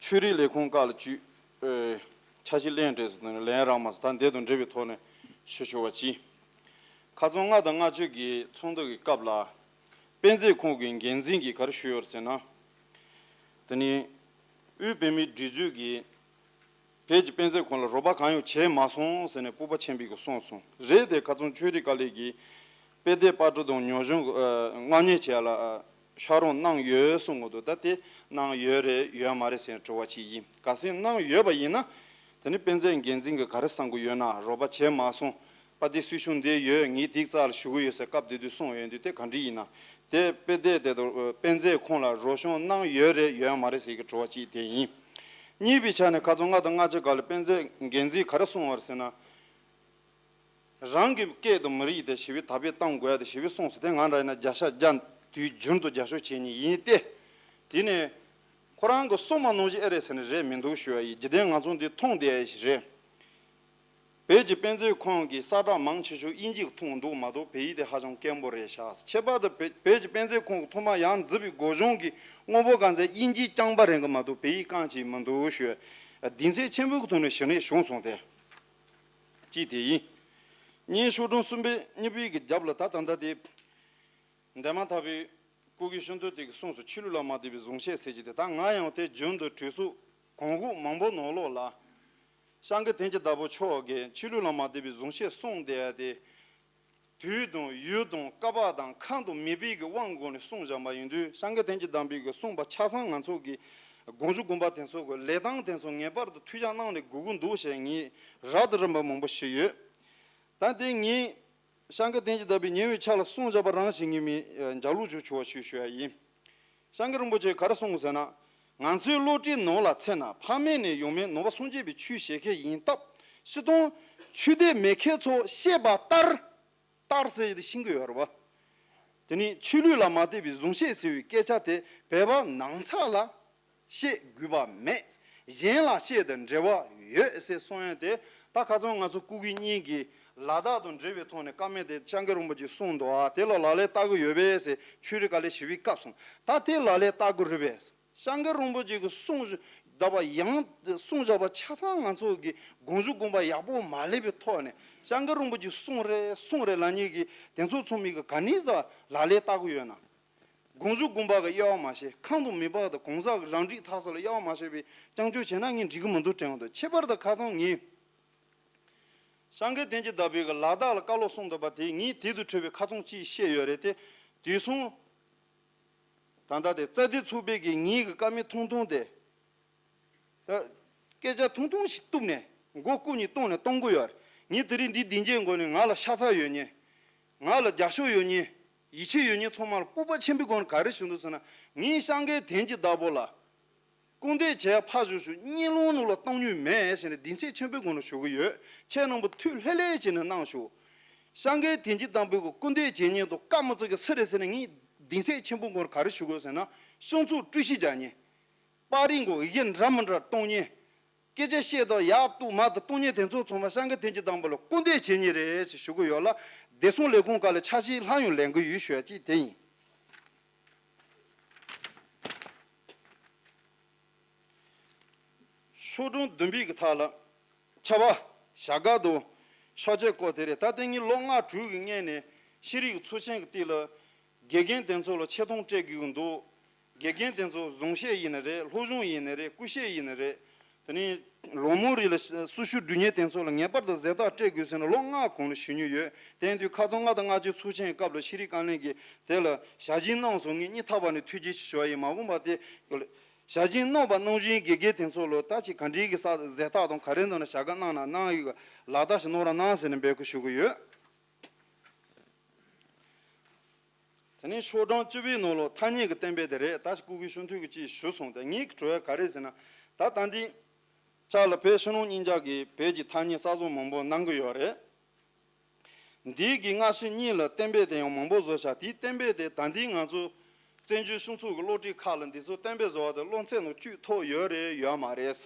ཆོས་རིག་ལས་ཁུངས་ཁག་ལ་བཅུག་ཨེ་འཆར་གཞི་ལེན་སྤྲད་ཟེར་དུས་ལེན་རག་མ་སོང་། ད་འདི་དང་འབྲེལ་བའི་ཐོག་ནས་ཞུ་ཆོག་པ་གཅིག་ཁ་སང་ལྔ་དང་ལྔ་བཅུ་གི་ཚོགས་འདུ་གི་སྐབས་ལ། དཔེ་མཛོད་ཁང་གི་འགན་འཛིན་གྱིས་ག་རེ་ཞུས་ཡོད་ཟེར་ན། དེ་ནི་དབུས་བོད་མིའི་སྒྲིག་འཛུགས་ཀྱི་བོད་ཀྱི་དཔེ་མཛོད་ཁང་ལ་རོགས་པ་གང་ཡང་བྱས་མ་སོང་ཟེར་ནས་སྤོབས་པ་ཆེན་པོས་གསུངས་སོང་། རེད་དེ། ཁ་སང་ཆོས་རིག་བཀའ་བློན་གྱིས་དཔེ་དེབ་པར་སྐྲུན་དང་ཉོ་སྦྱོང་གི་མངགས་ཉེས་བྱས་ལ་ཤག་རོགས་གནང་ཡོད་གསུང་གི་འདུག་ད་དེ་གནང་ཡོད་རེད་ཡོད་མ་རེད་ཟེར་དྲི་བ་ཅིག་ཡིན། གལ་སྲིད་གནང་ཡོད་པ་ཡིན་ན། དེ་ནི་དཔེ་མཛོད་འགན་འཛིན་གྱིས་ག་རེ་བསམ་གྱི་ཡོད་ན། རོགས་པ་བྱས་མ་སོང་། པ་དེ་སྲིད་གཞུང་འདི་ཡོད། ངས་དེའི་རྩ་ལ་ཞུ་གི་ཡོད་ཟེར་སྐབས་དེ་དུས་གསུངས་ཡོད་དུས། དེ་ག་འདྲ་ཡིན་ན། དེ་དཔེ་དེབ་དེ་དང་དཔེ་མཛོད་ཁང་ལ་རོགས་སྐྱོར་གནང་ཡོད་རེད་ཡོད་མ་རེད་ཟེར་གྱི་དྲི་བ་གཅིག་དེ་ཡིན། གཉིས་པའི་ཆ་ནས་ཁ་སང་ལྔ་དང་ལྔ་བཅུ་ག་ལ་དཔེ་མཛོད་འགན་འཛིན་ག་རེ་གསུངས་པ་རེད་ཟེར་ན། རང་གི་སྐད་དང་མི་རིགས་དེ་ཞི་བའི་དར་སྤེལ་གཏང་དགོས་ཡ་དེ་ཞི་བའི་གསུངས་སོང་། དེ་ང་འདྲ་ཡིན་ན་བརྒྱ་ཆ་བརྒྱ་དུས་རྒྱུན་དུ་རྒྱབ་སྐྱོར་བྱེད་མཁན་ཡིན་ཏེ། དེ་ནས་ཁོ་རང་གི་གསུངས་པ་ནང་བཞིན་ཨེ་རེད་ཟེར་ནས་རེད་མི་འདུག་ཞུ་བ་ཡིན། རྒྱུ་མཚན་ང་ཚོ་འདི་མཐོང་བསྡད་ཡ་ཞིག་རེད། བོད་ཀྱི་དཔེ་མཛོད་ཁང་གི་གསལ་བསྒྲགས་མང་ཆེ་ཤོས་དབྱིན་ཇི་གིས་ཐོན་འདུག་མ་གཏོགས་བོད་ཡིག་དེ་ཧ་ཅང་དཀོན་པོ་རེད་ཤག་ཁྱད་པར་དུ་བོད་བོད་ཀྱི་དཔེ་མཛོད་ཁང་གི་ཐོག་མར་ཡར་འཛུལ་བའི་སྒོ་གཞོང་གི་དངོས་པོ་གང་ཚད་དབྱིན་ཇིའི་རྐྱང་པ་རེད་གི་མ་གཏོགས་བོད་ཡིག་རྐང་གཅིག་མི་འདུག་ཞུ། གདེང་ཚོད་ཆེན་པོའི་ཐོག་ནས་ཞུ་ནས་བྱུང་སོང་སྟེ། གཅིག་དེ་ཡིན། གཉིས། ཤོག་གྲངས་གསུམ་པའི་གཉིས་པའི་གི་རྒྱབ་ལ་ད་ད་ལྟ་དེ། འདས་མ་ཐག་པའི་སྐུ་སྒེར་ཤོག་འདུ་དེ་གི་གསུངས་སོ། ཆོས་ལུགས་ལ་མ་ལྟོས་པའི་གཟུངས་བཤད་ཟེར་གྱི་དེ། ད་ང་ཡང་དེ་རྒྱུན་དུ་གྲོས་ཚོགས་གོང་འོག་མང་པོ་ནང་ལོགས་ལ། སྐྱབས་མགོན་བསྟན་འཛིན་བདག་པོ་མཆོག་གིས་ཆོས་ལུགས་ལ་མ་ལྟོས་པའི་གཟུངས་བཤད་གསུངས་བསྡད་ཡ་དེ། དུས་དང་ཡུལ་དང་སྐབས་དང་ཁམས་དང་མེས་པོའི་གི་དབང་སྒོ་ནས་གསུངས་བཞག་པ་ཡིན་དུས། སྐྱབས་མགོན་བསྟན་འཛིན་བདག་པོའི་གི་གསུངས་པ་ཆ་ཚང་ང་ཚོ་གི་དགོངས་ཞུ་དགོངས་པ་དེ་ཚོ་གི་ལས་སྟངས་དེ་ཚོ་ངེས་པར་དུ་ཐུགས་ཞིབ་གནང་ནས་དགོས་ཀྱི་འདུག་ཞེས་ངས་རབ་དང་རིམ་པ་མང་པོ་ཞུས་ཡོད། ད་དེ་ངས་སྐྱབས་མགོན་བསྟན་འཛིན་བདག་པོའི་ཉེ་བའི་ཆར་ལ་གསུངས་བཞག་པ་རང་བཞིན་གྱི་མི་ལྗགས་ལུགས་ཅིག་ཆུ་བ་ཆུ་ཞུ་ཡ་ཡིན། སྐྱབས་མགོན་རིན་པོ་ཆེས་ག་རེ་གསུངས་ཟེར་ན། ང་ཚོའི་བློ་གྲོས་ནང་ལ་ཚེ་ན་ཕ་མེས་ནས་ཡོང་མེད་ནང་པ་སངས་རྒྱས་པའི་ཆོས་བཤད་མཁན་ཡིན་སྟབས། སྤྱིར་བཏང་ཆོས་དད་མེད་མཁན་ཚོ་བཤད་པ་ལྟར། ལྟར་ཟེར་ཡ་དེ་ཤེས་ཀྱི་ཡོད་རེད་པ། དེ་ནི་ཆོས་ལུགས་ལ་མ་ལྟོས་པའི་གཟུངས་བཤད་ཟེར་བའི་སྐད་ཆ་དེ་བོད་པ་ནང་ཚགས་ལ་བཤད་དགོས་པ་མེད། གཞན་ལ་བཤད་དང་འབྲེལ་བ་ཡོད་ཟེར་གསུང་ཡ་དེ། ད་ཁ་སང་ང་ཚོ་སྐུ་སྒེར་གཉིས་ཀྱིས་ལ་དྭགས་དང་འབྲེལ་བའི་ཐོག་ནས་བཀའ་མོལ་དེ་སྐྱབས་མགོན་རིན་པོ་ཆེས་གསུངས་འདུག་ཨ། དེ་ལ་ལག་ལེན་བསྟར་གྱི་ཡོད་པས་ཟེར་ཆོས་རིག་བཀའ་བློན་ཞུ་བའི་སྐབས་སོང་། ད་དེ་ལག་ལེན་བསྟར་དགོས་རེད་པས། སྐྱབས་མགོན་རིན་པོ་ཆེ་གིས་གསུངས་བཞག་པ་ཡང་གསུངས་བཞག་པ་ཆ་ཚང་ང་ཚོ་གིས་དགོངས་ཞུ་དགོངས་པ་ཡག་པོ་མ་ལེན་པའི་ཐོག་ནས། སྐྱབས་མགོན་རིན་པོ་ཆེས་གསུངས་རེད་གསུངས་རེད་ལབ་མཁན་གྱི་དེ་ཚོ་ཚང་མས་ག་ནས་ཙམ་ལག་ལེན་བསྟར་གྱི་ཡོད་ན། དགོངས་ཞུ་དགོངས་པ་གི་དབྱེ་བ་མ་ཕྱེ། ཁམས་དང་མེས་པོ་དང་གང་ཟག་གི་རང་རིགས་མཐའ་ས་ལ་དབྱེ་བ་མ་ཕྱེ་བའི་སྐྱོན་བརྗོད་བྱས་ན་ངས་འགྲིག་གི་མི་འདུག་དྲན་གྱི་འདུག་ཁྱད་པར་དུ་ཁ་སང་ངས་སྐྱབས་མགོན་བསྟན་འཛིན་བདག་པོ་གིས་ལ་དྭགས་ལ་བཀའ་སློབ་གསུངས་འདུག་པ་དེ་ངས་དེ་དང་འཕྲད་པའི་ཁ་རྩང་གཅིག་བཤད་ཡོད་རེད་དེ། དུས་སང་ད་ལྟ་དེ་རྩ་དོན་ཚོགས་པའི་གི་ངེད་ཀྱི་བཀའ་མོལ་ཐུང་ཐུང་དེ། ད་སྐད་ཆ་ཐུང་ཐུང་ཞིག་གཏུབ་ནས་མགོ་སྐོར་ནས་གཏོང་ནས་གཏོང་གི་ཡོད་རེད། ངས་དེ་རིང་འདི་སྡིངས་ཆའི་མགོ་ནས་ང་ལ་ཤ་ཚ་ཡོད་མཁན། ང་ལ་རྒྱབ་སྐྱོར་ཡོད་མཁན། ཡིད་ཆེས་ཡོད་མཁན་ཚང་མ་ལ་སྤོབས་པ་ཆེན་པོའི་སྒོ་ནས་ག་རེ་ཞུ་འདུག་ཟེར་ན། ངས་སྐྱབས་མགོན་བསྟན་འཛིན་བདག་པོ་ལ་སྐུར་འདེབས་བྱས་ཕར་ཞོག་ཞུ། གཉིད་ལམ་ནང་ལ་གཏོང་མྱོང་མེད་ཟེར་ནས་གདེང་ཚོད་ཆེན་པོའི་སྒོ་ནས་ཞུ་གི་ཡོད། ཁྱེད་རྣམ་པ་ཐུགས་ལྷོད་ལྷོད་བྱས་ནས་གནང་ཞུ། སྐྱབས་མགོན་བསྟན་འཛིན་བདག་པོ་གི་སྐུར་འདེབས་བྱེད་མཁན་དང་བཀའ་མ་བརྩི་མཁན་སུ་རེད་ཟེར་ན། ངས་གདེང་ཚོད་ཆེན་པོའི་སྒོ་ནས་ག་རེ་ཞུ་དགོས་ཟེར་ན། སྤྱི་ཚོགས་དཀྲུག་ཤིང་རྒྱག་མཁན། པར་རིས་མགོ་ཡི་གེ་འདྲ་མི་འདྲ་གཏོང་མཁན། སྐད་ཆ་བཤད་དང་ཡར་གཏུབ་མར་གཏུབ་གཏོང་མཁན་དེ་ཚོ་ཚང་མ་སྐྱབས་མགོན་བསྟན་འཛིན་བདག་པོ་ལ་སྐུར་འདེབས་བྱེད་མཁན་རེད་ཅེས་ཞུ་གི་ཡོད་ལ། བདེ་སྲུང་ལས་ཁུངས་ཁག་ལ་འཆར་གཞི་སླར་ཡང་ལེན་གི་ཡོད་ཞུ་ཡ་གཅིག་དེ་ཡིན། ཤོག་གྲངས་བདུན་པའི་གི་ཐད་ལ། ཆར་པ། བྱ་དགའ་དང་། ཤོག་ཆས་སྐོར་དེ་རེད། ད་ལྟ་ངས་ལོ་ལྔ་དྲུག་གི་སྔོན་ནས་ཤེས་རིག་གི་ཚོགས་ཆེན་གི་སྟེང་ལ། དགེ་རྒན་དེ་ཚོ་ལ་ཆེ་མཐོང་སྤྲད་དགོས་ཀྱི་འདུག་དགེ་རྒན་དེ་ཚོ་གཟུངས་བཤད་ཡིན་ན་རེད། སློབ་སྦྱོང་ཡིན་ན་རེད། སྐུ་བཤད་ཡིན་ན་རེད། དེ་ནས་ལོ་མང་རིང་ལ་སྲི་ཞུ་སྒྲུབ་མཁན་དེ་ཚོ་ལ་ངེས་པར་དུ་གཟེངས་རྟགས་སྤྲད་དགོས་ཟེར་ནས་ལོ་ལྔ་གོང་ལ་ཞུ་མྱོང་ཡོད། དེ་ཡིན་དུས་ཁ་སང་ལྔ་དང་ལྔ་བཅུའི་ཚོགས་ཆེན་སྐབས་ལ་ཤེས་རིག་བཀའ་བློན་གྱིས་དེ་ལ་ཞལ་བཞེས་གནང་སོང་། ངས་སྙིང་ཐག་པ་ནས་ཐུགས་རྗེ་ཆེ་ཞུ་བ་ཡིན། མ་འོངས་པ་དེ་ཞལ་བཞེས་གནང་བ་ནང་བཞིན་དགེ་རྒན་དེ་ཚོ་ལ་ད་ཅིག་ག་འདྲའི་གི་ས་གཟེངས་རྟགས་དང་ག་རེ་འདུག་ན་བྱ་དགའ་གནང་ན་གནང་ཡོད། ལག་བསྟར་ཞིག་གནང་རོགས་གནང་ཟེར་ནས་འབོད་སྐུལ་ཞུ་གི་ཡོད། དེ་ནས་ཤོག་གྲངས་བཅུ་པའི་ནང་ལ་ཐ་སྙད་ཀྱི་གཏན་འབེབས་དེ་རེད། ད་སྐུ་སྒེར་ཤོག་འཐུས་ཀྱིས་ཅིག་ཞུས་སོང་། དེ་ངས་གྲོས་ཡ་ག་རེ་ཟེར་ན། ད་ད་འདི་ཅག་ལ་བོད་ཕྱི་ནང་གཉིས་ཆར་གྱི་བོད་ཀྱི་ཐ་སྙད་གསར་བཟོ་མང་པོ་གནང་གི་ཡོད་རེད། འདི་གི་སྔ་ཕྱི་གཉིས་ལ་གཏན་འབེབས་དེ་ཡང་མང་པོ་བཟོ་བཞག་དེའི་གཏན་འབེབས་དེ་ད་འདི་ང་ཚོ་བཙན་བྱོལ་སྤྱི་ཚོགས་ཀྱི་སློབ་ཁྲིད་ཁག་ལ་འདི་ཚོ་གཏན་འབེབས་བཟོ་བ་དེ་སློབ་ཚན་ནང་བཅུག་ཐུབ་ཡོད་རེད་ཡོད་མ་རེད།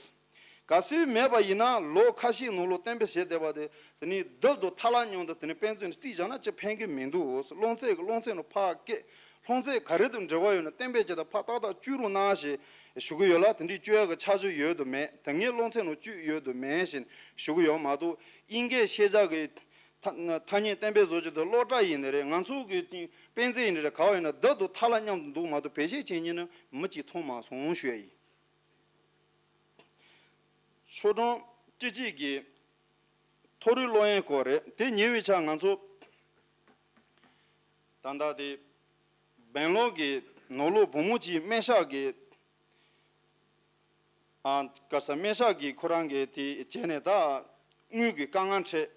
གལ་སྲིད་མེད་པ་ཡིན་ན་ལོ་ཁ་ཤས་ནང་ལོགས་གཏན་འབེབས་བྱས་བསྡད་པ་དེ། དེ་ནས་རྡབ་དང་ཐལ་བ་མཉམ་དུ་དེ་ནས་དཔེ་མཛོད་ནས་རྩིས་བཞག་ན་ཅི་ཕན་གི་མི་འདུག་སློབ་ཚན་གྱི་སློབ་ཚན་ནང་ཕར་བསྐྱལ། སློབ་ཚན་ག་རེ་དང་འབྲེལ་བ་ཡོད་ན་གཏན་འབེབས་བྱས་དང་ཕར་ཏག་ཏག་བཅུག་རོགས་གནང་ཞེས་ཞུ་གི་ཡོད་ལ། དེ་འདྲའི་བཅུག་ཡག་གི་འཆར་གཞི་ཡོད་དམ་མེད། དེ་སྔའི་སློབ་ཚན་ནང་བཅུག་ཡོད་དམ་མེད་ཞེས་ཞུ་གི་ཡོད་མ་གཏོགས། དབྱིན་སྐད་ཤེས་བྱ་གི་ ཐ་ཐ་སྙད་གཏན་འབེབས་བཟོ་རྒྱུ་དེ་སློབ་གྲྭ་ཡིན་ནི་རེད། ང་ཚོ་གི་དཔེ་མཛོད་ཡིན་ནི་རེད། ག་བ་ཡིན་ན་བདག་ཏུ་ཐ་ལ་མཉམ་དུ་འདུག་མ་གཏོགས་བེད་སྤྱོད་བྱེད་མཁན་ནི་མི་གཅིག་མཐོང་མ་སོང་ཞུ་ཡ་ཡིན། ཆོས་སྒྲོན་སྐྱིད་སྐྱིད་ཀྱི་མཐོ་རིམ་སློབ་ཡོན་སྐོར་རེད། དེ་ཉེ་བའི་ཆར་ང་ཚོ་ད་ལྟ་དེ་སྦེང་ལོར་གྱི་ནོར་ལུག་བུ་མོ་གཅིག་སྨན་ཤག་གི་ཨ་ག་ས་སྨན་ཤག་གི་ཁོ་རང་གི་དེ་བྱས་ནས་ད་དངུལ་གྱི་དཀའ་ངལ་འཕྲད།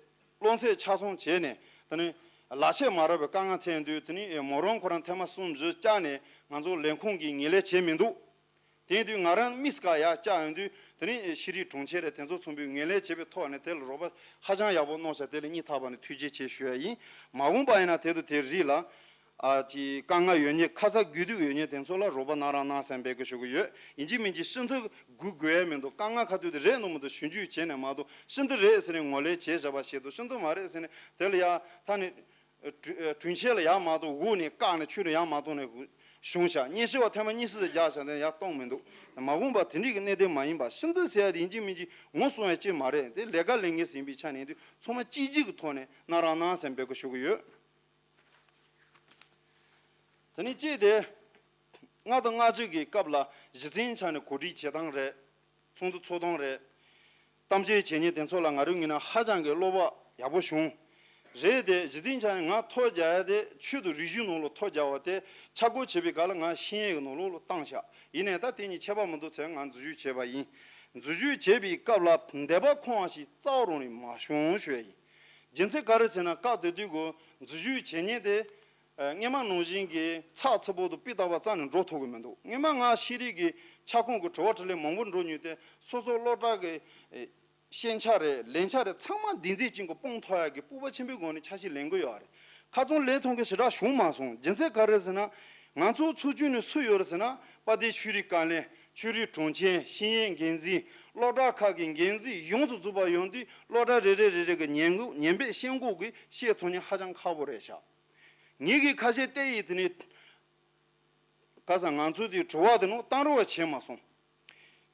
གློ་ཚད་ཆ་ཚང་བྱས་ནས་དེ་ནི་ལག་ཆས་མ་རག་པའི་དཀའ་ངལ་འཕྲད་དུས། དེ་ནི་མོ་རང་ཁོ་རང་ཐེངས་མ་གསུམ་བཞི་བཅར་ནས་ང་ཚོ་ལས་ཁུངས་ཀྱིས་ངོས་ལེན་བྱས་མི་འདུག་དེ་དུས་ང་རང་མིས་ཀ་ཡར་བཅར་ཡོང་དུས། དེ་ནི་ཤེས་རིག་དྲུང་ཆེ་རེད། དེ་ཚོ་ཚོགས་པས་ངོས་ལེན་བྱས་པའི་ཐོག་ནས་དེ་ལ་རོགས་པ་ཧ་ཅང་ཡག་པོ་གནང་ཤག་དེ་ལ་སྙིང་ཐག་པ་ནས་ཐུགས་རྗེ་ཆེ་ཞུ་ཡ་ཡིན། མ་འོངས་པ་ཡིན་ན་དེ་དང་དེ་རིགས་ལ་ཨ་ཅིག་དཀའ་ངལ་ཡོད་མཁན། ཁ་ཚ་དགོས་གཏུགས་ཡོད་མཁན་དེ་ཚོ་ལ་རོགས་པ་གནང་རོགས་གནང་ཟེར་འབོད་སྐུལ་ཞུ་གི་ཡོད། ཡིན་གཅིག་མིན་གཅིག་ཤིན་ཏུ་སྒུག་དགོས་ཡ་མི་འདུག་དཀའ་ངལ་ཁ་ཐུག་དེ་རེད་འདུག་མི་འདུག་ཞིབ་འཇུག་བྱས་ནས་མ་གཏོགས། ཤིན་ཏུ་རེད་ཟེར་ནས་ངོས་ལེན་བྱས་བཞག་པ་ཞིག་འདུག་ཤིན་ཏུ་མ་རེད་ཟེར་ནས་དེ་ལ་ཡ་ད་ནི། དྲུང་ཆེ་ལ་ཡར་མ་གཏོང་། འོག་ནས་བཀག་ནས་ཆུ་ལ་ཡར་མ་གཏོང་ནས་བཞུགས་ཤག་སྙན་ཞུ་བ་ཐེངས་མ་གཉིས་གསུམ་རྒྱག་ཤག་དེ་ཡར་གཏོང་མི་འདུག་མ་འོངས་པ་དེ་འདྲའི་གི་གནད་དོན་མ་ཡིན་པ། ཤིན་ཏུ་ཟེར་ཡ་དེ་ཡིན་གཅིག་མིན་གཅིག་ངོ་སྲུང་ཡ་ཅིག་མ་རེད། དེ་ལས་ཀ་ལས་ངན་ཟིན་པའི་ཆ་ནས་དུས་ཚང་མ་གཅིག་གྱུར་གྱི་ཐོག་ནས་གནང་རོགས་གནང་ཟེར་འབོད་སྐུལ་ཞུ་གི་ཡོད། དེ་ནས་གཅིག་དེ། ལྔ་དང་ལྔ་གཅིག་གི་སྐབས་ལ་གཞི་རྩའི་ཆ་ནས་གོ་སྒྲིག་བྱེད་སྟངས་རེད། ཚོགས་འདུ་ཚོགས་སྟངས་རེད། གཏམ་བཤད་བྱེད་མཁན་དེ་ཚོ་ལ་ང་རང་ངོས་ནས་ཧ་ཅང་གི་བློ་བག་ཡག་པོ་བྱུང་། རེད་དེ་གཞི་རྩའི་ཆ་ནས་ང་ཐོ་རྒྱག་ཡ་དེ་ཆོས་དང་རིག་གཞུང་ནང་ལ་ཐོ་རྒྱག་པ་དེ་ཆ་བགོས་བྱེད་པའི་སྐབས་ལ་ང་ཤེས་ཡོན་གྱི་ནང་ལོགས་ལ་བཏང་ཤག་ཡིན་ནའི་ད་དེ་གཉིས་ཁྱད་པར་མི་འདུག་ཚེ་ང་འཛུལ་ཞུགས་བྱས་པ་ཡིན། འཛུལ་ཞུགས་བྱས་པའི་སྐབས་ལ་འདོད་པ་ཁེངས་པ་ཞིག་རྩ་བ་རང་ནས་མ་བྱུང་ཞུ་ཡ་ཡིན། རྒྱུ་མཚན་ག་རེ་ཟེར་ན་སྐབས་དེ་དུས་ཀྱི་འཛུལ་ཞུགས་བྱེད་མཁན་དེ། ཨ། སྔོན་མ་ནང་བཞིན་གྱི་ཚགས་ཚུད་པོ་དང་སྤུས་དག་པ་རྩ་ནས་འགྲོ་ཐུབ་ཀྱི་མི་འདུག་སྔོན་མ་ང་ཤེས་རིག་གི་ཁྱབ་ཁོངས་ཀྱི་དྲི་བ་དྲིས་ལན་མང་པོ་འགྲོ་མྱོང་སྟེ། སོ་སོ་སློབ་གྲྭ་གི་ཨེ་ཤེས་བྱ་རེད། ལན་ཆ་རེད། ཚང་མ་བདེན་ཚིག་ཅན་གྱི་སྤུངས་ཐུབ་ཡག་གི་སྤོབས་པ་ཆེན་པོའི་སྒོ་ནས་ཆ་ཤས་ལེན་གྱི་ཡོད་རེད། ཁ་ཚོན་ལེན་ཐུབ་མཁན་ཞེ་དྲག་བྱུང་མ་སོང་། རྒྱུ་མཚན་ག་རེ་ཟེར་ན། ང་ཚོ་ཚོགས་ཆུང་ནས་སུ་ཡོད་རེད་ཟེར་ན། དཔལ་ལྡན་ཆོས་རིག་བཀའ་བློན། ཆོས་རིག་དྲུང་ཆེ། ཤེས་ཡོན་འགན་འཛིན། སློབ་གྲྭ་ཁག་གི་འགན་འཛིན་ཡོངས་སུ་རྫོགས་པ་ཡོང་དུས། སློབ་གྲྭ་རེ་རེ་རེ་རེ་གི་ཉན་གོ་ཉན་པའི་ཤེས་གོ་གི་བཤད་ཐུབ་མཁན་ཧ་ཅང་ཁག་པོ་རེད་ཤག་ངེད་ཀྱིས་ཁ་ཤས་བལྟས་ཡིན། དེ་ནས་ག་ས་ང་ཚོའི་དེ་དྲི་བ་དེ་ནང་གཏང་རོགས་བྱས་མ་སོང་།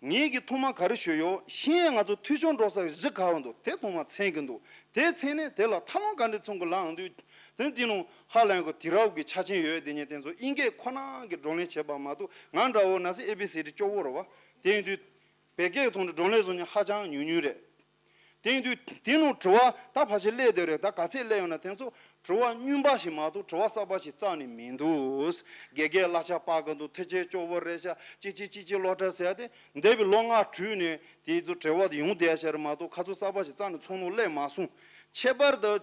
ངེད་ཀྱིས་ཐོག་མ་ག་རེ་ཞུས་ཡོད། ཤེས་ཡོན་ང་ཚོ་འཐུས་ཤོར་འགྲོ་ས་གཞི་ག་བ་འདུག་དེ་ཐོག་མ་མཚོན་གྱི་འདུག་དེ་མཚོན་ནས་དེ་ལ་ཐབས་ལམ་ག་འདྲ་འཚོལ་དགོས་ལབ་ཡོང་དུས། དེ་འདི་ནང་ཧ་ལས་གི་དུས་རབས་ཀྱི་ཆ་རྐྱེན་ཡོད་དེ་ཉིད་དེ་ཚོ་དབྱིན་སྐད་ཁོ་ན་གི་བགྲོ་གླེང་བྱས་པ་མ་གཏོགས། ང་འདྲ་བོ་ན་སི་ཨེ་བི་སི་ཌི་སྐྱོ་བོ་རེད་བ། དེ་ཡིན་དུས་བོད་སྐད་ཐོག་ནས་བགྲོ་གླེང་བཟོ་མཁན་ཧ་ཅང་ཉུང་ཉུང་རེད། དེ་ཡིན་དུས་དེ་ནང་དྲི་བ་ད་ཕལ་ཆེར་སླེབས་བསྡད་རེད། ད་ག་ཚད་སླེབས་ཡོང་ན་དེ་ཚོ་དྲི་བ་རྙིང་པ་ཞིག་མ་གཏོགས་དྲི་བ་གསར་པ་ཞིག་རྩ་ནས་མི་འདུག་དགེ་རྒན་གླ་ཆ་སྤར་གི་འདུག་ཐེ་ཆེ་སྐྱོ་བོ་རེད་ཤག་ཅི་ཅི་ཅི་ཅི་སློབ་གྲྭ་ཟེར་ཡ་དེ་འདས་པའི་ལོ་ལྔ་དྲུག་ནས་དེ་ཚོ་དྲི་བ་དེ་ཡོང་བསྡད་ཤག་རེད་མ་གཏོགས། ཁ་ཚོན་གསར་པ་ཞིག་རྩ་ནས་ཚོགས་ནང་སླེབས་མ་སོང་། ཁྱད་པར་དུ་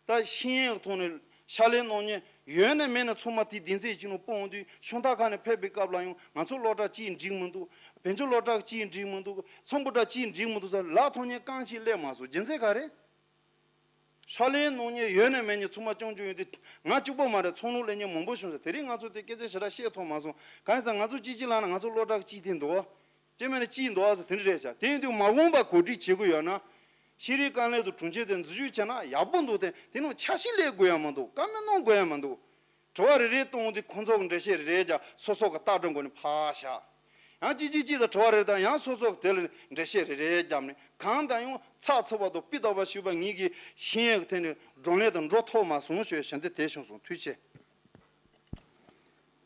ད་ཤེས་ཡོན་གྱི་ཐོག་ནས་ཕྱག་ལས་གནང་མཁན་ཡོད་ནས་མེད་ནས་ཚང་མ་དེ་བདེན་ཚིག་ཅན་ནང་སྤུངས་དུས། ཕྱོགས་མཐའ་ཁག་ནས་ཕེབས་པའི་སྐབས་ལ་ཡང་ང་ཚོ་སློབ་གྲྭ་གཅིག་འགྲིག་མི་འདུག་བོད་ལྗོངས་སློབ་གྲྭ་གཅིག་འགྲིག་མི་འདུག་ཚོགས་པ་གཅིག་འགྲིག་མི་འདུག་ཟེར་ལབ་ཐུབ་མཁན་རྐང་གཅིག་སླེབས་མ་སོང་། རྒྱུ་མཚན་ག་རེ། ཕྱག་ལས་གནང་མཁན་ཡོད་ནས་མེད་མཁན་ཚང་མ་རྐྱང་རྐྱང་ཡོད་དུས། ང་གཅིག་པོ་མ་རེད། ཚོགས་ནང་སླེབས་མཁན་མང་པོ་བྱུང་ཟེར། དེ་རིང་ང་ཚོ་དེ་སྐད་ཆ་ཞེ་དྲག་བཤད་ཐུབ་མ་སོང་། གང་ཡིན་ཟེར་ན་ང་ཚོ་གཅིག་གཅིག་ལབ་ན་ང་ཚོ་སློབ་གྲྭ་གཅིག་དེ་འདུག་བ། སྐྱེ་དམན་ལ་གཅིག་འདུག་ཟེར་དེ་འདྲ་རེད་ཤག་དེ་ཡིན་དུས་མ་འོངས་པ་གོ་སྒྲིག་བྱེད་དགོས་ཡོད་ན། ཤེས་རིག་བཀའ་བློན་དང་དྲུང་ཆེ་དེ་འཛུལ་ཞུགས་བྱས་ན་ཡག་པོ་འདུག་དེ་དེ་ནང་ཆ་ཤས་ལེན་དགོས་ཡ་མི་འདུག་བཀའ་མོལ་གནང་དགོས་ཡ་མི་འདུག་དྲི་བ་རེ་རེ་གཏོང་དུས་ཁོང་ཚོ་གི་འགྲེལ་བཤད་རེ་རེ་རྒྱག་སོ་སོ་གི་ལྟ་གྲུབ་སྒོ་ནས་ཕར་བཞག་ཡང་གཅིག་གཅིག་གཅིག་དང་དྲི་བ་རེ་རེ་དང་། ཡང་སོ་སོ་གི་དེ་ལ་འགྲེལ་བཤད་རེ་རེ་བརྒྱབ་ནས། གང་ལྟར་ཡང་ཚགས་ཚུད་པ་དང་སྤུས་དག་པ་ཞིག་པ་ངེད་ཀྱི་ཤེས་ཡོན་གྱི་ཐད་ནས་བགྲོ་གླེང་དང་འགྲོ་ཐུབ་མ་སོང་ཞུ་ཞུ་འདི་དེ་བྱུང་སོང་། ཐུགས་རྗེ་ཆེ།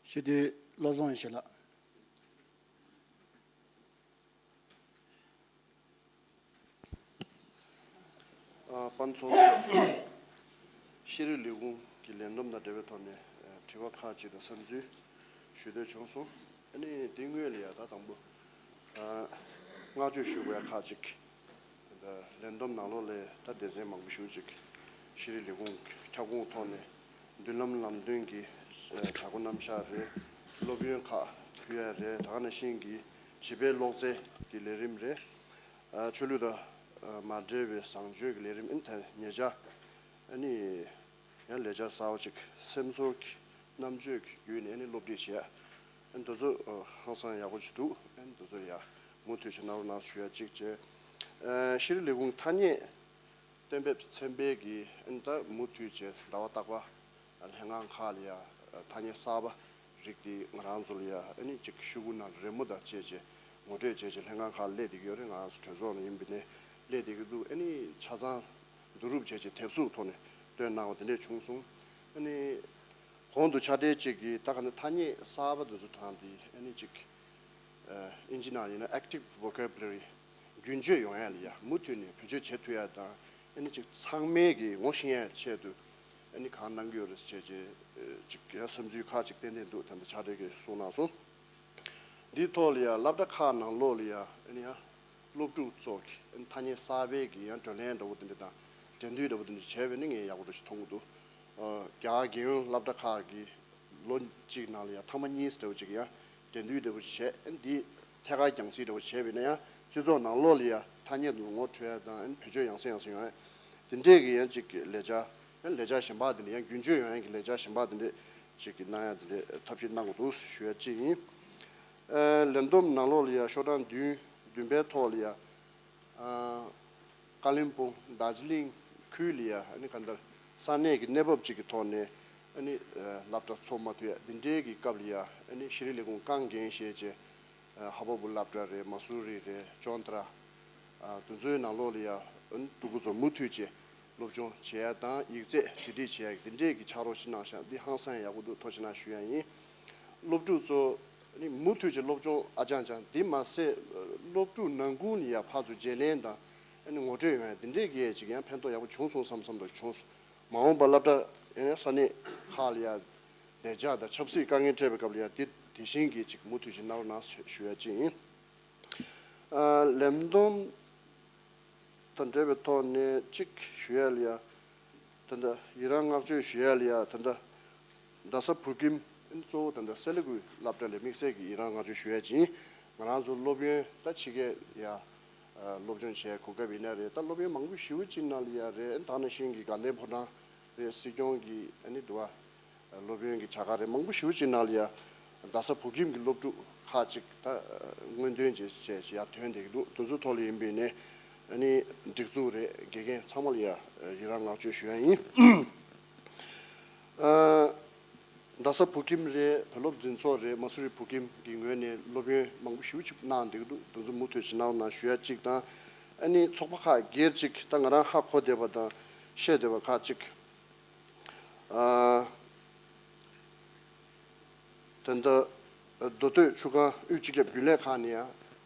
ཞུ་དེ་བློ་བཟང་ཡེ་ཤེས་ལགས། ཨ། དཔལ་ཚོགས་གཙོ། ཤེས་རིག་ལས་ཁུངས་ཀྱི་ལས་བསྡོམས་དང་འབྲེལ་བའི་ཐོག་ནས་དྲི་བ་ཁག་ཅིག་དང་བསམ་ཚུལ་ཞུ་འདོད་བྱུང་སོང་། ཨ་ནི་དེ་སྔོན་ལ་ཡ་ད་དང་པོ་ཨ་བསྔགས་བརྗོད་ཞུ་དགོས་ཡ་ཁག་ཅིག་ད་ལས་བསྡོམས་ནང་ལོགས་ལ་ད་སྡེ་ཚན་མང་པོ་ཞེ་ཅིག་ཤེས་རིག་ལས་ཁུངས་ཁྱབ་ཁོངས་ཐོག་ནས་མདུན་ལམ་ལམ་སྟོན་གྱི་བྱ་སྒོ་རྣམ་གཞག་རེད། སློབ་ཡོན་ཁག་ཕུལ་ཡ་རེད། ད་ག་ནང་བཞིན་གྱི་བྱིས་པའི་སློབ་ཚན་གྱི་ལས་རིམ་རེད། ཨ། ཆོས་ལུགས་དང་མ་འབྲེལ་བའི་བཟང་སྤྱོད་ཀྱི་ལས་རིམ། ཨ་ནི་ད་ཉེ་ཆར་ཨ་ནི་ཡང་ལས་འཆར་གསར་པ་ཅིག་སེམས་ཚོར་གྱི་རྣམ་དཔྱོད་ཀྱི་བརྒྱུད་ནས་ཨ་ནི་སློབ་ཁྲིད་བྱེད་ཡ། ཨ་ནི་དེ་ཚོ་ཧང་སང་ཡག་པོ་ཅིག་འདུག་ཨ་ནི་དེ་ཚོ་ཡ་མུ་མཐུད་ཅིག་གནང་རོགས་གནང་ཞུ་ཡ་གཅིག་བྱས། ཨ། ཤེས་རིག་ལས་ཁུངས་ཐ་སྙད་གཏན་འབེབས་ཚན་པའི་གི་ཨ་ནི་ད་མུ་མཐུད་བྱས་ཟླ་བ་རྟག་པར་ལྷན་ཁང་ཁག་ལ་ཡ་ཐ་སྙད་གསར་པ་རིགས་དེ་ང་རང་ཚོ་ལ་ཡ་ཨ་ནི་ཅིག་ཤོག་གུ་ནང་གྲོས་མོལ་དང་བཅས་བྱས་ངོ་སྤྲོད་བྱས་བྱས་ལྷན་ཁང་ཁག་ལ་སླེབས་བསྡད་ཀྱི་ཡོད་རེད། ང་རང་ཚོ་གྲོས་ཚོགས་ནང་ཡིན་པ་ནས་སླེབས་བསྡད་ཀྱི་འདུག་ཨ་ནི་ཆ་ཚང་བསྡུ་རུབ་བྱས་བྱས་དེབ་གཟུགས་ཐོག་ནས་ བཏོན་གནང་བ་དེ་འདྲས་བྱུང་སོང་། ཨ་ནི་གོང་དུ་ཕྱག་སྦྲེལ་གཅིག་གིས་ད་ག་ནི་ཐ་སྙད་གསར་པ་དེ་ཚོ་དང་དེ་ཨ་ནི་གཅིག་ཨིན་ཇི་ནང་ཡིན་ན་active vocabulary རྒྱུན་སྤྱོད་ཡོང་ཡ་ལ་ཡ་མུ་མཐུད་ནས་བེད་སྤྱོད་བྱེད་ཐུབ་ཡ་དང་ཨ་ནི་གཅིག་ཚང་མས་ཀྱི་ངོ་ཤེས་ཡ་ཆེད་དུ་ཨ་ནི་གང་གནང་གི་ཡོད་རེད་ཟེར་བྱས་རྗེས་གཅིག་ཡ་བསམ་ཚུལ་ཁག་ཅིག་ཏན་ཏན་འདུག་ད་ལྟ་ཕྱག་སྦྲེལ་གྱིས་གསུངས་གནང་སོང་། འདིའི་ཐོག་ལ་ཡ་སློབ་གྲྭ་ཁག་ནང་ལོགས་ལ་ཡ་ཨ་ནི་ཡ་སློབ་ཕྲུག་ཚོ་གི་ཨ་ནི་ཐ་སྙད་གསར་པའི་གི་ཡང་བགྲོ་གླེང་འདྲ་བོ་དེ་འདྲ་དང་འགྲན་བསྡུར་འདྲ་བོ་དེ་འདྲ་བྱས་པས་ནི་ངས་ཡག་པོ་འདྲ་ཞིག་མཐོང་གི་འདུག་ཨ་རྒྱ་གར་རྒྱལ་ཡོངས་སློབ་གྲྭ་ཁག་གི་ལོ་གཅིག་ནང་ལ་ཡང་ཐེངས་མ་གཉིས་འདྲ་བོ་ཅིག་ཡང་འགྲན་བསྡུར་འདྲ་བོ་བྱས་འདི་ཐད་ཀར་རྒྱང་སྲིང་འདྲ་བོ་བྱས་པས་ན་ཡང་སྤྱི་ཚོགས་ནང་ལོགས་ལ་ཡང་ཐ་སྙད་དུ་ངོ་འཕྲོད་ཡ་དང་བེད་སྤྱོད་ཡང་སེ་ཡང་སེ་ཡོང་ཡ་དེ་འདྲས་ཀྱི་ཡང་ཅིག་ལས་འཆར་ཡང་ལས་འཆར་གཞན་པ་དེ་འདྲས་ཡང་རྒྱུན་སྤྱོད་ཡོང་ཡ་གི་ལས་འཆར་གཞན་པ་དེ་འདྲས་ཅིག་གི་གནང་ཡ་དེ་འདྲས་ཐབས་ཤེས་གནང་དགོས་འདུག་ཞུ་ཡ་གཅིག་ཡིན། ཨ་ལས་བསྡོམས་ནང་ལོགས་ལ་ཡང་ཤོག་གྲངས་བདུན་བདུན་པའི་ཐོག་ལ་ཡང་། ཨ་ཀ་ལིམ་པོང་དར་ཇི་ལིང་ཁུལ་ལ་ཡ་ཨ་ནི་གང་ལྟར་ས་གནས་ཀྱི་གནས་བབ་ཅིག་གི་ཐོག་ནས་ཨ་ནི་ཨ་སློབ་གྲྭ་ཚུགས་མ་ཐུབ་ཡ་འདི་འདྲའི་གི་སྐབས་ལ་ཡ་ཨ་ནི་ཤེས་རིག་ལས་ཁུངས་རྐང་འགན་བཞེས་བྱས་ཨ་ཧ་བ་བུ་སློབ་གྲྭ་རེད། མ་སུ་རི་རེད། ཅོན་ཏ་ར་ཨ་དེ་ཚོའི་ནང་ལོགས་ལ་ཡ་ཨ་ནི་ཕྲུ་གུ་ཚོ་མུ་མཐུད་བྱས་སློབ་སྦྱོང་བྱེད་ཡ་དང་ཡིག་ཚད་དྲིལ་བསྒྲིགས་བྱེད་ཡ་འདི་འདྲའི་གི་ཕྱག་རོགས་ཤིག་གནང་ཤག་འདི་ཧང་སང་ཡག་པོ་འདུག་ཐུགས་རྗེ་གནང་ཞུ་ཡ་ཡིན། སློབ་ཕྲུག་ཚོ་ནི་མུ་མཐུད་ཀྱི་སློབ་སྦྱོང་ཨ་ཅང་ཅང་འདི་མ་ཟད་སློབ་ཕྲུག་ནང་ཁུལ་ནས་ཡང་ཕར་ཚུར་བརྗེ་ལེན་དང་ནི་ངོ་སྤྲོད་ཡོང་ཡ་འདི་འདྲའི་གི་ཅིག་ཡང་ཕན་ཐོགས་ཡག་པོ་བྱུང་སོང་བསམ་བསམ་འདྲ་བྱུང་སོང་། མ་འོངས་པ་སློབ་གྲྭ་ཡང་ས་གནས་ཁག་ལ་ཡང་བདེ་འཇགས་དང་ཆབ་སྲིད་དཀའ་ངལ་འཕྲད་པའི་སྐབས་ལ་ཡང་འདི་དེ་བཞིན་གྱི་ཅིག་མུ་མཐུད་ཀྱི་གནང་རོགས་གནང་ཞུ་ཡ་ཅིག་ཡིན། ཨ་ལས་བསྡོམས་དང་འབྲེལ་བའི་ཐོག་ནས་གཅིག་ཞུ་ཡ་ལ་ཡ། ད་ལྟ་ཡི་རང་བསྔགས་བརྗོད་ཞུ་ཡ་ལ་ཡ་ད་ལྟ་རྡ་ས་བོད་ཁྱིམ་གཙོ་བོ་ད་ལྟ་སེ་ལ་ཀུའི་སློབ་གྲྭ་ལ་དམིགས་བསལ་གྱི་ཡི་རང་བསྔགས་བརྗོད་ཞུ་ཡ་ཅིག་ཡིན། ང་རང་ཚོ་སློབ་ཡོན་ད་ཕྱི་རྒྱལ་ཡ་སློབ་སྦྱོང་བྱས་གོ་སྐབས་ཡིན་ན་རེད། ད་སློབ་ཡོན་མང་པོ་ཞེ་པོ་ཅིག་ནང་ལ་ཡ་རེད། ད་ནང་བཞིན་གྱི་དགའ་ལྡན་ཕོ་བྲང་རེད། སྲིད་སྐྱོང་གི་ཨ་ནི་འདུ་བ། སློབ་ཡོན་གྱི་བྱ་དགའ་རེད། མང་པོ་ཞེ་པོ་ཅིག་ནང་ལ་ཡ་རྡ་ས་བོད་ཁྱིམ་གྱི་སློབ་ཕྲུག་ཁག་ཅིག་ད་སྔོན་ཐོན་བྱས་བྱས་ཡར་ཐོན་བསྡད་ཀྱི་འདུག་དེ་ཚོའི་ཐོག་ལ་ཡིན་པས་ནས་ཨ་ནི་སྒྲིག་འཛུགས་རེད། དགེ་རྒན་ཚང་མ་ལ་ཡ་ཡི་རང་བསྔགས་བརྗོད་ཞུ་ཡ་ཡིན། ཨ་རྡ་ས་བོད་ཁྱིམ་རེད། བོད་སློབ་འཛིན་ཚོགས་རེད། མ་སུ་རི་བོད་ཁྱིམ་གྱི་ངོས་ནས་སློབ་ཡོན་མང་པོ་ཞེ་པོ་ཅིག་གནང་བསྡད་ཀྱི་འདུག་དེ་ཚོ་མུ་མཐུད་ཅིག་གནང་རོགས་གནང་ཞུ་ཡ་གཅིག་དང་། ཨ་ནི་ཚོགས་པ་ཁག་སྒེར་གཅིག་ད་ང་རང་ཧ་གོ་བསྡད་པ་དང་ཤེས་བསྡད་པ་ཁག་ཅིག་ཨ་ད་ལྟ་མདོ་སྟོད་ཆུ་སྒང་དབུས་སྤྱི་ཁྱབ་རྒྱུན་ལས་ཁང་ནས་ཡང་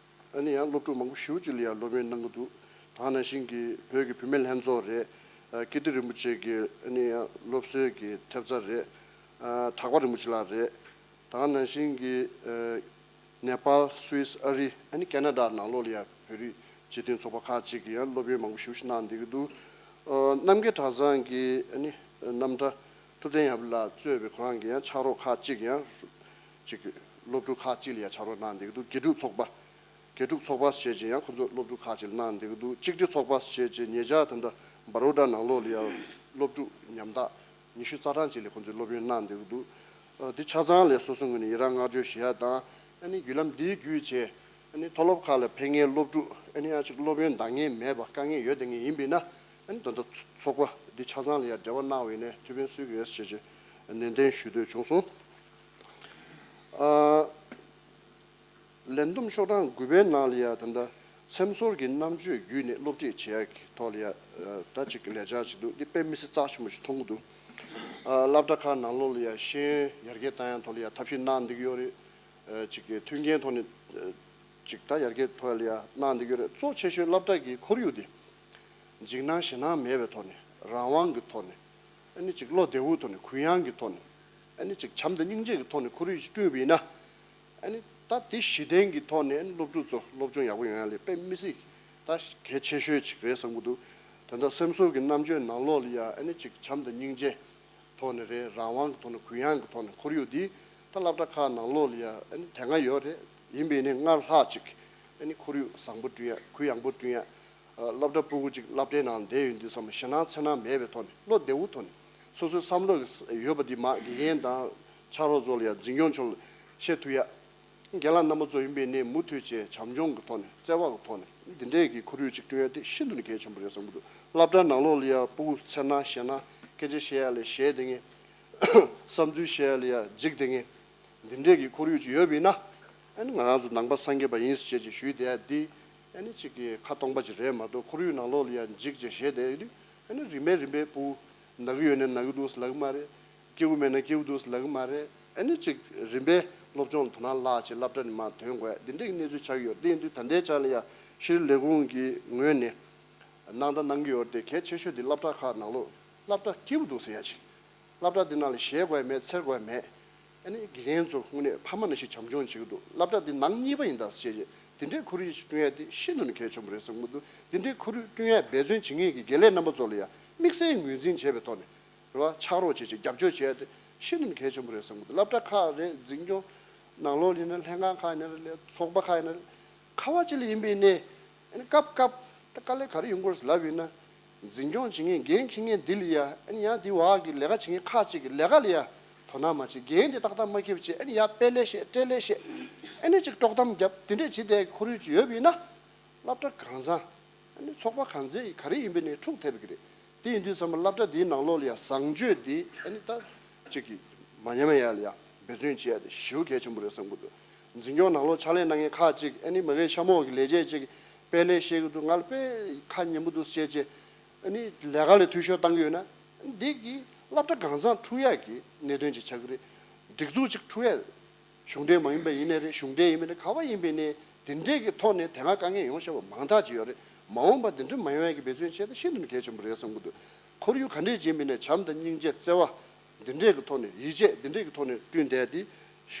ཨ་ནི་ཡང་སློབ་ཕྲུག་མང་པོ་ཞེ་པོ་ཅིག་ལ་ཡང་སློབ་ཡོན་གནང་གི་འདུག་ད་ག་ནང་བཞིན་གྱི་བོད་ཀྱི་བུད་མེད་ལྷན་ཚོགས་རེད། ཨ་ཀིརྟི་རིན་པོ་ཆེ་གི་ཨ་ནི་ཡང་སློབ་གསོའི་གི་ཐེབས་རྩ་རེད། ཨ་གྲགས་པ་རིན་པོ་ཆེ་ལགས་རེད། ད་ག་ནང་བཞིན་གྱི་ཨ་ནེ་པཱལ། སུད་སི། ཨ་རི། ཨ་ནི་ཁེ་ན་ཌ་ནང་ལོགས་ལ་ཡང་བོད་རིགས་སྤྱི་མཐུན་ཚོགས་པ་ཁག་ཅིག་གིས་ཡང་སློབ་ཡོན་མང་པོ་ཞེ་པོ་ཞིག་གནང་བསྡད་ཀྱི་འདུག་ཨ་རྣམ་རྒྱལ་གྲྭ་ཚང་གི་ཨ་ནི་རྣམ་གྲྭ་ཐུབ་བསྟན་ཡར་འཕེལ་ལགས་གཙོས་པའི་ཁོ་རང་གི་ཡང་ཕྱག་རོགས་ཁག་ཅིག་ཡང་ཅིག་སློབ་ཕྲུག་ཁག་ཅིག་ལ་ཡང་ཕྱག་རོགས་གནང་བསྡད་ཀྱི་འདུག་དགེ་ཕྲུག་ཚོགས་པ། དགེ་ཕྲུག་ཚོགས་པ་ཞེས་བྱས་ཡང་ཁོ་ཚོ་སློབ་ཕྲུག་ཁག་ཅིག་ལ་གནང་བསྡད་ཀྱི་འདུག་གཅིག་སྒྲིལ་ཚོགས་པ་ཞེས་བྱས་ཉེ་ཆར་ད་ལྟ་བ་རོ་ཌ་ནང་ལོགས་ལ་ཡང་སློབ་ཕྲུག་ཉམ་ཐག་ཉི་ཤུ་རྩ་གྲངས་ཅིག་ལ་ཁོ་ཚོས་སློབ་ཡོན་གནང་བསྡད་ཀྱི་འདུག་ཨ་འདི་ཆ་ཚང་ལ་སོ་སོའི་ངོས་ནས་ཡི་རང་བསྔགས་བརྗོད་ཞུ་ཡ་དང་། ཨ་ནི་བརྒྱུད་ལམ་འདི་བརྒྱུད་བྱས་ཨ་ནི་མཐོ་སློབ་ཁག་ལ་ཕེབས་མཁན་སློབ་ཕྲུག་ཨ་ནི་ཡང་ཅིག་སློབ་ཡོན་འདང་མཁན་མེད་པ་དཀའ་ངལ་ཡོད་བསྡད་མཁན་ཡིན་པས་ན། ཨ་ནི་ད་ལྟ་ཚོགས་པ་འདི་ཆ་ཚང་ལ་ཡང་འབྲེལ་བ་གནང་བ་ཡིན་ན་ཐུགས་ཕན་གསོས་ཀྱི་ཡོད་ཅེས་ནན་ཏན་ཞུ་འདོད་བྱུང་སོང་། ཨ། ལས་བསྡོམས་ཤོག་གྲངས་དགུ་པའི་ནང་ལ་ཡང་ད་ལྟ་སེམས་ཚོར་གྱི་རྣམ་དཔྱོད་བརྒྱུད་ནས་སློབ་ཁྲིད་བྱེད་ཡག་གི་ཐོག་ལ་ཡང་ད་ཅིག་ལས་འཆར་ཅིག་འདུག་འདི་དཔེ་མི་སྲིད་རྩ་ཆེན་པོ་ཞིག་མཐོང་གི་འདུག་ཨ་སློབ་གྲྭ་ཁག་ནང་ལོགས་ལ་ཡང་ཤེས་ཡོན་ཡར་རྒྱས་བཏང་ཡག་ཐོག་ལ་ཡང་ཐབས་ཤེས་གནང་བསྡད་ཀྱི་ཡོད་རེད། ཨ་ཅིག་གི་མཐུན་རྐྱེན་ཐོག་ནས་ཨ་ཅིག་ད་ཡར་རྒྱས་ཐོག་ལ་ཡང་གནང་བསྡད་ཀྱི་ཡོད་རེད། གཙོ་ཆེ་ཤོས་སློབ་གྲྭ་གི་ཁོར་ཡུག་འདི་འཇིགས་སྣང་ཞེད་སྣང་མེད་པའི་ཐོག་ནས་རང་དབང་གི་ཐོག་ནས་ཨ་ནི་ཅིག་བློ་བདེ་བོའི་ཐོག་ནས་གུ་ཡངས་ཀྱི་ཐོག་ནས་ཨ་ནི་ཅིག་བྱམས་དང་སྙིང་རྗེ་གི་ཐོག་ནས་ཁོར་ཡུག་ཅིག་བསྐྲུན་པ་ཡིན་ན། ཨ་ནི་ད་དེ་གཞི་རྟེན་གྱི་ཐོག་ནས་ཨ་ནི་སློབ་ཕྲུག་ཚོ་སློབ་སྦྱོང་ཡག་པོ་ཡོང་ཡ་ལ་དཔེ་མི་སྲིད་ད་གལ་ཆེ་ཤོས་ཅིག་རེད་བསམ་གྱི་འདུག་ད་ལྟ་སེམས་ཚོར་གྱི་རྣམ་དཔྱོད་ནང་ལོགས་ལ་ཡ་ཨ་ནི་ཅིག་བྱམས་དང་སྙིང་རྗེ་ཐོག་ནས་རེད། རང་དབང་གི་ཐོག་ནས་གུ་ཡངས་ཀྱི་ཐོག་ནས་ཁོར་ཡུག་འདི་ད་སློབ་གྲྭ་ཁག་ནང་ལོགས་ལ་ཡ་ཨ་ནི་དེ་སྔ་ཡོད་རེད། ཡིན་པས་ནི་སྔར་ལྷག་ཅིག་ཨ་ནི་ཁོར་ཡུག་བཟང་པོ་བསྐྲུན་ཡ་གུ་ཡངས་པོ་བསྐྲུན་ཡ། སློབ་གྲྭ་ཕྲུ་གུ་གཅིག་སློབ་གྲྭའི་ནང་བསྡད་ཡོད་དུས་ཙམ་ཞེད་སྣང་འཚེར་སྣང་མེད་པའི་ཐོག་ནས་བློ་བདེ་བོའི་ཐོག་ནས་སོ་སོའི་བསམ་བློ་ཡོད་པ་འདི་མ་དགེ་རྒན་དང་ཕྱག་རོགས་ཚོ་ལ་ཡང་འཛིན་སྐྱོང་ཚོ་ལ་བཤད་ཐུབ་ཡ། རྒན་ལགས་རྣམ་པ་ཚོ་ཡིན་པས་ནས་མུ་མཐུད་བྱས་བྱམས་སྐྱོང་གི་ཐོག་ནས་བརྩེ་བ་གི་ཐོག་ནས་འདི་འདྲས་ཀྱི་ཁོར་ཡུག་ཅིག་བསྐྲུན་ཡ་དེ་ཤིན་ཏུ་ནས་གལ་ཆེན་པོ་རེད་བསམ་གྱི་འདུག་སློབ་གྲྭ་ནང་ལོགས་ལ་ཡང་ཕྲུ་གུ་འཚེར་སྣང་ཞེད་སྣང་སྐད་ཆ་བཤད་ཡ་ལས་ཞེད་བསྡད་མཁན། བསམ་ཚུལ་བཤད་ཡ་ལ་ཡང་འཇིགས་བསྡད་མཁན། འདི་འདྲས་ཀྱི་ཁོར་ཡུག་ཅིག་ཡོད་པ་ཡིན་ན། ཨ་ནི་ང་རང་ཚོ་ནང་པ་སངས་རྒྱས་པ་ཡིན་ཟེར་བྱས་ཅིག་ཞུས་བསྡད་ཡ་འདི་ཨ་ནི་ཅིག་གི་ཁ་སྟོང་པ་ཅིག་རེད་མ་གཏོགས་ཁོར་ཡུག་ནང་ལོགས་ལ་ཡང་འཇིགས་བྱས་བཞེས་བསྡད་ཡ་འདི་ཨ་ནི་རིམ་པས་རིམ་པས་ཕྲུ་ ན་གི་ཡོད་ན་ན་གི་འདུག་ཟེར་ལབ་གི་མ་རེད། སྐྱིད་པོ་མེད་ན་སྐྱིད་པོ་འདུག་ཟེར་ལབ་གི་མ་རེད། ཨ་ནི་ཅིག་རིམ་པས་སློབ་སྦྱོང་ལ་དོ་སྣང་བརླག་བྱས་སློབ་གྲྭ་ནས་མར་ཐོན་དགོས་འདི་འདྲའི་གནས་ཚུལ་ཆགས་ཀྱི་ཡོད། དེ་ཡིན་དུས་ད་ལྟའི་ཆ་ལ་ཡ་ཤེས་རིག་ལས་ཁུངས་ཀྱི་ངོས་ནས་གནང་ད་གནང་གི་ཡོད་རེད་དེ། གལ་ཆེ་ཤོས་དེ་སློབ་གྲྭ་ཁག་ནང་ལོགས་སློབ་གྲྭ་སྐྱིད་པོ་འདུག་ཟེར་ཡ་ཅིག་སློབ་གྲྭ་འདི་ནང་ལ་ཞེད་དགོས་མེད། འཚེར་དགོས་མེད། ཨ་ནི་དགེ་རྒན་ཚོ་དངོས་གནས་ཕ་མ་ནང་བཞིན་བྱམས་སྐྱོང་བྱེད་ཀྱི་འདུག་སློབ་གྲྭ་འདི་ནང་གཉིས་པ་ཡིན་ད་ཟེར་བྱས་བྱས་དེ་འདྲའི་ཁོར་ཡུག་ཅིག་བསྐྲུན་ཡ་དེ་ཤིན་ཏུ་ནས་གལ་ཆེན་པོ་རེད་བསམ་གྱི་འདུག་དེ་འདྲའི་ཁོར་ཡུག་བསྐྲུན་ཡ་འབད་བརྩོན་བྱེད་མཁན་གྱི་དགེ་ལས་རྣམ་པ་ཚོ་ལ་ཡ་དམིགས་བསལ་ངོས་འཛིན་བྱས་པའི་ཐོག་ནས་རེད་བ། ཕྱག་རོགས་བྱེད་ཅིག་རྒྱབ་སྐྱོར་བྱེད་ཡ་དེ་ཤིན་ཏུ་ནས་གལ་ཆེན་པོ་རེད་བསམ་གྱི་འདུག་སློབ་གྲྭ་ཁག་རེད། འཛིན་སྐྱོང་ནང་ལོགས་ཡིན་ན་ལྷན་ཁང་ཁག་ཡིན་ན་རེད། ཚོགས་པ་ཁག་ཡིན་ན་རེད། ག་བ་ཅིག་ལ་ཡིན་པའི་ནས་ཨ་ནི་སྐབས་སྐབས་ད་དཀའ་ལས་ག་རེ་ཡོང་གི་རེད་ལབ་ཡིན་ན། འཛིན་སྐྱོང་བྱེད་མཁན་འགན་འཁྱེར་མཁན་འདི་ལ་ཡ་ཨ་ནི་ཡང་འདི་བག་གི་ལས་ཀ་བྱེད་མཁན་ཁག་ཅིག་གི་ལས་ཀ་ལ་ཡ་དོ་སྣང་མ་བྱེད། འགན་དེ་ཏག་ཏག་མ་འཁྱེར་བ་བྱས་ཨ་ནི་ཡ་དཔེ་ལས་བཤད་སྤྲེལ་ལས་བཤད་ཨ་ནི་ཅིག་དཀྲོག་གཏམ་བརྒྱབ་དེ་འདྲས་བྱེད་བསྡད་ཁོར་ཡུག་ཅིག་ཡོད་པ་ཡིན་ན། སློབ་གྲྭ་གང་ཚང་ཨ་ནི་ཚོགས་པ་གང་ཚང་གི་ག་རེ་ཡིན་པའི་ནས་འཁྲུག་ཐེབས་ཀྱི་རེད། དེ་ཡིན་དུས་ཙམ་པ་སློབ་གྲྭ་འདིའི་ནང་ལོགས་ལ་ཡ་བཟང་སྤྱོད་འདི་ཨ་ནི་ད་ཅིག་གི་མ་ཉམས་ཡ་ལ་ཡ་འབད་བརྩོན་བྱེད་ཡ་དེ་ཞེ་པོ་གལ་ཆེན་པོ་རེད་བསམ་གྱི་འདུག་འཛིན་སྐྱོང་ནང་ལོགས་ཕྱག་ལས་གནང་མཁན་ཁག་ཅིག་ཨ་ནི་མ་གིའི་ཤ་མོག་གི་ལས་བྱེད་ཅིག་དཔེ་ལས་བཤད་ཀྱི་འདུག་ང་ལ་དཔེ་ཁ་ཉན་པོ་འདུག་བཤད་བྱས་ཨ་ནི་ལས་ཀ་ལ་འཐུས་ཤོར་བཏང་གི་ཡོད་ན་འདི་གི་སློབ་གྲྭ་གང་ཚང་འཁྲུག་ཡ་གི་གནད་དོན་ཅིག་ཆགས་ཀྱི་རེད། སྒྲིག་འཛུགས་ཅིག་འཁྲུག་ཡ། གཞུང་འབྲེལ་མ་ཡིན་པ་ཡིན་ནའི་རེད། གཞུང་འབྲེལ་ཡིན་པ་ནའི་ག་བ་ཡིན་པའི་ནའི་དེ་འདྲས་ཀྱི་ཐོག་ནས་དེ་སྔ་དཀའ་ངལ་ཡོང་བཞག་པ་མང་དག་ཅིག་ཡོད་རེད། མ་འོངས་པ་དེ་འདྲ་མ་ཡོང་ཡ་གི་འབད་བརྩོན་བྱས་ན་ཤིན་ཏུ་ནས་གལ་ཆེན་པོ་རེད་བསམ་གྱི་འདུག་ཁོར་ཡུག་ག་འདྲས་ཅིག་ཡིན་པའི་ནའི་བྱམས་དང་སྙིང་རྗེ་བརྩེ་བ་འདི་འདྲས་ཀྱི་ཐོག་ནས་ཡིད་ཆེས་འདི་འདྲས་ཀྱི་ཐོག་ནས་བསྐྲུན་བསྡད་དེ་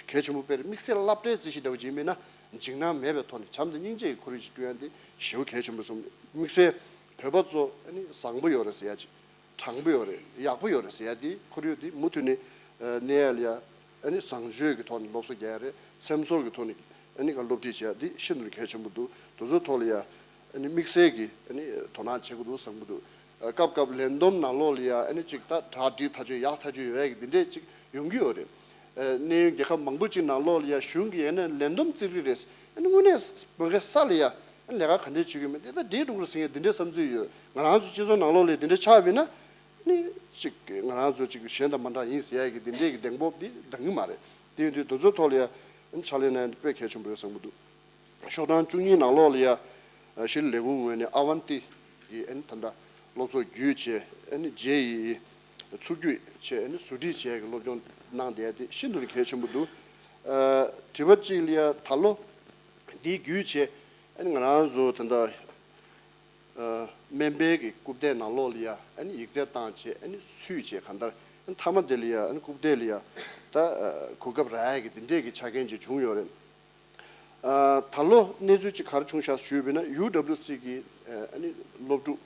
གལ་ཆེན་པོ་དཔེར་དམིགས་བསལ་སློབ་གྲྭའི་རྩིས་གཞི་འདྲ་བོ་ཅིག་ཡིན་པ་ན་འཇིགས་སྣང་མེད་པའི་ཐོག་ནས་བྱམས་དང་སྙིང་རྗེ་གི་ཁོར་ཡུག་ཅིག་བསྐྲུན་ཡ་འདི་ཞེ་པོ་གལ་ཆེན་པོ་བསམ། དམིགས་བསལ་བོད་པ་ཚོ་ཨ་ནི་བཟང་པོ་ཡོད་རེད་ཟེར་ཡ་ཅིག་དྲང་པོ་ཡོད་རེད། ཡག་པོ་ཡོད་རེད་ཟེར་ཡ་དེ་ཁོར་ཡུག་དེ་མུ་མཐུད་ནས་གནས་ཡ་ལ་ཡ་ཨ་ནི་བཟང་སྤྱོད་ཀྱི་ཐོག་ནས་སློབ་གསོ་རྒྱག་ཡ་རེད། སེམས་ཚོར་གྱི་ཐོག་ནས་ཨ་ནི་ག་སློབ་ཁྲིད་བྱེད་ཡ་དེ་ཤིན་ཏུ་གལ་ཆེན་པོ་འདུག་དེ་ཚོའི་ཐོག་ལ་ཡ་ཨ་ནི་དམིགས་བསལ་གྱི་ཨ་ནི་དོ་སྣང་བྱེད་དགོས་འདུག་བསམ་གྱི་འདུག་སྐབས་སྐབས་ལས་བསྡོམས་ནང་ལོགས་ལ་ཡ་ཨ་ནི་ཅིག་ད་གྲ་སྒྲིག་ཐག་ཆོད་ཡག་ཐག་ཆོད་ཡོད་ཡ་གི་དེ་འདྲས་ཅིག་ཡོང་གི་ཡོད་རེད། གནས་ཡུལ་རྒྱལ་ཁབ་མང་པོ་ཅིག་ནང་ལོགས་ལ་ཡ་གཞུང་གིས་ཡ་ནས་ལས་བསྡོམས་བརྩི་གི་རེད། ཨ་ནི་དངོས་གནས་མ་གི་ས་ལ་ཡ་ཨ་ནི་ལས་ཀ་ག་འདྲས་བྱེད་ཀྱི་མེད་དེ་ད་འགྲིག་འགྲོ་གི་རེད་ཟེར་མཁན་དེ་འདྲས་བསམ་ཚུལ་ཡོད། ང་རང་ཚོ་སྤྱི་ཚོགས་ནང་ལོགས་ལ་དེ་འདྲས་ཆགས་པ་ཡིན་ན་ཨ་ནི་ཅིག་ང་རང་ཚོ་ཅིག་གཞན་དང་མ་འདྲ་ཡིན་ཟེར་ཡ་གི་དེ་འདྲས་ཀྱི་གདེང་སྤོབས་དེ་འདང་གི་མ་རེད། དེ་ཡིན་དུས་དེ་ཚོའི་ཐོག་ལ་ཡ་ཨ་ནི་ཕྱག་ལས་གནང་ཡ་དེ་དཔེ་གལ་ཆེན་པོ་རེད་བསམ་གྱི་འདུག་ཤོག་གྲངས་བཅུ་གཉིས་ནང་ལོགས་ལ་ཡ་ཤེས་རིག་ལས་ཁུངས་ངོས་ནས་ཨ་ཝན་ཏི་གི་ཨ་ནི་ད་ལྟ་སློབ་ཚོགས་བརྒྱུད་བྱས་ཨ་ནི་ཇེ་ཨི་ཨི་ཚུར་བརྒྱུད་བྱས་ཨ་ནི་ཟུར་ཁྲིད་བྱས་ཀྱི་སློབ་སྦྱོང་གནང་བསྡད་དེ་ཤིན་ཏུ་ནས་གལ་ཆེན་པོ་འདུག་དྲི་བ་གཅིག་ལ་ཡ་ད་ལོ་འདི་བརྒྱུད་བྱས་ཨ་ནི་ང་རང་ཚོ་ད་ལྟ་སྨན་པའི་གི་རྐུབ་སྟེགས་ནང་ལོགས་ལ་ཡ་ཨ་ནི་ཡིག་ཚད་བཏང་བྱས་ཨ་ནི་ཚུད་བྱས་གང་ལྟར་ཨ་ནི་མཐའ་མ་དེ་ལ་ཡ་ཨ་ནི་རྐུབ་སྟེགས་ལ་ཡ་ད་གོ་སྐབས་རག་ཡ་གི་དེ་འདྲས་ཀྱི་ཆ་རྐྱེན་ཅིག་བྱུང་ཡོད་རེད། ད་ལོ་གནས་ཚུལ་ཅིག་ག་རེ་བྱུང་ཤག་ཞུས་པ་ཡིན་ན་ཡུ་ཌབ་ལིའུ་སི་གི་ཨ་ནི་སློབ་ཕྲུག་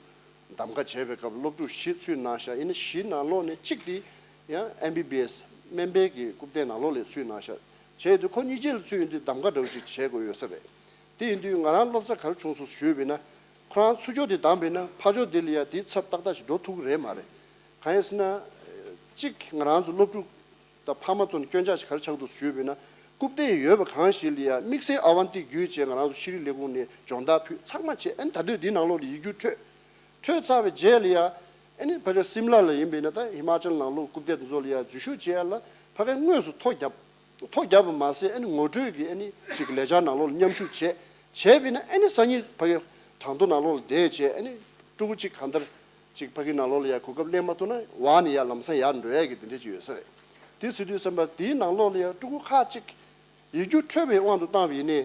གདམ་ག་བྱས་པའི་སྐབས་སློབ་ཕྲུག་བཞི་ཚུད་གནང་ཤག་ཡིན་ན་བཞི་ནང་ལོགས་ནས་གཅིག་དེ་ཡང་ཨེམ་བི་བི་ཨེས་སྨན་པའི་གི་རྐུབ་སྟེགས་ནང་ལོགས་ལ་ཚུད་གནང་ཤག་བྱས་དུས་ཁོ་གཉིས་ཆ་ལ་ཚུད་ཡོང་དུས་གདམ་ག་འདྲ་བོ་ཅིག་བྱེད་དགོས་ཡོད་ས་རེད། དེ་ཡིན་དུས་ང་རང་སློབ་གསོ་ག་རེ་བྱུང་སོང་ཞུས་པ་ཡིན་ན་ཁོ་རང་ཚུར་ཕྱོགས་དེ་བདམས་པ་ཡིན་ན་ཕར་ཕྱོགས་དེ་ལ་ཡང་དེའི་ཚབ་ཏག་ཏག་ཅིག་འགྲོ་ཐུབ་ཀྱི་རེད་མ་རེད། གང་ཡིན་ཟེར་ན་གཅིག་ང་རང་ཚོ་སློབ་ཕྲུག་དང་ཕ་མ་ཚོ་ནས་སྐྱོན་ཆ་ཞིག་ག་རེ་ཆགས་འདུག་ཞུས་པ་ཡིན་ན་རྐུབ་སྟེགས་ཡོད་པ་གང་ཞིག་ལ་ཡང་དམིགས་བསལ་ཨ་ཝན་ཏི་བརྒྱུད་བྱས་ང་རང་ཚོ་ཤེས་རིག་ལས་ཁུངས་ནས་སྦྱོང་བརྡར་ཕུལ་ཚང་མ་བྱས་ཨ་ནི་ད་དུས་འདིའི་ནང་ལོགས་ལ་ཡིག་རྒྱུགས་འཕྲོད། འཕྲོད་ཚར་བའི་རྗེས་ལ་ཡང་ཨ་ནི་ཕ་གི་སིམ་ལ་ལ་ཡིན་པ་ཡིན་ན་ད་ཧི་མ་ཅལ་ནང་ལོགས་རྐུབ་སྟེགས་དེ་ཚོ་ལ་ཡང་འཛུལ་ཞུགས་བྱེད་ཡ་ལ་ཕ་གི་དངོས་སུ་ཐོ་བརྒྱབ། ཐོ་བརྒྱབ་པ་མ་ཟད་ཨ་ནི་ངོ་སྤྲོད་ཀྱི་ཨ་ནི་ཅིག་ལས་འཆར་ནང་ལོགས་ལ་མཉམ་ཞུགས་བྱས། བྱས་པ་ཡིན་ན་ཨ་ནི་སང་ཉིན་ཕ་གི་གྲངས་ཐོ་ནང་ལོགས་ལ་བསྡད་བྱས་ཨ་ནི་ཕྲུ་གུ་གཅིག་གང་ལྟར་ཅིག་ཕ་གི་ནང་ལོགས་ལ་ཡ་གོ་སྐབས་ལེན་མ་ཐུབ་ན་བར་ནས་ཡ་ལམ་སང་ཡར་འགྲོ་ཡ་གི་དེ་འདྲ་ཅིག་ཡོད་ས་རེད། དེ་ཟེར་དུས་ཙམ་པ་དེའི་ནང་ལོགས་ལ་ཡ་ཕྲུ་གུ་ཁག་ཅིག་ཡིག་རྒྱུགས་འཕྲོད་པའི་དབང་དུ་བཏང་བ་ཡིན་ནའི་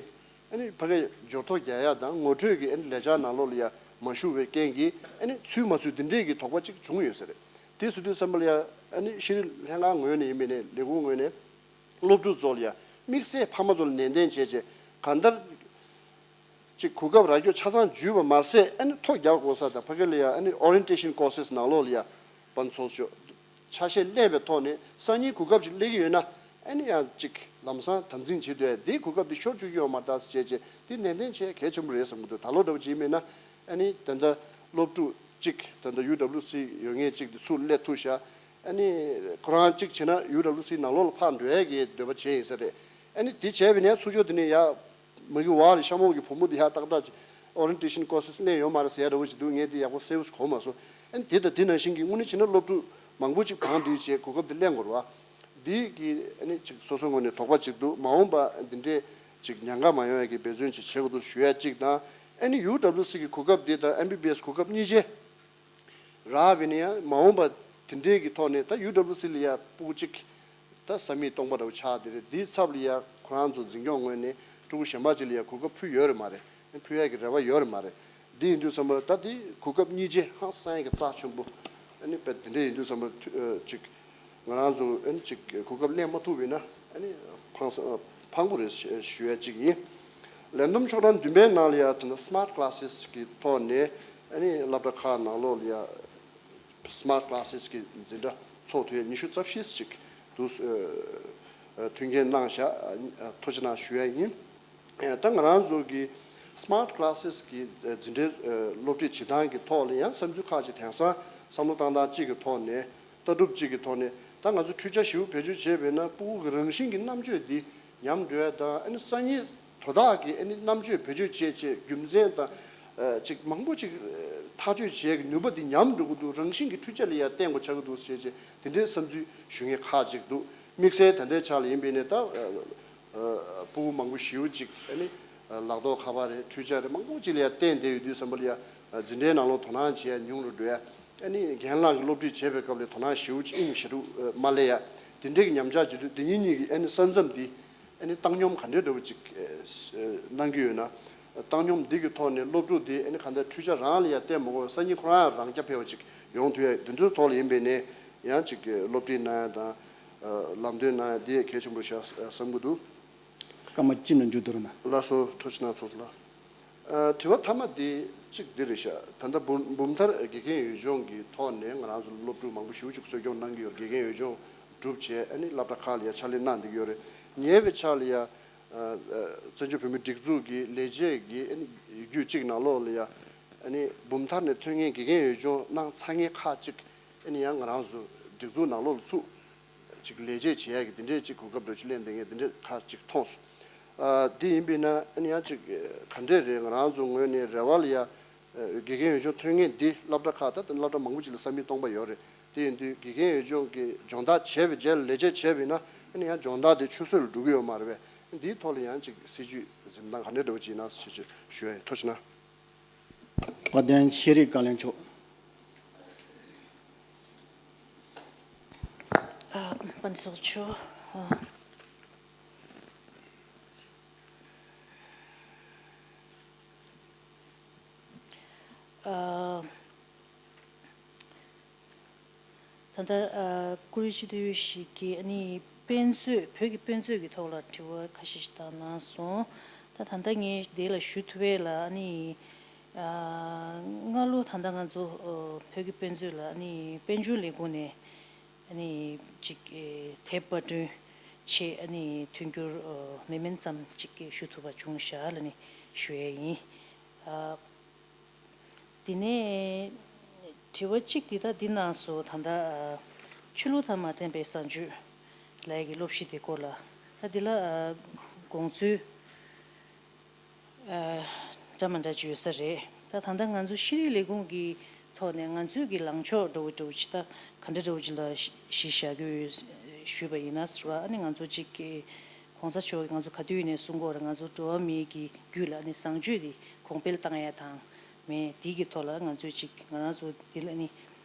ཨ་ནི་ཕ་གི་འབྱོར་ཐོ་རྒྱག་ཡ་དང་ངོ་སྤྲོད་ཀྱི་ཨ་ནི་ལས་འཆར་ནང་ལོགས་ལ་ཡ་མ་ཞུགས་པའི་རྐྱེན་གྱིས་ཨ་ནི་ཚུད་མ་ཚུད་དེ་འདྲས་ཀྱི་དོགས་པ་ཅིག་བྱུང་ཡོད་ས་རེད། དེ་ཟེར་དུས་ཙམ་པ་ལ་ཡ་ཨ་ནི་ཤེས་རིག་ལྷན་ཁང་ངོས་ནས་ཡིན་པ་ཡིན་ནའི་ལས་ཁུངས་ངོས་ནས། སློབ་ཕྲུག་ཚོ་ལ་ཡང་དམིགས་བསལ་ཕ་མ་ཚོ་ལ་ནན་ཏན་བྱས་བྱས་གང་ལྟར་ཅིག་གོ་སྐབས་རག་རྒྱུ་ཆ་ཚང་འཇུས་པ་མ་ཟད་ཨ་ནི་ཐོ་རྒྱག་དགོས་ས་དང་ཕ་གི་ལ་ཡང་ཨ་ནི་ཨོ་རི་ཡེན་ཊེ་ཤན་ཀོར་སེ་སི་ནང་ལོགས་ལ་ཡང་ཕན་ཚུན་ཤོག་ཆ་ཤས་ལེན་པའི་ཐོག་ནས་སང་ཉིན་གོ་སྐབས་ཅིག་སླེབས་ཀྱི་ཡོད་ན་ཨ་ནི་ཡང་ཅིག་ལམ་སང་དམ་འཛིན་བྱེད་འདོད་འདི་གོ་སྐབས་འདི་ཤོར་བཅུག་གི་ཡོད་མ་རེད་ཟེར་བྱས་བྱས་འདི་ནན་ཏན་བྱས་གལ་ཆེན་པོ་རེད་བསམ་གྱི་འདུག་ད་ལོ་འདྲ་བོ་ཅིག་ཡིན་མིན་ན་ཨ་ནི་ད་ལྟ་སློབ་ཕྲུག་གཅིག་ད་ལྟ་ཡུ་ཌབ་ལིའུ་སི་ཡོད་མཁན་གཅིག་དེ་ཚུར་སླེབས་ཐུབ་ཤག་ཨ་ནི་ཁོ་རང་གཅིག་བྱས་ན་ཡུ་ཌབ་ལིའུ་སི་ནང་ལོགས་ལ་ཕར་འགྲོ་ཡས་ཀྱི་འདོད་པ་བྱས་ཡིན་ས་རེད། ཨ་ནི་དེ་བྱས་པ་ནས་ཚུར་ཕྱོགས་དེ་ནས་ཡར་མ་གི་བར་ལ་ཤ་མོག་གི་བུ་མོ་དེ་ཡར་ཏག་ཏག་ཅིག་ཨོ་རི་ཡེན་ཊེ་ཤན་ཀོར་སེ་སི་ལེན་ཡོད་མ་རེད་ཟེར་ཡ་འདྲ་བོ་ཞིག་འདུག་ངས་དེ་ཡག་པོ་གསལ་པོ་ཞིག་གོ་མ་སོང་། ཨ་ནི་དེ་དང་དེ་ནང་བཞིན་གྱི་དངོས་གནས་བྱས་ན་སློབ་ཕྲུག་མང་པོ་ཅིག་བང་བསྡུས་བྱས་གོ་སྐབས་དེ་ལེན་དགོས་རེད་བ། འདི་གི་ཨ་ནི་ཅིག་སོ་སོའི་ངོས་ནས་དོགས་པ་ཅིག་འདུག་མ་འོངས་པ་འདི་འདྲའི་ཅིག་ཉེན་ཁ་མ་ཡོང་ཡ་གི་འབད་བརྩོན་ཅིག་བྱེད་དགོས་འདུག་ཞུ་ཡ་གཅིག་དང་ཨ་ནི་ཡུ་ཌབ་ལིའུ་སི་གི་གོ་སྐབས་འདི་དང་ཨེམ་བི་བི་ཨེ་སི་གོ་སྐབས་གཉིས་ཆ། རག་པ་ཡིན་ན་ཡང་མ་འོངས་པ་ དེ་འདྲའི་གི་ཐོག་ནས་ད་ཡུ་ཌབ་ལུ་སི་ལ་ཡ་སྤུ་གུ་གཅིག་ད་ས་མིག་སྟོང་པ་འདྲ་བོ་ཆགས་དེ་རེད། དེའི་ཚབ་ལ་ཡ་ཁོ་རང་ཚོ་འཛིན་སྐྱོང་ངོས་ནས་ཕྲུ་གུ་གཞན་པ་ཅིག་ལ་ཡ་གོ་སྐབས་ཕུལ་ཡོད་རེད་མ་རེད། ཕུལ་ཡ་གི་རེ་བ་ཡོད་རེད་མ་རེད། འདི་ཡིན་དུས་ཙམ་པ་ད་འདི་གོ་སྐབས་གཉིས་ཆེ་ཧང་སང་ཡ་གི་རྩ་ཆེན་པོ། ཨ་ནི་དཔེ་དེ་འདྲ་ཡིན་དུས་ཙམ་པ་ཨ་ཅིག་ང་རང་ཚོ་ཨ་ནི་ཅིག་གོ་སྐབས་ལེན་མ་ཐུབ་པ་ཡིན་ན་ཨ་ནི་ཕངས་ཕངས་པོ་རེད་ཞུ་ཡ་གཅིག་ཡིན། ལས་བསྡོམས་ཆོག་གྲངས་བདུན་པའི་ནང་ལ་ཡ་ད་ལྟ་Smart Classes་གི་ཐོག་ནས་ཨ་ནི་སློབ་གྲྭ་ཁག་ནང་ལོགས་ལ་ཡ་Smart Classes་གི་འཛིན་གྲྭ་ཚོགས་ཐུབ་ཡ་ཉི་ཤུ་རྩ་བཞི་ཅིག་འདུག་ཨ་ཨ་མཐུན་རྐྱེན་གནང་བཞག་ཨ་ཐུགས་རྗེ་གནང་ཞུ་ཡ་ཡིན། ཨ་ད་ང་རང་ཚོ་གི་Smart Classes་གི་འཛིན་གྲྭའི་སློབ་ཁྲིད་བྱེད་སྟངས་ཀྱི་ཐོག་ལ་ཡང་བསམ་ཚུལ་ཁག་ཅིག་དེང་སང་བསམ་བློ་བཏང་སྟངས་གཅིག་གི་ཐོག་ནས་ལྟ་གྲུབ་གཅིག་གི་ཐོག་ནས་ད་ང་ཚོ་འཕྲུལ་ཆ་ཞིབ་བེད་སྤྱོད་བྱས་པས་ན་སྤུ་གུ་གི་རང་བཞིན་གྱི་རྣམ་དཔྱོད་འདི་ཉམས་འགྲོ་ཡ་དང་ཨ་ནི་སང་ཉིན་དོ་བདག་གི་ཨ་ནི་རྣམ་དཔྱོད་བེད་སྤྱོད་བྱས་བྱས་རྒྱུ་མཚན་དང་ཅིག་མང་པོ་ཅིག་ཐག་གཅོད་བྱེད་ཡ་གི་ནུས་པ་འདི་ཉམས་འགྲོ་གི་འདུག་རང་བཞིན་གྱི་འཕྲུལ་ཆ་ལ་ཡ་བརྟེན་དགོས་ཆགས་ཀྱི་འདུག་ཟེར་བྱས་དེ་འདྲའི་བསམ་ཚུལ་ཞུ་མཁན་ཁག་ཅིག་འདུག་དམིགས་བསལ་ད་ལྟའི་ཆ་ལ་ཡིན་པས་ནས་ད། སྤུ་གུ་མང་པོ་ཞེ་པོ་ཅིག་ཨ་ནི་ལག་ཐོག་ཁ་པར་རེད། འཕྲུལ་ཆ་རེད། མང་པོ་ཅིག་ལ་ཡ་བརྟེན་བསྡད་ཡོད་དུས་ཙམ་པ་ལ་ཡ་འཛིན་གྲྭའི་ནང་ལོགས་དོ་སྣང་བྱེད་ཡ་ཉུང་རུ་འགྲོ་ཡ། ཨ་ནི་རྒན་ལགས་ཀྱི་སློབ་ཁྲིད་བྱེད་པའི་སྐབས་ལ་དོ་སྣང་ཞེ་པོ་ཅིག་དབྱིངས་ཞེ་དྲུག་མ་སླེབས་ཡ། དེ་འདྲའི་གི་ཉམས་ཆག་བྱེད་དུས་དེ་ཉིད་གཉིས་ཀྱི་ཨ་ནི་ས་མཚམས་འདི་ཨ་ནི་བཏང་སྙོམས་ག་འདྲའི་འདྲ་བོ་ཅིག་གནང་གི་ཡོད་ན། བཏང་སྙོམས་འདི་གི་ཐོག་ནས་སློབ་ཕྲུག་འདི་ཨ་ནི་ག་འདྲ་འཕྲུལ་ཆ་རང་ལ་ཡ་བརྟེན་མ་དགོས་སང་ཉིན་ཁོ་རང་རང་རྐྱ་འཕེར་བ་ཅིག་ཡོང་ཐུབ་ཡ་འདི་ཚོའི་ཐོག་ལ་ཡིན་པས་ནས་ཡང་ཅིག་སློབ་ཁྲིད་གནང་ཡ་དང་། ལམ་སྟོན་གནང་ཡ་འདི་ཡ་གལ་ཆེན་པོ་ཤག་བསམ་གྱི་འདུག་སྐར་མ་གཅིག་ནང་མཇུག་བསྡུ་རོགས་གནང་། ལགས་སོ། ཐུགས་རྗེ་གནང་ཚོགས་གཙོ་ལགས། ཨ་དྲི་བ་མཐའ་མ་འདི་གཅིག་འདི་རེད་ཤག་ད་ལྟ་འབུམ་འབུམ་ཐར་དགེ་རྒན་འོས་སྦྱོང་གི་ཐོག་ནས་ང་རང་ཚོ་སློབ་ཕྲུག་མང་པོ་ཞེ་པོ་ཅིག་གསོ་སྐྱོང་གནང་གི་ཡོད་རེད། དགེ་རྒན་འོས་སྦྱོང་གྲུབ་བྱས་ཨ་ནི་སློབ་གྲྭ་ཁག་ལ་ཡ་ཕྱག་ལས་གནང་བསྡད་ཀྱི་ཡོད་རེད། ཉེ་བའི་ཆར་ལ་ཡ་ཨ་ཨ་བཙན་བྱོལ་བོད་མིའི་སྒྲིག་འཛུགས་ཀྱི་ལས་བྱེད་ཀྱི་ཨ་ནི་ཡིག་རྒྱུགས་གཅིག་ནང་ལོགས་ལ་ཡ་ཨ་ནི་འབུམ་ཐར་ནས་ཐོན་མཁན་དགེ་རྒན་འོས་སྦྱོང་གནང་ཚར་མཁན་ཁག་ཅིག་ཨ་ནི་ཡང་ང་རང་ཚོ་སྒྲིག་འཛུགས་ནང་ལོགས་ལ་ཚུད། ཅིག་ལས་བྱེད་བྱེད་ཡག་གི་འདི་འདྲས་ཅིག་གོ་སྐབས་འདྲ་ཅིག་ལེན་བསྡད་མཁན་འདི་འདྲས་ཁག་ཅིག་མཐོང་སོང་། ཨ་འདི་ཡིན་པས་ན་ཨ་ནི་ཡང་ཅིག་ག་འདྲས་རེད། ང་རང་ཚོ་ངོས་ནས་རེ་བ་ལ་ཡ་དགེ་རྒན་འོས་སྦྱོང་ཐོན་མཁན་འདི་སློབ་གྲྭ་ཁག་ད་སློབ་གྲྭ་མང་པོ་ཅིག་ལ་ས་མིག་སྟོང་པ་ཡོད་རེད། དེ་ཡིན་དུས་དགེ་རྒན་འོས་སྦྱོང་གི་སྦྱོང་བརྡར་བྱས་པའི་རྗེས་ལ་ལས་བྱེད་བྱས་པས་ན་ཨ་ནི་ཡང་སྦྱོང་བརྡར་དེ་ཆུད་ཟོས་ལ་འགྲོ་གི་ཡོད་མ་རེད་པས། འདིའི་ཐོག་ལ་ཡང་ཅིག་སྲིད་ཇུས་འཛིན་སྟངས་ག་འདྲས་འདྲ་བོ་ཅིག་ཡིན་ན་ཞེས་ཞུ་ཡ་ཡིན། ཐུགས་རྗེ་གནང་། བཀའ་བསྟན་ཤེས་རིག་བཀའ་བློན་མཆོག་ཨ་པན་སོགས་ཆུ། ཨ་ཨ་ད་ལྟ་ཨ་བཀུར་འོས་སྤྱི་འཐུས་ཞིག་གིས་ཨ་ནི་དཔེ་མཛོད་བོད་ཀྱི་དཔེ་མཛོད་ཀྱི་ཐོག་ལ་དྲི་བ་ཁ་ཤས་ཤིག་བཏང་གནང་སོང་། ད་ད་ལྟ་ངས་དེ་ལ་ཞུ་ཐུབ་པ་ལ་ཨ་ནི། ཨ་སྔ་ལོ་ད་ལྟ་ང་ཚོ་ཨ་བོད་ཀྱི་དཔེ་མཛོད་ལ་ཨ་ནི་དཔལ་འབྱོར་ལས་ཁུངས་ནས་ཨ་ནི་ཅིག་ཨེ་དེབ་པར་སྐྲུན་ཆེད་ཨ་ནི་མཐུན་འགྱུར་ཨ་མི་དམན་ཙམ་ཅིག་ཞུ་ཐུབ་པ་བྱུང་ཤག་ལ་ནི་ཞུ་ཡས་ཡིན། ཨ་དེ་ནས་དྲི་བ་གཅིག་འདི་ད་འདི་གནང་སོང་། ད་ལྟ་ཨ་ཆོས་ལུགས་དང་མ་བརྟེན་པའི་བཟང་སྤྱོད་ལབ་ཡས་ཀྱི་སློབ་གཞི་དེ་སྐོར་ལ་ད་འདི་ལ་ཨ་དགོངས་ཚུལ། ཨ་འདྲ་མི་འདྲ་ཅིག་ཡོད་ས་རེད། ད་ད་ལྟ་ང་ཚོ་ཤེས་རིག་ལས་ཁུངས་ཀྱི་ཐོག་ནས་ང་ཚོའི་གི་ལངས་ཕྱོགས་འདྲ་བོ་འདྲ་བོ་ཅིག་ད་ག་འདྲ་འདྲ་བོ་ཅིག་ལ་གཞི་བཞག་གི་ཡོད་ཞུས་པ་ཡིན་ན་ཟེར་བ། ཨ་ནི་ང་ཚོ་ཅིག་གི་གོང་ས་མཆོག་གིས་ང་ཚོ་ག་དུས་ནས་གསུང་གི་ཡོད་རེད། ང་ཚོ་འགྲོ་བ་མིའི་གི་རྒྱུད་ལ་ཨ་ནི་བཟང་སྤྱོད་དེ་གོང་འཕེལ་བཏང་ཡ་དང་མེད་དེ་གི་ཐོག་ལ་ང་ཚོས་ཅིག་ང་རང་ཚོ་འདི་ལ་ཨ་ནི་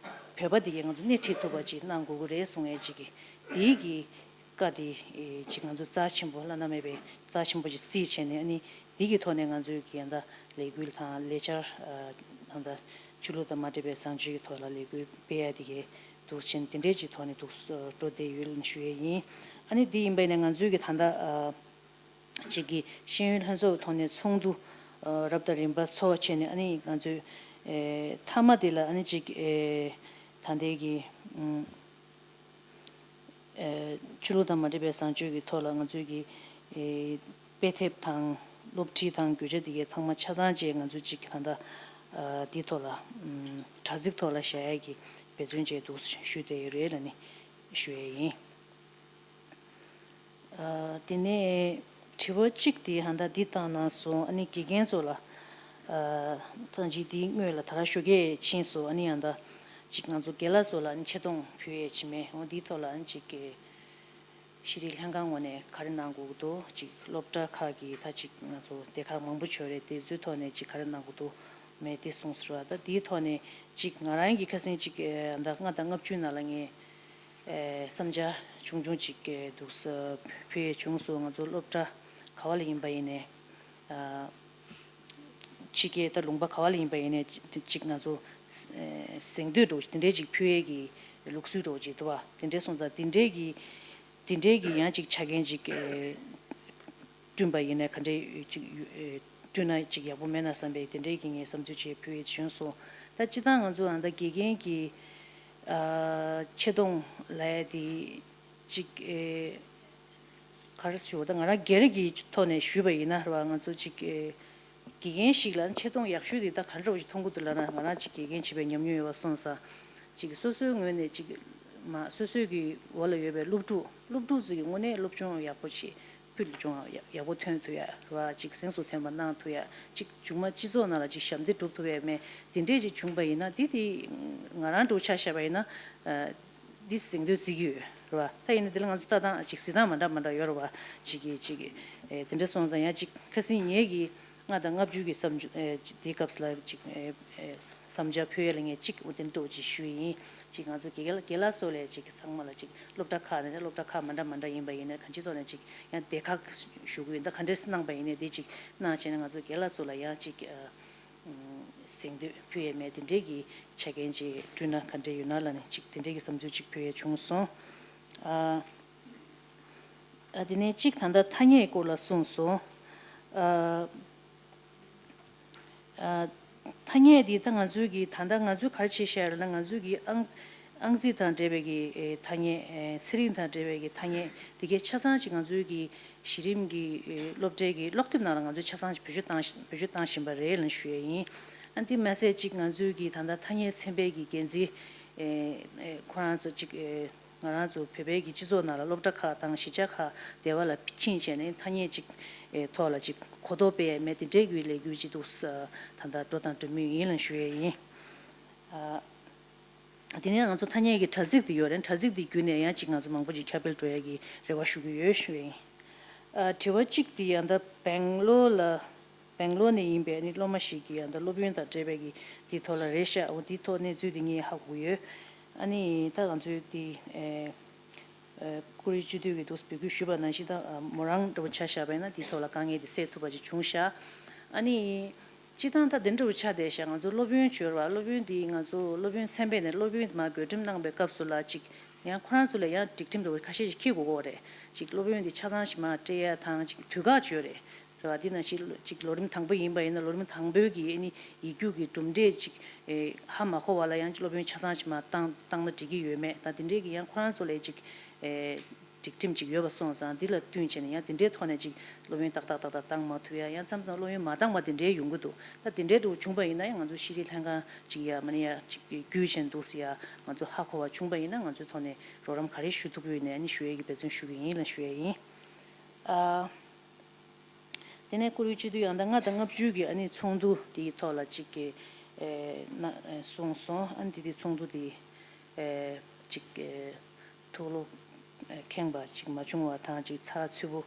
བོད་པ་དེ་གས་ང་ཚོ་སྣེ་ཁྲིད་ཐུབ་པ་ཅིག་གནང་དགོས་ཀྱི་རེད་གསུང་ཡ་ཅིག་གི་དེའི་གི་བཀའ་དེ་ཅིག་ང་ཚོ་རྩ་ཆེན་པོ་བླ་ན་མེད་པའི་རྩ་ཆེན་པོ་ཅིག་བརྩིས་བྱས་ནས་ཨ་ནི་འདི་གི་ཐོག་ནས་ང་ཚོའི་གི་ཡང་ད་ལས་འགུལ་དང་ལས་འཆར་ཨ་ད་ད་ཆོས་ལུགས་དང་མ་འདྲེས་པའི་བཟང་སྤྱོད་ཀྱི་ཐོག་ལ་ལས་འགུལ་སྤེལ་ཡ་དེ་གས་འདུག་ཕྱིན་དེ་འདྲའི་ཅིག་ཐོག་ནས་འདུག་འགྲོ་བསྡད་ཡོད་ལ་ཞུ་ཡས་ཡིན། ཨ་ནི་འདི་ཡིན་པས་ནས་ང་ཚོའི་གི་ད་ད་ཨ་ཅིག་གི་ཤེས་ཡོན་ལྷན་ཚོགས་ཐོག་ནས་ཚོགས་འདུ་ཨ་རབ་དང་རིམ་པ་ཚོགས་བྱས་ནས་ཨ་ནི་ང་ཚོའི་ཨེ་མཐའ་མ་དེ་ལ་ཨ་ནི་ཅིག་ཨེ་ད་ལྟའི་གི་ཨུམ། ཨེ་ཆོས་ལུགས་དང་མ་འདྲེས་པའི་བཟང་སྤྱོད་ཀྱི་ཐོག་ལ་ང་ཚོའི་གི་ཨེ་དཔེ་དེབ་དང་སློབ་ཁྲིད་དང་རྒྱུ་ཆ་འདི་གའི་ཚང་མ་ཆ་ཚང་བཅས་ང་ཚོ་གཅིག་གི་ད་ལྟ་ཨ་འདི་ཐོག་ལ་ཨམ་དྲ་ཚིགས་ཐོག་ལ་བཞག་ཡས་ཀྱི་འབད་བརྩོན་བྱས་འདུག་ཞུས་བསྡད་ཡོད་རེད་ལབ་ནས་ཞུ་ཡས་ཡིན། ཨ་དེ་ནས་དྲི་བ་གཅིག་དེ་ཧ་ད་འདི་བཏང་གནང་སོང་། ཨ་ནི་དགེ་རྒན་ཚོ་ལ་ཨ་ཐང་ཅིག་འདིའི་སྔོན་ལ་ད་ར་ཞོགས་ཀས་ཕྱིན་སོང་། ཨ་ནི་ཡང་ད་ཅིག་ང་ཚོ་རྒན་ལགས་ཚོ་ལ་ཨ་ནི་ཆེ་མཐོང་ཕུལ་ཡས་ཅིག་མེད། འོ་འདིའི་ཐོག་ལ་ཨ་ནི་ཅིག་གི་ཤེས་རིག་ལྷན་ཁང་ངོས་ནས་ག་རེ་གནང་དགོས་ཀྱི་འདུག་ཅིག་སློབ་གྲྭ་ཁག་གི་ད་ཅིག་ང་ཚོ་སྡེ་ཁག་མང་པོ་ཡོད་རེད། དེ་ཚོའི་ཐོག་ནས་ཅིག་ག་རེ་གནང་དགོས་འདུག་མེད་དེ་གསུངས་ཟེར་བ། ད་དེའི་ཐོག་ནས་ཅིག་ང་རང་གི་ཁ་སང་ཅིག་ཨེ་ཟླ་ལྔ་དང་ལྔ་བཅུ་ནང་ལ་ངས་ཨེ་བསམ་འཆར་ཆུང་ཆུང་ཅིག་ཨེ་འདུག་ས་ཕུལ་ཡས་བྱུང་སོང་། ང་ཚོ་སློབ་གྲྭ་ག་བ་ལ་ཡིན་པ་ཡིན་ནའི་ཨ་ཕྱི་རྒྱལ་ད་ལུང་པ་ག་བ་ལ་ཡིན་པ་ཡིན་ནའི་ཅིག་ང་ཚོ་ཨེ་གཟེངས་བསྟོད་འདྲ་བོ་དེ་འདྲའི་ཅིག་ཕུལ་ཡས་ཀྱི་ལུགས་སྲོལ་འདྲ་བོ་ཅིག་འདུག་བ། དེ་འདྲའི་སོང་ཙང་དེ་འདྲའི་གི་དེ་འདྲའི་གི་ཡང་ཅིག་ཆ་རྐྱེན་ཅིག་ཨེ་བསྐྲུན་པ་ཡིན་ན་ག་འདྲའི་ཅིག་ཡོད་ཨེ་བསྐྲུན་ན་ཅིག་ཡག་པོ་མེད་ན་བསམ་པའི་དེ་འདྲའི་གི་ངས་བསམ་ཚུལ་ཅིག་ཕུལ་ཡས་བྱུང་སོང་། ད་སྤྱིར་བཏང་ང་ཚོ་ཨ་ད་དགེ་རྒན་གྱི་ཨ་ཆེ་མཐོང་ལབ་ཡས་དེ་ཅིག་ཨེ་ག་རེ་ཞུ་བ། ད་ང་རང་སྒེར་གྱི་ཐོག་ནས་ཞུས་པ་ཡིན་ན་རེད་བ། ང་ཚོ་ཅིག་ཨེ་དགེ་རྒན་ཞིག་ལ་ཆེ་མཐོང་ཡག་ཤོས་དེ་ད་ག་འདྲ་བོ་ཞིག་མཐོང་གི་འདུག་ལབ་ན། ང་རང་ཅིག་དགེ་རྒན་བྱས་པའི་ཉམས་མྱོང་ཡོད་པ་སོང་ཙང་ཅིག་སོ་སོའི་ངོས་ནས་ཅིག་མ་སོ་སོའི་གི་འོག་ལ་ཡོད་པའི་སློབ་ཕྲུག་སློབ་ཕྲུག་ཚོ་གི་དངོས་གནས་སློབ་སྦྱོང་ཡག་པོ་བྱེད། ཕུལ་སྦྱོང་ཡག་ཡག་པོ་ཐོན་ཐུབ་ཡ་ར་བ། ཅིག་གཟེངས་སུ་ཐོན་པ་གནང་ཐུབ་ཡ། ཅིག་མཇུག་མ་སྤྱི་ཚོགས་ནང་ལ་ཅིག་ཞབས་འདེགས་སྒྲུབ་ཐུབ་ཡ་མེད། དེ་འདྲས་ཅིག་བྱུང་པ་ཡིན་ན་དེ་དེ་ང་རང་འདྲ་བོ་ཆ་བཞག་པ་ཡིན་ན་ཨ་འདི་གཟེངས་བསྟོད་བརྩི་གི་ཡོད་ར་བ། ད་ཡིན་ན་དེ་ལ་ང་ཚོ་ལྟ་སྟངས་ཅིག་གཟིགས་སྟངས་མ་འདྲ་མ་འདྲ་ཡོད་ར་བ། ཅིག་གི་ཅིག་གི་ཨེ་དེ་འདྲ་སོང་ཙང་ཡང་ཅིག་ཁ་སང་ངེད་ཀྱི་ལྔ་དང་ལྔ་བཅུ་གི་བསམ་ཚུལ་ཨེ་དེའི་སྐབས་སུ་ལ་ཅིག་ཨེ་ཨེ་བསམ་འཆར་ཕུལ་ཡ་ལ་ངས་ཅིག་འོ་དེ་འདྲ་བོ་ཅིག་ཞུས་ཡིན། ཅིག་ང་ཚོ་དགེ་རྒན་དགེ་ལགས་ཚོ་ལས་ཅིག་ཚང་མ་ལ་ཅིག་སློབ་གྲྭ་ཁག་ནས་སློབ་གྲྭ་ཁག་མ་འདྲ་མ་འདྲ་ཡིན་པ་ཡིན་ན་གང་ཅིའི་ཐོག་ནས་ཅིག་ཡང་སྡེ་ཁག་ཞུ་གི་ཡོད། ད་ག་འདྲས་གནང་པ་ཡིན་ནའི་དེ་ཅིག་གནང་བྱས་ནས་ང་ཚོ་དགེ་ལགས་ཚོ་ལ་ཡང་ཅིག་ཨ་གཟེངས་བསྟོད་ཕུལ་ཡས་མེད་དེ་འདྲས་ཀྱི་ཆ་རྐྱེན་ཅིག་བསྐྲུན་ན་ག་འདྲས་ཡོད་ན་ལབ་ནས་ཅིག་དེ་འདྲས་ཀྱི་བསམ་ཚུལ་ཅིག་ཕུལ་ཡས་བྱུང་སོང་། ཨ་ཨ་དེ་ནས་ཅིག་ད་ལྟ་ཐ་སྙད་སྐོར་ལ་གསུངས་སོང་། ཨ། ཨ། ཐ་སྙད་འདི་ད་ང་ཚོའི་གི་ད་ལྟ་ང་ཚོའི་ག་རེ་བྱེད་བཞག་ཡོད་ལབ་ན། ང་ཚོའི་གི་ཨང་ཨང་རྩིས་དང་འབྲེལ་བའི་གི་ཨེ་ཐ་སྙད། ཨེ་ཚན་རིག་དང་འབྲེལ་བའི་གི་ཐ་སྙད་འདི་གའི་ཆ་ཚང་ཅིག་ང་ཚོའི་གི་གཞི་རིམ་གི་ཨེ་སློབ་གྲྭའི་གི་ཀློག་དེབ་ནང་ལ་ང་ཚོས་ཆ་ཚང་ཅིག་བེད་སྤྱོད་བཏང་བེད་སྤྱོད་བཏང་བཞིན་པ་རེད་ལབ་ཞུ་ཡས་ཡིན། ཨ་འདི་མ་ཟད་ཅིག་ང་ཚོའི་གི་ད་ལྟ་ཐ་སྙད་ཚན་པའི་གི་འགན་འཛིན་ཨེ་ཨེ་ཁོ་རང་ཚོ་ཅིག་ཨེ། ང་རང་ཚོ་བོད་པའི་གི་སྤྱི་ཚོགས་ནང་ལ་སློབ་གྲྭ་ཁག་དང་གཞིས་ཆགས་ཁག་སྡེ་བ་ལ་ཕྱིན་བྱས་ནས་ཐ་སྙད་ཅིག་ཨེ་ཐོག་ལ་ཅིག་གོ་རྟོགས་སྤེལ་ཡས་མེད་དེ་འདྲའི་གི་ལས་འགུལ་ཅིག་འདུག་ས་ད་ལྟ་འགྲོ་དང་འགྲོ་མུས་ཡིན་ལབ་ཞུ་ཡས་ཡིན། ཨ། དེ་ནས་ང་ཚོ་ཐ་སྙད་ཀྱི་དྲ་ཚིགས་དེ་ཡོད་རེད། དྲ་ཚིགས་དེ་བརྒྱུད་ནས་ཡང་ཅིག་ང་ཚོ་མང་པོ་ཅིག་ཁྱབ་སྤེལ་འགྲོ་ཡས་ཀྱི་རེ་བ་ཞུ་གི་ཡོད་ཞུ་ཡས་ཡིན། ཨ། དྲི་བ་གཅིག་དེ་ཡང་ད་སྦེང་ལོར་ལ། སྦེང་ལོར་ནས་ཡིན་པའི་ནི་སློབ་མ་ཞིག་གིས་ཡང་ད་སློབ་ཡོན་དང་འབྲེལ་བའི་གི་དེའི་ཐོག་ལ་རེད་ཤག་འོ་དེའི་ཐོག་གནས་ཚུལ་དེ་ངས་ཧ་གོ་ཡོད། ཨ་ནི་ད་ང་ཚོའི་དེ་ཨེ་ཨེ་ཀུ་རེ་སྤྱི་འཐུས་ཀྱི་འདུག་འབོད་སྐུལ་ཞུས་པ་ནང་བཞིན་ད་མོ་རང་འདྲ་བོ་ཆ་བཞག་པ་ཡིན་ན་དེའི་ཐོག་ལ་དཀའ་ངལ་དེ་སེལ་ཐུབ་པ་ཅིག་བྱུང་ཤག་ཨ་ནི་སྤྱིར་བཏང་ད་དེ་འདྲ་བོ་ཆགས་བསྡད་ཤག་ང་ཚོ་སློབ་ཡོན་བྱོས་ར་བ། སློབ་ཡོན་དེ་ང་ཚོ་སློབ་ཡོན་ཚན་པ་ནས་སློབ་ཡོན་མར་བགོ་འགྲེམས་གནང་པའི་སྐབས་སུ་ལ་ཅིག་ཡང་ཁོ་རང་ཚོ་ལ་ཡང་སྒྲིག་ཁྲིམས་འདྲ་བོ་ཁ་ཤས་ཤིག་འཁྱེར་དགོས་ཀྱི་ཡོད་རེད། ཅིག་སློབ་ཡོན་དེ་ཆ་ཚང་ཞིག་མར་སྤྲད་ཡ་དང་ཅིག་དུས་བཀག་ཅིག་ཡོད་རེད། རེད་བ། འདི་ནང་བཞིན་ཅིག་ལོ་རིམ་དང་པོ་ཡིན་པ་ཡིན་ན་ལོ་རིམ་དང་པོའི་གི་ཨ་ནི་ཡིག་རྒྱུགས་ཀྱི་གྲུབ་འབྲས་ཅིག་ཨེ་ཧ་མ་གོ་བ་ལ་ཡང་ཅིག་སློབ་ཡོན་ཆ་ཚང་ཞིག་མར་བཏང་བཏང་ན་འགྲིག་གི་ཡོད་མེད་དང་དེ་འདྲའི་གི་ཡང་ཁོ་རང་ཚོ་ལ་ཅིག་ཨེ་སྒྲིག་ཁྲིམས་ཅིག་ཡོད་པ་སོང་ཙང་འདི་ལ་བསྟུན་བྱས་ནས་ཡང་དེ་འདྲའི་ཐོག་ནས་ཅིག་སློབ་ཡོན་ཏག་ཏག་ཏག་ཏག་བཏང་མ་ཐུབ་ཡ། ཡང་མཚམས་མཚམས་སློབ་ཡོན་མ་བཏང་བ་དེ་འདྲའི་ཡོང་གི་འདུག་ད་དེ་འདྲའི་འདྲ་བོ་བྱུང་པ་ཡིན་ན་ཡང་ང་ཚོ་ཤེས་རིག་ལྷན་ཁང་ཅིག་ཡ་མ་ནི་ཡ་ཅིག་བརྒྱུད་བྱས་འདུག་ཟེར་ཡ་ང་ཚོ་ཧ་གོ་བ་བྱུང་པ་ཡིན་ན་ང་ཚོའི་ཐོག་ནས་རོགས་རམ་ག་རེ་ཞུ་ཐུབ་ཀྱི་ཡོད་ནས་ཨ་ནི་ཞུ་ཡས་ཀྱི་འབད་བརྩོན་ཞུ་གི་ཡིན་ལབ་ཞུ་ཡས་ཡིན། ཨ། དེ་ནས་བཀུར་འོས་སྤྱི་འཐུས་ཡང་ད་ལྔ་དང་ལྔ་བཅུ་གི་ཨ་ནི་ཚོགས་འདུ་དེའི་ཐོག་ལ་ཅིག་གི་ཨེ་ན་ཨེ་གསུངས་སོང་། ཨ་ནི་དེ་དེ་ཚོགས་འདུ་དེ་ཨེ་ཅིག་ཨེ་ཐུགས་བློ་ཨེ་ཁེངས་པ་ཅིག་མ་བྱུང་བ་དང་ཅིག་ཚགས་ཚུད་པོ་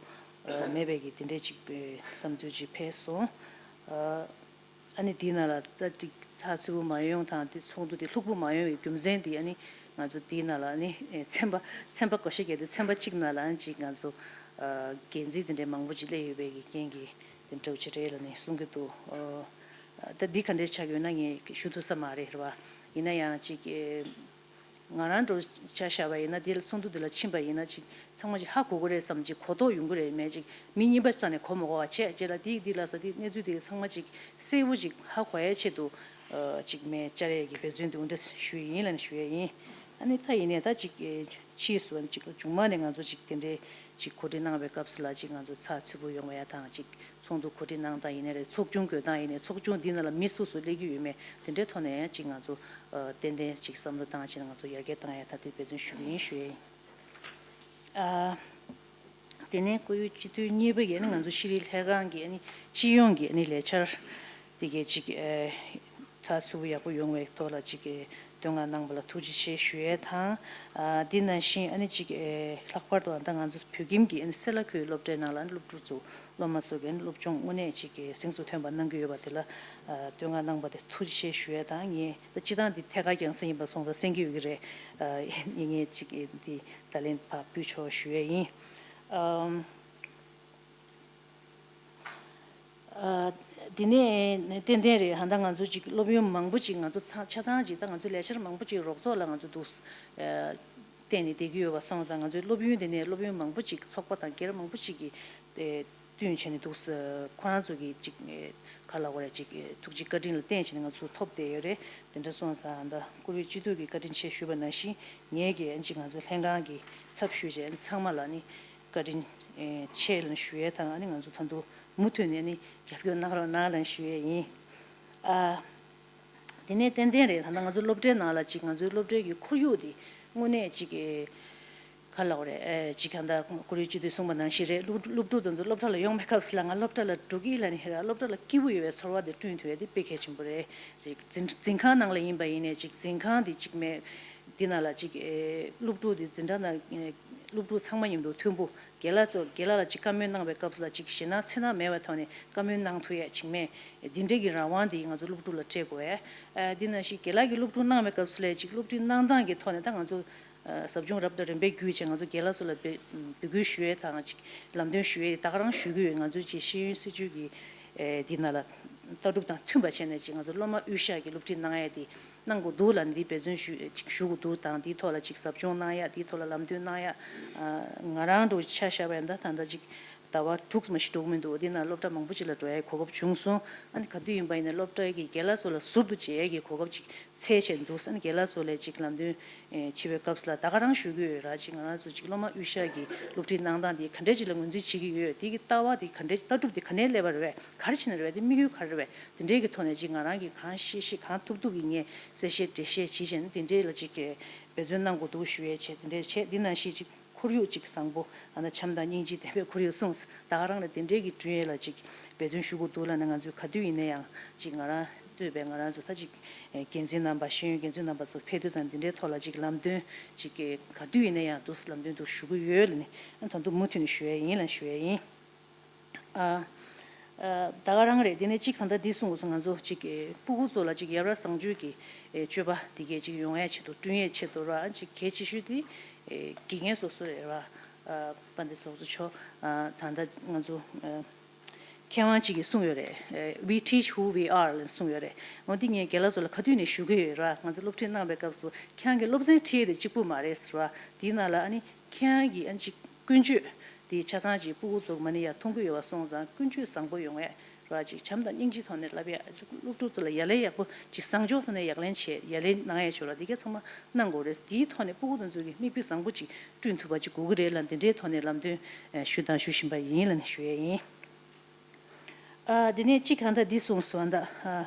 ཨེ་མེད་པའི་གི་དེ་འདྲའི་ཅིག་ཨེ་བསམ་ཚུལ་ཅིག་འཕེལ་སོང་། ཨ། ཨ་ནི་དེའི་ནང་ལ་ད་ཅིག་ཚགས་ཚུད་པོ་མ་ཡོང་དང་དེ་ཚོགས་འདུ་དེ་ལྷུག་པོ་མ་ཡོང་བའི་རྒྱུ་མཚན་དེ་ཨ་ནི་ང་ཚོ་དེའི་ནང་ལ་ཨ་ནི་ཚན་པ་ཚན་པ་བགོ་བཤའ་བརྒྱབ་སྟེ་ཚན་པ་གཅིག་ནང་ལ་ཨ་ནི་ཅིག་ང་ཚོ་འགན་འཛིན་དེ་འདྲའི་མང་པོ་ཅིག་སླེབས་ཡོད་པའི་གི་རྐྱེན་གྱིས་དེ་འདྲ་བོ་ཅིག་རེད་ལབ་ནས་གསུང་གི་འདུག་ད་འདི་ག་འདྲས་ཆགས་ཡོད་ན་ངས་ཞུ་ཐུབ་ས་མ་རེད། རེད་བ། ཡིན་ན་ཡང་ཅིག་ང་རང་འདྲ་བོ་ཆ་བཞག་པ་ཡིན་ན་དེ་ལ་ཚོགས་འདུ་དེ་ལ་ཕྱིན་པ་ཡིན་ན་ཅིག་ཚང་མ་ཅིག་ཧ་གོ་གི་རེད་བསམ་ཅིག་གོ་རྟོགས་ཡོང་གི་རེད་མེད་ཅིག་མི་གཉིས་པ་རྩ་ནས་གོ་མ་གོ་བ་བྱས་རྗེས་ལ་དེ་དེ་ལ་ས་དེ་གནས་ཚུལ་དེ་ཚང་མ་ཅིག་གསལ་པོ་ཅིག་ཧ་གོ་ཡའི་ཆེད་དུ་ཅིག་མེད་བཅར་ཡས་ཀྱི་འབད་བརྩོན་དེ་འདྲ་ཞུ་ཡི་ཡིན་ལབ་ནས་ཞུ་ཡས་ཡིན། ཨ་ནི་ད་ཡིན་ནའི་ད་ཅིག་ཕྱིས་སུ་ཅིག་མཇུག་མ་ནས་ང་ཚོ་ཅིག་དེ་འདྲའི་ཅིག་གོ་སྒྲིག་གནང་བའི་སྐབས་སུ་ལ་ཅིག་ང་ཚོ་ཚགས་ཚུད་པོ་ཡོང་བ་ཡ་དང་ཅིག་ཚོགས་འདུ་གོ་སྒྲིག་གནང་སྟངས་ཡིན་ནའི་རེད། ཚོགས་ཆུང་བགོས་སྟངས་ཡིན་ནའི་ཚོགས་ཆུང་འདི་ནང་ལ་མི་སུ་སུ་སླེབས་ཀྱི་ཡོད་མེད་དེ་འདྲའི་ཐོག་ནས་ཡང་ཅིག་ང་ཚོ་ཏན་ཏན་ཅིག་བསམ་བློ་བཏང་བྱས་ནས་ང་ཚོ་ཡར་རྒྱས་བཏང་ཡ་ད་དེ་འབད་བརྩོན་ཞུ་གི་ཡིན་ཞུ་ཡ་ཡིན། ཨ། དེ་ནས་བཀུར་འོས་སྤྱི་འཐུས་གཉིས་པ་ཡིན་ན་ང་ཚོ་ཤེས་རིག་ལྷན་ཁང་གི་ཨ་ནི་སྤྱི་ཡོངས་ཀྱི་ཨ་ནི་ལས་འཆར་དེ་གའི་ཅིག་ཚགས་ཚུད་པོ་ཡག་པོ་ཡོང་བའི་ཐོག་ལ་ཅིག་ བསྟོད་བསྔགས་གནང་བ་ལ་ཐུགས་རྗེ་ཆེ་ཞུ་ཡས་དང་། ཨ་འདི་ནང་བཞིན་ཨ་ནི་ཅིག་ཨེ་ལྷག་པར་དུ་ཨ་ད་ང་ཚོ་བོད་ཁྱིམ་གྱི་ཨ་ནི་སེ་ལ་ཁུལ་སློབ་གྲྭའི་ནང་ལ་ཨ་ནི་སློབ་ཕྲུག་ཚོ་སློབ་མ་ཚོ་གི་ཨ་ནི་སློབ་སྦྱོང་དངོས་གནས་ཅིག་གི་གཟེངས་སུ་ཐོན་པ་གནང་གི་ཡོད་པ་དེ་ལ་ཨ་བསྟོད་བསྔགས་གནང་བ་དེ་ཐུགས་རྗེ་ཆེ་ཞུ་ཡས་དང་། ངས་ད་སྤྱིར་བཏང་འདི་ཐད་ཀར་རྒྱང་སྲིང་ཡིན་པ་སོང་ཙང་གསན་གྱི་ཡོད་ཀྱི་རེད། ཨ་ངས་ཅིག་འདི་བརྡ་ལན་ཕར་ཕུལ་ཆོག་ཞུ་ཡས་ཡིན། ཨམ། ཨ་དེ་ནས་ཏན་ཏན་རེད། ཧ་ད་ང་ཚོ་ཅིག་སློབ་ཡོན་མང་པོ་ཅིག་ང་ཚོ་ཚང་ཆ་ཚང་ཅིག་ད་ང་ཚོ་ལས་འཆར་མང་པོ་ཅིག་རོགས་ཚོགས་ལ་ང་ཚོ་འདུག་ཨ་བརྟེན་ནས་བསྡད་ཀྱི་ཡོད་པ་སོང་ཙང་། ང་ཚོའི་སློབ་ཡོན་དེ་ནས་སློབ་ཡོན་མང་པོ་ཅིག་ཚོགས་པ་དང་སྒེར་མང་པོ་ཅིག་གིས་ཨེ་བསྟུན་བྱས་ནས་འདུག་ཨ་ཁོ་རང་ཚོ་གི་ཅིག་ཨེ་ག་ལབ་དགོས་རེད། ཅིག་ཨེ་ཐུགས་རྗེ་བཀའ་དྲིན་ལ་བརྟེན་བྱས་ནས་ང་ཚོ་ཐོབ་བསྡད་ཡོད་རེད། དེ་འདྲ་སོང་ཙང་ད་བཀུར་འོས་སྤྱི་འཐུས་ཀྱི་བཀའ་དྲིན་ཆེ་ཞུས་པ་ནང་བཞིན། ངས་ཀྱིས་ཨ་ཅིག་ང་ཚོ་ལྷན་ཁང་གི་ཚབ་ཞུས་བྱས་ཚང་མ་ལ་ནི་བཀའ་དྲིན་ཨེ་ཆེ་ལབ་ཞུ་ཡས་དང་། ཨ་ནི་ང་ཚོ་ད་དུང་མུ་མཐུད་ནས་ནི་རྒྱབ་སྐྱོར་གནང་རོགས་གནང་ལབ་ཞུ་ཡས་ཡིན། ཨ་དེ་ནས་ཏན་ཏན་རེད། ད་ལྟ་ང་ཚོ་སློབ་གྲྭའི་ནང་ལ་ཅིག་ང་ཚོའི་སློབ་གྲྭའི་གི་ཁོར་ཡུག་དེ་དངོས་གནས་ཅིག་གི་ག་ལབ་དགོས་རེད། ཨེ་ཅིག་ག་ད་བཀུར་འོས་སྤྱི་འཐུས་གསུངས་པ་ནང་བཞིན་རེད། སློབ་སློབ་ཕྲུག་དེ་ཚོ་སློབ་གྲྭ་ལ་ཡོང་བའི་སྐབས་སུ་ལ་ང་སློབ་གྲྭ་ལ་འགྲོ་གི་ལབ་ནི་རེད། སློབ་གྲྭ་ལ་སྐྱིད་པོ་ཡོད་པའི་ཚོར་བ་དེ་བསྐྲུན་ཐུབ་ཡས་དེ་དཔེ་གལ་ཆེན་པོ་རེད། རེད། འཛིན་འཛིན་ཁང་ནང་ལ་ཡིན་པ་ཡིན་ནའི་ཅིག་འཛིན་ཁང་དེ་ཅིག་མེད། འདི་ནང་ལ་ཅིག་ཨེ་སློབ་ཕྲུག་དེ་འཛིན་གྲྭ་ནང་ཨེ་སློབ་ཕྲུག་ཚང་མ་མཉམ་དུ་མཐུན་པོ། རྒན་ལགས་ཚོ་རྒན་ལགས་ལ་ཅིག་བཀའ་མོལ་གནང་བའི་སྐབས་སུ་ལ་ཅིག་ཞེད་སྣང་འཚེར་སྣང་མེད་པའི་ཐོག་ནས་བཀའ་མོལ་གནང་ཐུབ་ཡས་ཅིག་མེད། འདི་འདྲའི་གི་རང་དབང་དེ་ང་ཚོ་སློབ་ཕྲུག་ལ་སྤྲད་དགོས་ཡས། ཨ་འདི་ནང་བཞིན་རྒན་ལགས་ཀྱིས་སློབ་ཕྲུག་གནང་བའི་སྐབས་སུ་ལ་ཅིག་སློབ་ཁྲིད་གནང་སྟངས་ཀྱི་ཐོག་ནས་ད་ང་ཚོ་ཨ་ཟབ་སྦྱོང་རབ་དང་རིམ་པས་བརྒྱུད་བྱས་ང་ཚོ་རྒན་ལགས་ཚོ་ལ་འབོད་འབོད་སྐུལ་ཞུ་ཡས་དང་ཅིག་ལམ་སྟོན་ཞུ་ཡས་ད་ག་རང་ཞུ་གི་ཡོད། ང་ཚོའི་ཅིག་ཤེས་ཡོན་སྲིད་བྱུས་ཀྱི་ཨེ་འདི་ནང་ལ་ལྟ་གྲུབ་དང་མཐུན་པ་བྱས་ནས་ཅིག་ང་ཚོ་སློབ་མ་དབུས་ཤར་གྱི་སློབ་ཁྲིད་གནང་ཡས་དེ་གནང་དགོས་འདུག་ལ་འདི་འབད་བརྩོན་ཞུ་ཅིག་ཞུ་དགོས་འདུག་དང་། འདིའི་ཐོག་ལ་ཅིག་ཟབ་སྦྱོང་གནང་ཡ། འདིའི་ཐོག་ལ་ལམ་སྟོན་གནང་ཡ། ཨ་ང་རང་འགྲོ་ཆ་བཞག་པ་ཡིན་ད་ད་ལྟ་ཅིག་ཟླ་བ་དྲུག་ཙམ་ཞིག་འགྲོ་གི་མི་འདུག་འདི་ན་སློབ་གྲྭ་མང་པོ་ཅིག་ལ་འགྲོ་ཡའི་གོ་སྐབས་བྱུང་སོང་། ཨ་ནི་ག་དུས་ཡིན་པ་ཡིན་ན་སློབ་གྲྭའི་གི་རྒན་ལགས་ཚོ་ལ་ཟུར་དུ་མཇལ་ཡའི་གི་གོ་སྐབས་ཅིག་འཚོལ་བྱས་འདུག་ཨ་ནི་རྒན་ལགས་ཚོ་ལ་ཅིག་ལམ་སྟོན་ཨེ་བྱེད་པའི་སྐབས་སུ་ལ་ད་ག་རང་ཞུ་གི་ཡོད་ར། ཅིག་ང་རང་ཚོ་ཅིག་སློབ་མ་དབུས་ཤར་གྱི་སློབ་ཁྲིད་གནང་སྟངས་དེ་ག་འདྲས་ཅིག་ལ་ངོས་འཛིན་བྱེད་ཀྱི་ཡོད། དེ་གི་ལྟ་བ་དེ་ག་འདྲས། ལྟ་གྲུབ་དེ་ག་ནས་སླེབས་པ་རེད་པས། ག་རེ་བྱས་ནས་རེད་པས། དེ་དམིགས་ཡུལ་ག་རེ་རེད་པས། དེ་འདྲས་ཀྱི་ཐོག་ནས་ཅིག་ང་རང་གིས་གང་ཤེས་ཤེས་གང་ཐུབ་ཐུབ་ཀྱིས་ངས་གསལ་བཤད་འགྲེལ་བཤད་བྱེད་བྱས་ནས་དེ་འདྲས་ལ་ཅིག་འབད་བརྩོན་གནང་དགོས་འདུག་ཞུ་ཡས་བྱས། དེ་འདྲས་བྱས་འདི་ནང་བཞིན་ཅིག་ཁོར་ཡུག་ཅིག་བཟང་པོ། ཨ་ན་བྱམས་དང་སྙིང་རྗེ་ལྡན་པའི་ཁོར་ཡུག་གསུངས་སོང་། ད་ག་རང་ལ་དེ་འདྲའི་གི་བསྐྲུན་ཡས་ལ་ཅིག་འབད་བརྩོན་ཞུ་དགོས་འདུག་ལབ་ནས་ང་ཚོས་ག་དུས་ཡིན་ན་ཡང་ཅིག་ང་རང་གཙོས་པའི་ང་རང་ཚོ་ད་ཅིག་འགན་འཛིན་རྣམ་པ། ཤེས་ཡོན་འགན་འཛིན་རྣམ་པ་ཚོ་ཕེབས་དུས་ཙང་འདི་འདྲའི་ཐོག་ལ་ཅིག་ལམ་སྟོན་ཅིག་ག་དུས་ཡིན་ན་ཡང་འདུག་ལམ་སྟོན་འདུག་ཞུ་གི་ཡོད་ལབ་ནས་ཨ་ད་དུང་མུ་མཐུད་ནས་ཞུ་ཡས་ཡིན་ལབ་ཞུ་ཡས་ཡིན། ཨ་ཨ་ད་ག་རང་རེད། དེ་ནས་གཅིག་ད་ལྟ་འདི་གསུངས་སོང་། ང་ཚོ་གཅིག་གི་སྤུ་གུ་ཚོ་ལ་གཅིག་ཡ་རབས་བཟང་སྤྱོད་ཀྱི་ཨེ་སྤྱོད་པ་འདི་གས་གཅིག་ཡོང་ཡ་ཆེད་དུ། བསྐྲུན་ཡས་ཆེད་དུ་ར། གཅིག་གལ་ཆེ་ཤོས་དེ་ཨེ་དགེ་རྒན་སོ་སོ་རེད་ར། ཨ་དཔལ་ལྡན་ཚོགས་གཙོ་མཆོག་ཨ་ད་ལྟ་ང་ཚོ་ཨ་མཁས་དབང་གཅིག་གིས་གསུངས་ཡོད་རེད། ཨེ་We teach who we are ལབ་གསུངས་ཡོད་རེད། འོ་འདི་ངས་རྒན་ལགས་ཚོ་ལ་ག་དུས་ནས་ཞུ་གི་ཡོད་ར། ང་ཚོ་སློབ་ཁྲིད་གནང་བའི་སྐབས་སུ་ཁྱེད་རང་གི་སློབ་ཚན་ཁྲིད་དེ་གཅིག་པུ་མ་རེད་ཟེར་བ། དེའི་ནང་ལ་ཨ་ནི་ཁྱེད་རང་གི་ཨ་ནི་གཅིག་ཀུན་སྤྱོད་དེ་ཆ་ཚང་ཅིག་སྤུ་གུ་ཚོ་མ་ཎི་ཡར་མཐོང་གི་ཡོད་པ་སོང་ཙང་ཀུན་སྤྱོད་བཟང་པོ་ཡོང་ཡས་ར། ཅིག་བྱམས་དང་སྙིང་རྗེའི་ཐོག་ནས་ལབ་ཡ། སློབ་ཕྲུག་ཚོ་ལ་ཡ་ལན་ཡག་པོ་ཅིག་བཟང་ཕྱོགས་ཐོག་ནས་ཡ་ལན་བྱས་ཡ་ལན་གནང་ཡས་ཆོག་ར། དེ་ག་ཚང་མ་གནང་དགོས་རེད། དེའི་ཐོག་ནས་སྤུ་གུ་དེ་ཚོ་གི་མིག་དཔེ་བཟང་པོ་ཅིག་བསྐྲུན་ཐུབ་པ་ཅིག་དགོས་ཀྱི་རེད་ལབ་འདི་འདྲའི་ཐོག་ནས་ལམ་སྟོན་ཞུ་དང་ཞུ་བཞིན་པ་ཡིན་ལབ་ནས་ཞུ་ཡས་ཡིན། ཨ་དེ་ནས་གཅིག་ད་ལྟ་འདི་གསུངས་སོང་། ད་ཨ་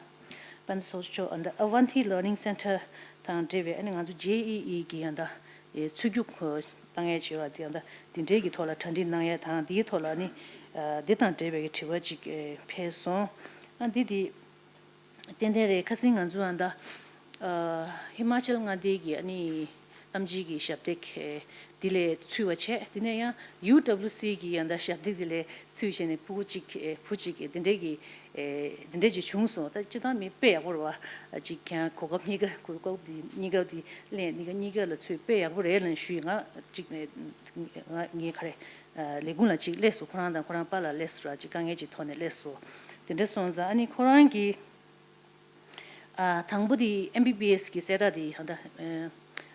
དཔལ་ལྡན་ཚོགས་གཙོ་མཆོག་ཨ་ད་Avanti Learning Centre་དང་འབྲེལ་བའི་ཨ་ནི་ང་ཚོ་ཇེ་ཨི་ཨི་གི་ཡང་ད་ཨེ་ཚུད་རྒྱུགས་བཏང་ཡས་བྱས་པ་དེ་ཡང་ད་དེ་འབྲེལ་གྱི་ཐོག་ལ་གྲ་སྒྲིག་གནང་ཡས་དང་། དེའི་ཐོག་ལ་ཨ་ནི་ཨ་དེ་དང་འབྲེལ་བའི་གི་དྲི་བ་ཅིག་ཨེ་ཕེབས་སོང་། ཨ་འདི་དེ་ཏན་ཏན་རེད། ཁ་སང་ང་ཚོ་ཨ་ད་ཨ་ཧི་མ་ཅལ་མངའ་སྡེ་གི་ཨ་ནི་ཨེམ་ཆི་གི་ཞབས་སྟེགས་ཨེ་འདི་ལས་ཚུད་པ་བྱས། དེ་ནས་ཡང་ཡུ་ཌབ་ལུ་སི་གི་ཡང་ད་ཞབས་སྟེགས་འདི་ལས་ཚུད་བྱས་ནས་སྤུ་གུ་གཅིག་ཨེ་བུ་གཅིག་ཨེ་འདི་འདྲས་ཀྱི་ཨེ་འདི་འདྲས་ཅིག་བྱུང་སོང་། ད་སྤྱིར་བཏང་མི་དཔེ་ཡག་པོ་རེད་པ། ཅིག་ཁྱེད་རང་གོ་སྐབས་གཉིས་ཀ་གོ་སྐབས་འདི་གཉིས་ཀ་འདི་ལེན་གཉིས་ཀ་གཉིས་ཀ་ལ་ཚུད་དཔེ་ཡག་པོ་རེད་ལབ་ཞུས། ང་ཅིག་ང་ངའི་ག་རེ་ཨ་ལས་ཁུངས་ལ་ཅིག་སླེབས་སོང་། ཁོ་རང་དང་ཁོ་རང་པཱ་ལགས་སླེབས་སོང་ར། ཅིག་དཀའ་ངལ་ཅིག་ཐོག་ནས་སླེབས་སོང་། དེ་འདྲ་སོང་ཙང་ཨ་ནི་ཁོ་རང་གིས་ཨ་དང་པོ་དེ་ཨེམ་བི་བི་ཨེས་གི་གསལ་བསྒྲགས་དེ་ཧ་ད་ཨེ་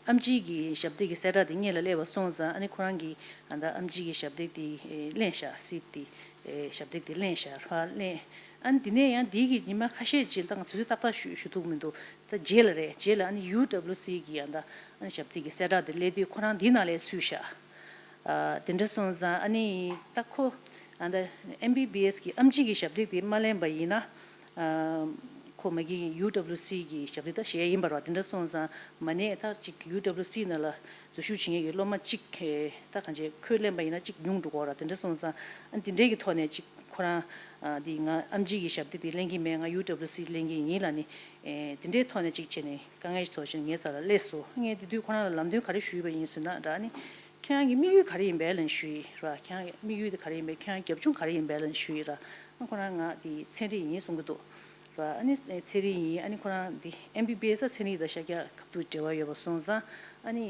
ཨེམ་ཆི་གི་ཞབས་སྟེགས་ཀྱི་གསལ་བསྒྲགས་དེ་སྔོན་ལ་སླེབས་པ་སོང་ཙང་། ཨ་ནི་ཁོ་རང་གིས་ཧ་ད་ཨེམ་ཆི་གི་ཞབས་སྟེགས་དེ་ཨེ་ལེན་བཞག་སིཊ་དེ་ཨེ་ཞབས་སྟེགས་དེ་ལེན་བཞག་ཧ་ལེན། ཨ་ནི་དེ་ནས་ཡང་དེའི་གི་ཉི་མ་ཁ་ཤས་རྗེས་ད་ང་དུས་ཚོད་ཏག་ཏག་ཞུ་ཞུ་ཐུབ་མི་འདུག་ད་རྗེས་ལ་རེད། རྗེས་ལ་ཨ་ནི་ཡུ་ཌབ་ལུ་སི་གི་ཡང་ད་ཨ་ནི་ཞབས་སྟེགས་ཀྱི་གསལ་བསྒྲགས་དེ་སླེབས་དུས་ཁོ་རང་འདི་ནང་ལ་ཚུད་བཞག་ཨ་དེ་འདྲ་སོང་ཙང་ཨ་ནི་ད་ཁོ་ཨ་ད་ཨེམ་བི་བི་ཨེས་ཀྱི་ཨེམ་ཆི་གི་ཞབས་སྟེགས་དེ་མ་ལེན་པ་ཡིན་ན། ཨ་ཁོ་མ་གི་ཡུ་ཌབ་ལུ་སི་གི་ཞབས་སྟེགས་ད་གཞན་ཡིན་པ་རེད་པ། དེ་འདྲ་སོང་ཙང་མ་ནས་ད་ཅིག་ཡུ་ཌབ་ལུ་སི་ནང་ལ་འཛུལ་ཞུགས་བྱེད་མཁན་གྱི་སློབ་མ་གཅིག་ད་གང་བྱས་ཁོས་ལེན་པ་ཡིན་ན་གཅིག་ཉུང་འགྲོ་གི་རེད་པ། དེ་འདྲ་སོང་ཙང་ཨ་དེ་འདྲའི་གི་ཐོག་ནས་ཅིག་ ཁོ་རང་འདི་ང་ཨེམ་ཆི་གི་ཞབས་འདེགས་འདི་ལེན་གྱི་མེད། ང་ཡུ་ཌབ་ལུ་སི་ལེན་གྱི་ཡིན་ལབ་ནས་དེ་འདྲའི་ཐོག་ནས་ཅིག་བྱས་ནས་དཀའ་ངལ་ཞིག་ཐོག་བྱས་ནས་ངའི་རྩ་ལ་སླེབས་སོང་། ངས་དེ་དུས་ཁོ་རང་ལ་ལམ་སྟོན་ག་རེ་ཞུས་པ་ཡིན་ཟེར་ན་ར། ཨ་ནི་ཁྱེད་རང་གི་དམིགས་ཡུལ་ག་རེ་ཡིན་པས་ལབ་ནས་ཞུས་ཡིན་ར། ཁྱེད་རང་གི་དམིགས་ཡུལ་དེ་ག་རེ་ཡིན་པས། ཁྱེད་རང་རྒྱབ་ལྗོངས་ག་རེ་ཡིན་པས་ལབ་ནས་ཞུས་ཡིན་ར། ཨ་ཁོ་རང་ང་དེ་ཚན་རིག་ཡིན་གསུང་གི་འདུག་ར། ཨ་ནི་ཚན་རིག་ཡིན། ཨ་ནི་ཁོ་རང་འདི་ཨེམ་བི་བི་ཨེས་ཚན་རིག་དང་ཤཱཀྱ་ཁ་ཐུག་འབྲེལ་བ་ཡོད་པ་སོང་ཙང་། ཨ་ནི་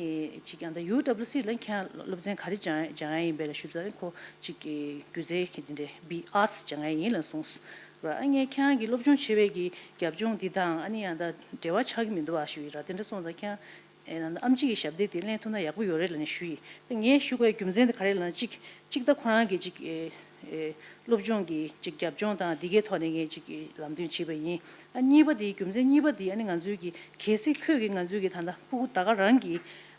ཅིག་ཡང་ད་ཡུ་ཌབ་ལུ་སི་ལ་ཁྱེད་རང་སློབ་ཚན་ག་རེ་སྦྱང་སྦྱང་ཡ་ཡིན་པས་ལབ་ཞུས་ཙང་། ཁོ་ཅིག་སྒྱུ་རྩལ་གྱི་འདི་འདྲའི་བི་ཨར་ཊི་སྦྱང་ཡ་ཡིན་ལབ་གསུངས་སོང་ར། ཨ་ངས་ཁྱེད་རང་གི་སློབ་སྦྱོང་བྱེད་པའི་གི་རྒྱབ་ལྗོངས་འདི་དང་ཨ་ནི་ཡང་ད་འབྲེལ་བ་ཆགས་ཀྱི་མི་འདུག་བ་ཞུས་ཡིན་ར། དེ་འདྲ་སོང་ཙང་ཁྱེད་རང་ཨེ་ན་ཨེམ་ཆི་གི་ཞབས་འདེགས་དེ་ལེན་ཐུབ་ན་ཡག་པོ་ཡོད་རེད་ལབ་ནས་ཞུས་ཡིན། ད་ངས་ཞུ་དགོས་རྒྱུ་མཚན་དེ་ག་རེ་ལབ་ན། གཅིག་གཅིག་ད་ཁོ་རང་གི་གཅིག་ཨེ་ཨེ་སློབ་སྦྱོང་གི་གཅིག་རྒྱབ་ལྗོངས་དང་འདི་གའི་ཐོག་ནས་ངས་གཅིག་ཨེ་ལམ་སྟོན་བྱས་པ་ཡིན། ཨ་གཉིས་པ་དེ་རྒྱུ་མཚན་གཉིས་པ་དེ་ཨ་ནི་ང་ཚོའི་གི་གལ་སྲིད་ཁོས་གི་ང་ཚོའི་གི་ད་ལྟ་སྤུ་གུ་ད་ག་རང་གི་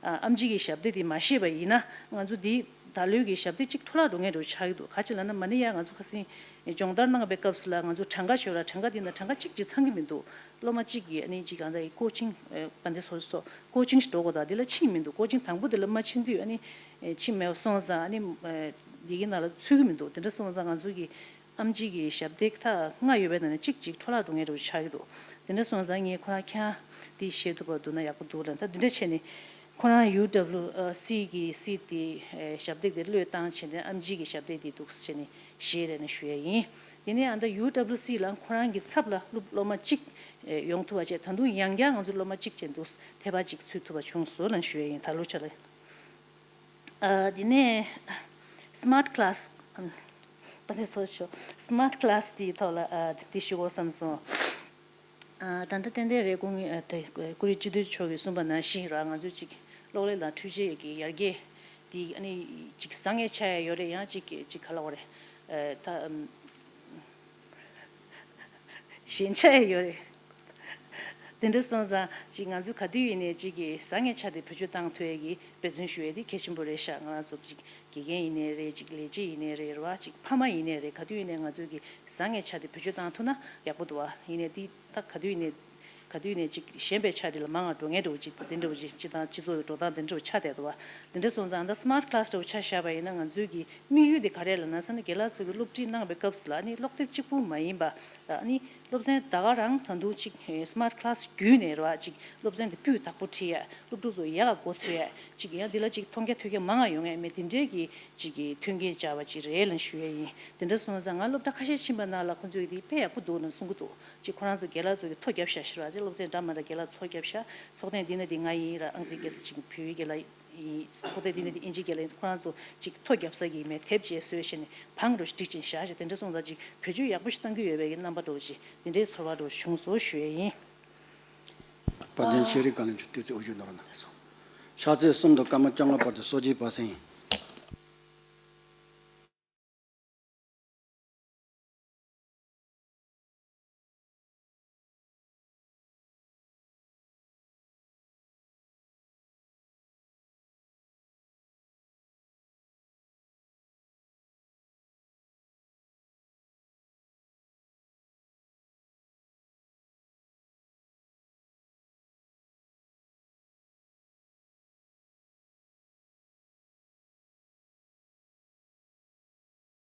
ཨ་ཨེམ་ཆི་གི་ཞབས་འདེགས་དེ་མ་ཤེས་པ་ཡིན་ན། ང་ཚོ་འདི་ད་ལོའི་གི་ཞབས་འདེགས་གཅིག་འཕྲོ་བརླག་འགྲོ་མཁན་འདྲ་བོ་ཆགས་ཀྱི་འདུག་ག་ཅི་ལབ་ན་མ་ཎི་ཡ་ང་ཚོ་ཁ་སང་སྦྱོང་བརྡར་གནང་བའི་སྐབས་སུ་ལ་ང་ཚོ་གྲངས་ཀ་ཤོད་ར། གྲངས་ཀ་དེ་ན་གྲངས་ཀ་གཅིག་ཅིག་ཚང་གི་མི་འདུག་སློབ་མ་གཅིག་གིས་ཨ་ནི་གཅིག་གང་ལྟར་ཀོ་ཆིང་ཨེ་དཔལ་ལྡན་ཚོགས་གཙོ་ཀོ་ཆིང་ཞིག་འགྲོ་དགོས་དང་དེ་ལ་ཕྱིན་མི་འདུག་ཀོ་ཆིང་དང་པོ་དེ་ལ་མ་ཕྱིན་དུས་ཨ་ནི་ཨེ་ཕྱིན་མེད་པ་སོང་ཙང་། ཨ་ནི་ཨེ་འདི་གི་ནང་ལ་ཚུད་ཀྱི་མི་འདུག་དེ་འདྲ་སོང་ཙང་ང་ཚོ་གི་ཨེམ་ཆི་གི་ཞབས་འདེགས་ད་ལྔ་ཡོད་པའི་ནང་ནས་གཅིག་ཅིག་འཕྲོ་བརླག་འགྲོ་མཁན་འདྲ་བོ་ཆགས་ཀྱི་འདུག་དེ་འདྲ་སོང་ཙང་ངས་ཁོ་རང་ཁྱེད་རང་འདི་བཤད་ཐུབ་པ་འདུག་ན་ཡག་པོ་འདུག་ལབ། ད་འདི་འདྲ་བྱས་ནས་ཁོ་རང་ཡུ་ཌབ་ལུ་སི་གི་སི་དེ་ཨེ་ཞབས་འདེགས་དེ་བློས་བཏང་བྱས་ནས་ཨེམ་ཆི་གི་ཞབས་འདེགས་དེ་འདུག་ཟེར་ནས་བཞེས་རེད་ན་ཞུ་ཡ་ཡིན། དེ་ནས་ཨ་ད་ཡུ་ཌབ་ལུ་སི་ལ་ཁོ་རང་གི་ཚབ་ལ་སློབ་སློབ་མ་གཅིག་ཨེ་ཡོང་ཐུབ་པ་བྱས། ད་དུང་ཡང་བསྐྱར་ང་ཚོ་སློབ་མ་གཅིག་བྱས་འདུག་ཐེ་བ་གཅིག་ཚུད་ཐུབ་པ་བྱུང་སོང་ལབ་ཞུ་ཡ་ཡིན། ད་ལོ་ཆ་ལ། ཨ་དེ་ནས་སི་མཱར་ཊི་ཀི་ལ་སི་ཨམ་པ་དེ་སོ་ཞོ་སི་མཱར་ཊི་ཀི་ལ་སི་དེའི་ཐོག་ལ་ཨ་དེ་ཞུ་དགོས་བསམ་སོང་། ཨ་ད་ལྟ་ཏན་ཏན་རེད། སྐུ་ངོ་ཨ་དེ་ཀུ་རེ་སྤྱི་འཐུས་མཆོག་གིས་གསུངས་པ་ནང་བཞིན་ར། ང་ཚོས་ཅིག་གློག་ཀླད་དང་འཕྲུལ་ཆས་ཀྱི་ཡར་རྒྱས་འདི་ཨ་ནི་ཅིག་བཟང་ངན་ཆགས་ཡ་ཡོད་རེད། ཡང་ཅིག་ཅིག་ག་ལབ་དགོས་རེད། ཨ་ད་ཨམ་ཞན་ཆགས་ཡ་ཡོད་རེད། དེ་འདྲ་སོང་ཙང་ཅིག་ང་ཚོས་ག་དུས་ཡིན་ནའི་ཅིག་གི་བཟང་ངན་ཆ་དེ་བེད་སྤྱོད་བཏང་ཐུབ་ཡ་གི་འབད་བརྩོན་ཞུ་ཡ་དེ་གལ་ཆེན་པོ་རེད་ཤག་ང་རང་ཚོ་ཅིག་དགེ་རྒན་ཡིན་ནའི་རེད། ཅིག་ལས་བྱེད་ཡིན་ནའི་རེད། རེད་བ། ཅིག་ཕ་མ་ཡིན་ནའི་རེད། ག་དུས་ཡིན་ནའི་ང་ཚོས་གི་བཟང་ངན་ཆ་དེ་བེད་སྤྱོད་བཏང་ཐུབ་ན་ཡག་པོ་འདུག་བ། ཡིན་ནའི་དེ་ད་ག་དུས་ཡིན་ནའི་ག་དུས་ཡིན་ནའི་ཅིག་ཞན་པའི་ཆ་དེ་ལ་མང་ང་འགྲོ་མཁན་འདྲ་བོ་ཅིག་དེ་འདྲ་བོ་ཅིག་སྤྱི་བཏང་སྤྱི་ཚོགས་ཀྱི་འགྲོ་སྟངས་དེ་འདྲ་བོ་ཆགས་བསྡད་འདུག་བ། དེ་འདྲ་སོང་ཙང་ད་སི་མཱར་ཊི་ཀི་ལ་སི་འདྲ་བོ་ཆ་བཞག་པ་ཡིན་ན་ང་ཚོའི་གི་དམིགས་ཡུལ་དེ་ག་རེ་ལབ་ན་ཟེར་ན། རྒན་ལགས་ཚོ་གི་སློབ་ཁྲིད་གནང་བའི་སྐབས་སུ་ལ་ནི་ཀློག་དེབ་གཅིག་པུ་མ་ཡིན་པ། ཨ་ནི་སློབ་ཚན་ད་ག་རང་ད་དུང་ཅིག་ཨེ་སི་མཱར་ཊི་ཀི་ལ་སི་བརྒྱུད་ནས་རེད་བ། ཅིག་སློབ་ཚན་དེ་སྤུས་དག་པོ་ཁྲིད་ཡ། སློབ་ཕྲུག་ཚོ་ཡག་ག་མགོ་ཚོད་ཡ། ཅིག་ཡང་འདི་ལ་ཅིག་མཐོང་རྒྱ་ཐོས་རྒྱ་མང་ང་ཡོང་ངེས་མེད། དེ་འདྲའི་གི་ཅིག་གི་མཐུན་རྐྱེན་སྦྱར་བ་ཅིག་རེད་ལབ་ཞུ་ཡ་ཡིན། དེ་འདྲ་སོང་ཙང་ང་སློབ་གྲྭ་ཁ་ཤས་ཕྱིན་པ་ནང་ལ་ཁོང་ཚོས་འདི་དཔེ་ཡག་པོ་འདུག་ལབ་གསུང་གི་འདུག་ཅིག་ཁོ་རང་ཚོ་རྒན་ལགས་ཚོ་གི་ཐོ་རྒྱབ་ཤག་ཤི་ར། ཅིག་སློབ་ཚན་འདྲ་མི་འདྲ་རྒན་ལགས་ཚོ་ཐོ་རྒྱབ་ཤག་ཚོགས་ཐེངས་འདི་ན་འདི་ང་ཡིན་ར། ཨང་རྩིས་རྒན་ལགས་ཅིག་བོད་ཡིག་རྒན་ལགས་ཡིན། ཚོགས་ཐེངས་འདི་ན་འདི་ཨིན་ཇི་རྒན་ལགས་ཡིན། ཁོ་རང་ཚོ་ཅིག་ཐོ་རྒྱབ་ས་གི་མེད། དེབ་བཅས་བཟོས་བྱས་ནས་བང་རུ་བསྒྲིགས་ཅིང་བཞག་བྱས། དེ་འདྲ་སོང་ཙང་ཅིག་བེད་སྤྱོད་ཡག་པོ་ཞིག་གཏང་གི་ཡོད་པའི་གི་རྣམ་པ་འདྲ་བོ་ཅིག་དེ་འདྲའི་ཚོར་བ་འདྲ་བོ་བྱུང་སོང་ཞུ་ཡས་ཡིན། དཔལ་ལྡན་ཤེས་རིག་བཀའ་བློན་མཆོག་བཀྲ་ཤིས་དབང་ཕྱུག་ནོར་ན་སོང་། ཕྱག་ཚེས་གསུམ་དུ་སྐར་མ་བཅོ་ལྔ་བར་དུ་སོ་བརྒྱད་པ་སེང་